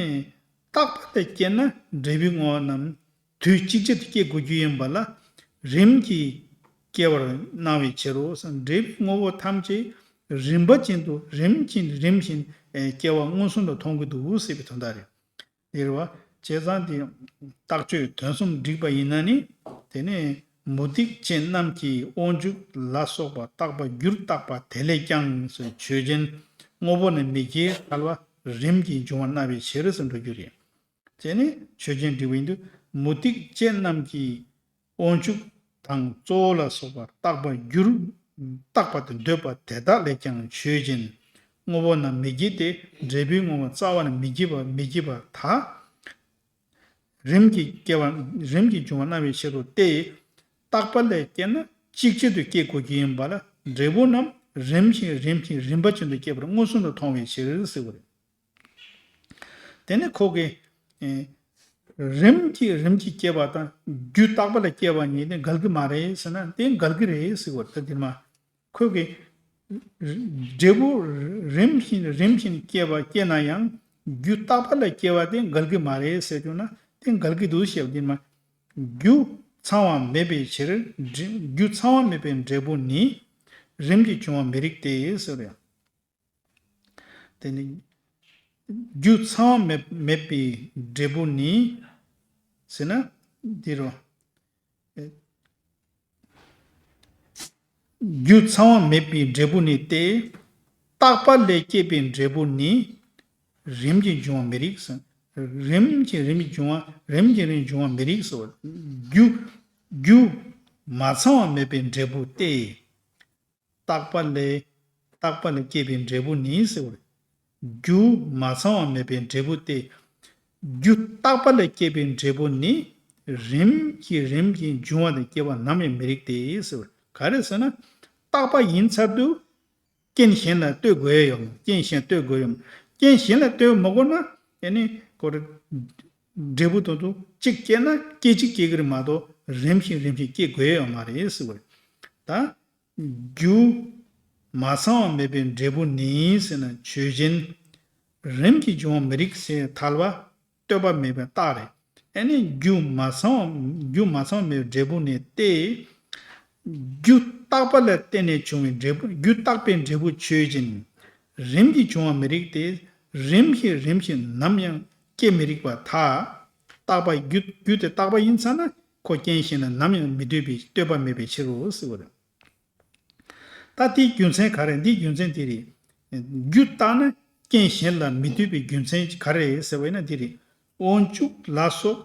རྟག་པ་ལས་སྐྱེས་ན་འབྲས་བུའི་དངོས་པོ་རྣམས་དུས་གཅིག་ཅར་དུ་སྐྱེ་དགོས་རྒྱུ་ཡིན་པ་ལ། རིམ་གྱིས་སྐྱེ་བར་སྣང་བའི་ཕྱིར་རོ། འབྲས་བུའི་དངོས་པོ་ཐམས་ཅད་རིམ་པ་ཅན་དུ་རིམ་གྱིས་རིམ་བཞིན་སྐྱེ་བ་མངོན་སུམ་དུ་མཐོང་གི་འདུག་ཟེར་བའི་དོན་དག་རེད། དེ་རེད་བ། བྱས་ཙང་དེ་རྟགས་ཆོས་དོན་གསུམ་བསྒྲིགས་པ་ཡིན་ན་ནི། དེ་ནས་མུ་སྟེགས་ཅན་རྣམས་ཀྱིས་དབང་ཕྱུག་ལ་སོགས་པ་རྟག་པ་རྒྱུར་བཏགས་པ་དེ་ལས་ཀྱང་ཟེར། ཆོས་ཅན། དངོས་པོ་ནི་མི་སྐྱེ་ཐལ་བ་རིམ་གྱིས་འབྱུང་བར་སྣང་བའི་ཕྱིར་ཟེར་འགྲོ་རྒྱུ་རེད། དེ་ནི་ཆོས་ཅན་བསྒྲིགས་པ་ཡིན་དུས་མུ་སྟེགས་ཅན་རྣམས་ཀྱིས་དབང་ཕྱུག་དང་གཙོ་བོ་ལ་སོགས་པ་རྟག་པ་རྒྱུར་བཏགས་པ་དེ་འདོད་པ་དེ་དག་ལས་ཀྱང་ཆོས་ཅན། དངོས་པོ་རྣམས་མི་སྐྱེ་སྟེ། འབྲས་བུའི་དངོས་པོ་རྩ་བ་ནས་མི་སྐྱེ་བ། མི་སྐྱེ་བར་ཐལ། རིམ་གྱིས་སྐྱེ་བ་རིམ་གྱིས་འབྱུང་བ་སྣང་བའི་ཕྱིར་རོ་སྟེ། རྟག་པ་ལས་སྐྱེས་ན་གཅིག་ཆར་དུ་སྐྱེ་དགོས་ཀྱི་ཡིན་པ་ལ། འབྲས་བུ་རྣམས་རིམ་བཞིན་རིམ་བཞིན་རིམ་པ་བཞིན་དུ་སྐྱེ་བར་མངོན་སུམ་དུ་མཐོང་བའི་ཕྱིར་ཟེར་བ་རེད། དེ་ནི་ཁོ་གིས། ཨེ། རིམ་གྱིས་རིམ་གྱིས་སྐྱེ་བ་དང་རྒྱུ་རྟག་པ་ལ་སྐྱེ་བ་གཉིས་ནི་འགལ་གྱི་མ་རེད་ཟེར་ན་དེ་འགལ་གྱི་རེད་ཟེར་བ་ད་དེ་མ། ཁོ་གིས། འབྲས་བུ་རིམ་བཞིན་རིམ་བཞིན་སྐྱེ་བ་སྐྱེ་ན་ཡང་རྒྱུ་རྟག་པ་ལ་སྐྱེ་བ་དེ་འགལ་གྱི་མ་རེད་ཟེར་བྱུང་ན་དེ་འགལ་གྱི་འདུག་ཞེས་པ་དེ་མ། རྒྱུ་ཚང་བ་མེད་པའི་ཕྱིར། རྒྱུ་ཚང་བ་མེད་པའི་འབྲས་བུ་ནི་རིམ་གྱིས་འབྱུང་བ་མི་རིགས་ཏེ་ཟེར་ཡང་། དེ་ནི། རྒྱུ་ཚང་བ་མེད་མེད་པའི་འབྲས་བུ་ནི། ཟེར་ན། འདི་རུ། རྒྱུ་ཚང་བ་མེད་པའི་འབྲས་བུ་ནི་སྟེ། རྟག་པ་ལས་སྐྱེས་པའི་འབྲས་བུ་ནི། རིམ་གྱིས་འབྱུང་བ་མི་རིགས་སམ། རིམ་གྱིས་རིམ་གྱིས་འབྱུང་བ་རིམ་གྱིས་རིམ་འབྱུང་བ་མི་རིགས་སོ། རྒྱུ། རྒྱུ། མ་ཚང་བ་མེད་པའི་འབྲས་བུ་སྟེ། རྟག་པ་ལས། རྟག་པ་ལས་སྐྱེས་པའི་འབྲས་བུ་ནི་ཟེར་བ་རེད། རྒྱུ་མ་ཚང་བ་མེད་པའི་འབྲས་བུ་སྟེ། རྒྱུ་རྟག་པ་ལས་སྐྱེས་པའི་འབྲས་བུ་ནི། རིམ་གྱིས་རིམ་གྱིས་འབྱུང་བ་དང་སྐྱེ་བ་ནམ་ཡང་མི་རིགས་ཏེ་ཟེར་བ་རེད། ག་རེ་ཟེར་ན། རྟག་པ་ཡིན་ཚར་དུས། རྐྱེན་གཞན་ལ་ལྟོས་དགོས་ཡ་ཡོད་མ། རྐྱེན་གཞན་ལྟོས་དགོས་ཡོད་མ། རྐྱེན་གཞན་ལ་ལྟོས་མ་དགོས་ན། ཨེ་ནི་ཁོ་རེ། འབྲས་བུ་དོན་དུ་གཅིག་སྐྱེས་ན་སྐད་ཅིག་སྐྱེ་གི་རེད་མ་གཏོགས་རིམ་བཞིན་རིམ་བཞིན་སྐྱེ་དགོས་ཡ་ཡོད་མ་རེད་ཟེར་བ་རེད། ད། རྒྱུ། མ་ཚང་བ་མེད་པའི་འབྲས་བུ་ནི་ཟེར་ན་ཆོས་ཅན། རིམ་གྱིས་འབྱུང་བ་མི་རིགས་ཟེར་ཐལ་བ། ལྟོས་པ་མེད་པའི་རྟགས་རེད། ཨེ་ནི་རྒྱུ་མ་ཚང་བ་རྒྱུ་མ་ཚང་བ་མེད་པའི་འབྲས་བུ་ནི་སྟེ། རྒྱུ་རྟག་པ་ལ་བརྟེན་ནས་བྱུང་བའི་འབྲས་བུ་རྒྱུ་རྟག་པའི་འབྲས་བུ་ཆོས་ཅན། རིམ་གྱིས་འབྱུང་བ་མི་རིགས་ཏེ། རིམ་བཞིན་རིམ་བཞིན་ནམ་ཡང་སྐྱེ་མི་རིགས་པར་ཐལ། རྟག་པ་རྒྱུ་རྒྱུ་དེ་རྟག་པ་ཡིན་ཚར་ན་ཁོ་རྐྱེན་གཞན་ལ་ནམ་ཡང་མི་ལྟོས་པའི་ལྟོས་པ་མེད་པའི་ཕྱིར་རོ་ཟེར་བ་རེད། ད་དེའི་རྒྱུ་མཚན་ག་རེ་འདིའི་རྒྱུ་མཚན་དེ་རེད། རྒྱུ་རྟག་ན་རྐྱེན་གཞན་ལ་མི་ལྟོས་པའི་རྒྱུ་མཚན་ག་རེ་རེད་ཟེར་བ་ཡིན་ན་འདི་རེད། དབང་ཕྱུག་ལ་སོགས་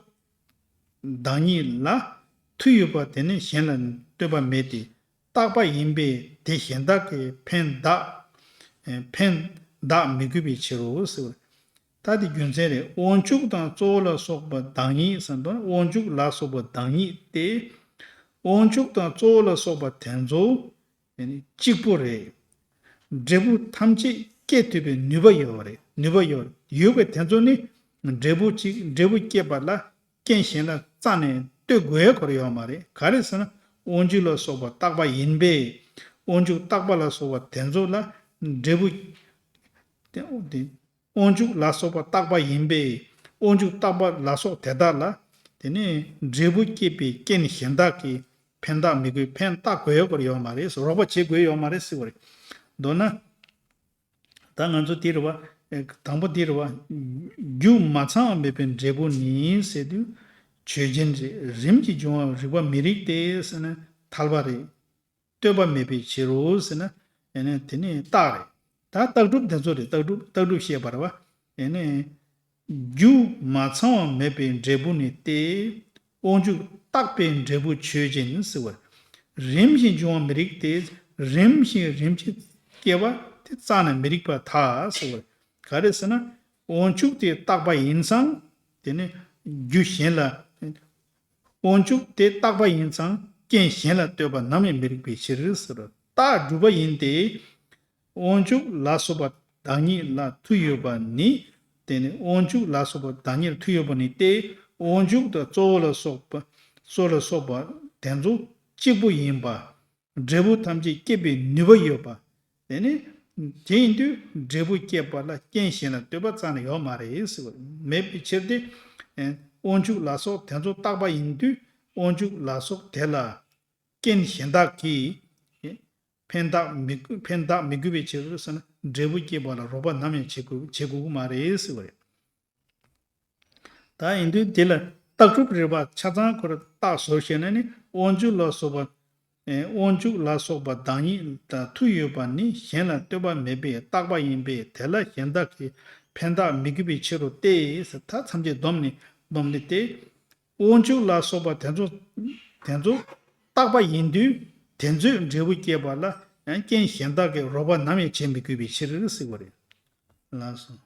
བདག་ཉིད་ལ་མཐུ་ཡོད་པ་དེ་ནི་གཞན་ལ་ལྟོས་པ་མེད་དེ་རྟག་པ་ཡིན་པས་དེ་གཞན་དག་གིས་ཕན་གདགས་ཕན་གདགས་མི་དགོས་པའི་ཕྱིར་རོ་ཟེར་བ། ད་དེ་རྒྱུ་མཚན་རེད། དབང་ཕྱུག་དང་གཙོ་བོ་ལ་སོགས་པ་བདག་ཉིད་ཟེར་དུས་དབང་ཕྱུག་ལ་སོགས་པ་བདག་ཉིད་དེ། དབང་ཕྱུག་དང་གཙོ་བོ་ལ་སོགས་པ་དེ་ཚོ་གཅིག་པུ་རེད། འབྲས་བུ་ཐམས་ཅད་སྐྱེད་ཐུབ་པའི་ནུས་པ་ཡོད་པ་རེད། ནུས་པ་ཡོད་ཡོད་པའི་དེ་ཚོ་ནི་འབྲས་བུ་གཅིག་འབྲས་བུ་སྐྱེད་པ་ལ་རྐྱེན་གཞན་ལ་རྩ་ནས་ལྟོས་དགོས་ཡ་ཁོ་ར་ཡོད་མ་རེད། ག་རེ་ཟེར་ན་དབང་ཕྱུག་ལ་སོགས་པ་རྟག་པ་ཡིན་པས། དབང་ཕྱུག་རྟག་པ་ལ་སོགས་པ་དེ་ཚོ་ལ་འབྲས་བུ་དེ་དབང་ཕྱུག་ལ་སོགས་པ་རྟག་པ་ཡིན་པས། དབང་ཕྱུག་རྟག་པ་ལ་སོགས་དེ་དག་ལ། དེ་ནས་འབྲས་བུ་སྐྱེད་པའི་རྐྱེན་གཞན་དག་གིས་ཕན་གདགས་མི་དགོས། ཕན་བཏགས་དགོས་ཡོད་པར་ཡོད་མ་རེད། རོགས་པ་བྱེད་དགོས་ཡོད་མ་རེད་ཟེར་བ་རེད། མདོར་ན། ད་ང་ཚོ་འདི་རེད་བ། དང་པོ་འདི་རེད་བ། རྒྱུ་མ་ཚང་བ་མེད་པའི་འབྲས་བུ་ནི་ཟེར་དུས། ཆོས་ཅན་རེད། རིམ་གྱིས་འབྱུང་བ་རིགས་པ་མི་རིགས་ཏེ་ཟེར་ན་ཐལ་བ་རེད། ལྟོས་པ་མེད་པའི་ཕྱིར་རོ་ཟེར་ན། ཨེ་ནས་དེ་ནི་རྟགས་རེད། ད་རྟགས་གྲུབ་དེ་ཚོ་རེད། རྟགས་གྲུབ་རྟགས་གྲུབ་བཤད་པ་རེད་བ། ཨེ་ནས། རྒྱུ་མ་ཚང་བ་མེད་པའི་འབྲས་བུ་ནི་སྟེ། དབང་ཕྱུག་རྟག་པའི་འབྲས་བུ་ཆོས་ཅན་ཟེར་བ། རིམ་བཞིན་འབྱུང་བ་མི་རིགས་ཏེ། རིམ་བཞིན་རིམ་བཞིན་སྐྱེ་བ་དེ་རྩ་ནས་མི་རིགས་པར་ཐལ་ཟེར་བ། ག་རེ་ཟེར་ན། དབང་ཕྱུག་དེ་རྟག་པ་ཡིན་ཙང་། དེ་ནི་རྒྱུ་གཞན་ལ། དབང་ཕྱུག་དེ་རྟག་པ་ཡིན་ཙང་རྐྱེན་གཞན་ལ་ལྟོས་པ་ནམ་ཡང་མི་རིགས་པའི་ཕྱིར་ཟེར། རྟགས་གྲུབ་པ་ཡིན་ཏེ། དབང་ཕྱུག་ལ་སོགས་པ་བདག་ཉིད་ལ་མཐུ་ཡོད་པ་ནི། དེ་ནི་དབང་ཕྱུག་ལ་སོགས་པ་བདག་ཉིད་ལ་མཐུ་ཡོད་པ་ནི་སྟེ། དབང་ཕྱུག་དང་གཙོ་བོ་ལ་སོགས་པ་གཙོ་ལ་སོགས་པ་དེ་ཚོ་གཅིག་པུ་ཡིན་པ། འབྲས་བུ་ཐམས་ཅད་སྐྱེད་པའི་ནུས་པ་ཡོད་པ། དེ་ནི་དེ་ཡིན་དུས་འབྲས་བུ་སྐྱེད་པ་ལ་རྐྱེན་གཞན་ལ་ལྟོས་པ་རྩ་ནས་ཡོད་མ་རེད་ཟེར་བ་མེད་པའི་ཕྱིར་ཏེ། དབང་ཕྱུག་ལ་སོགས་དེ་ཚོ་རྟག་པ་ཡིན་དུས་དབང་ཕྱུག་ལ་སོགས་དེ་ལ་རྐྱེན་གཞན་དག་གིས། ཕན་བཏགས་མི་དགོས་ཕན་བཏགས་མི་དགོས་པའི་ཕྱིར་ཟེར་ན་འབྲས་བུ་སྐྱེད་པ་ལ་རོགས་པ་ནམ་ཡང་བྱེད་དགོས་བྱེད་དགོས་ཀྱི་མ་རེད་ཟེར་བ་རེད། ད་ཡིན་དུས་དེ་ལ་རྟགས་གྲུབ་རིགས་པ་ཆ་ཚང་ཁོ་ར་རྟགས་སོ་ཞེ་ན་ནི་དབང་ཕྱུག་ལ་སོགས་པ། དབང་ཕྱུག་ལ་སོགས་པ་བདག་ཉིད་དང་མཐུ་ཡོད་པ་ནི་གཞན་ལ་ལྟོས་པ་མེད་པས་རྟག་པ་ཡིན་པས་དེ་ལ་གཞན་དག་གིས་ཕན་བཏགས་མི་དགོས་པའི་ཕྱིར་རོ་སྟེ་ཟེར་ད་ཐམས་ཅད་བསྡོམས་ནས་བསྡོམས་ནས་ཏེ། དབང་ཕྱུག་ལ་སོགས་པ་དེ་ཚོ་དེ་ཚོ་རྟག་པ་ཡིན་དུས་དེ་ཚོས་འབྲས་བུ་སྐྱེད་པ་ལ་ཡང་རྐྱེན་གཞན་དག་གིས་རོགས་པ་ནམ་ཡང་བྱེད་མི་དགོས་པའི་ཕྱིར་ཟེར་བ་རེད། ལགས་སོ།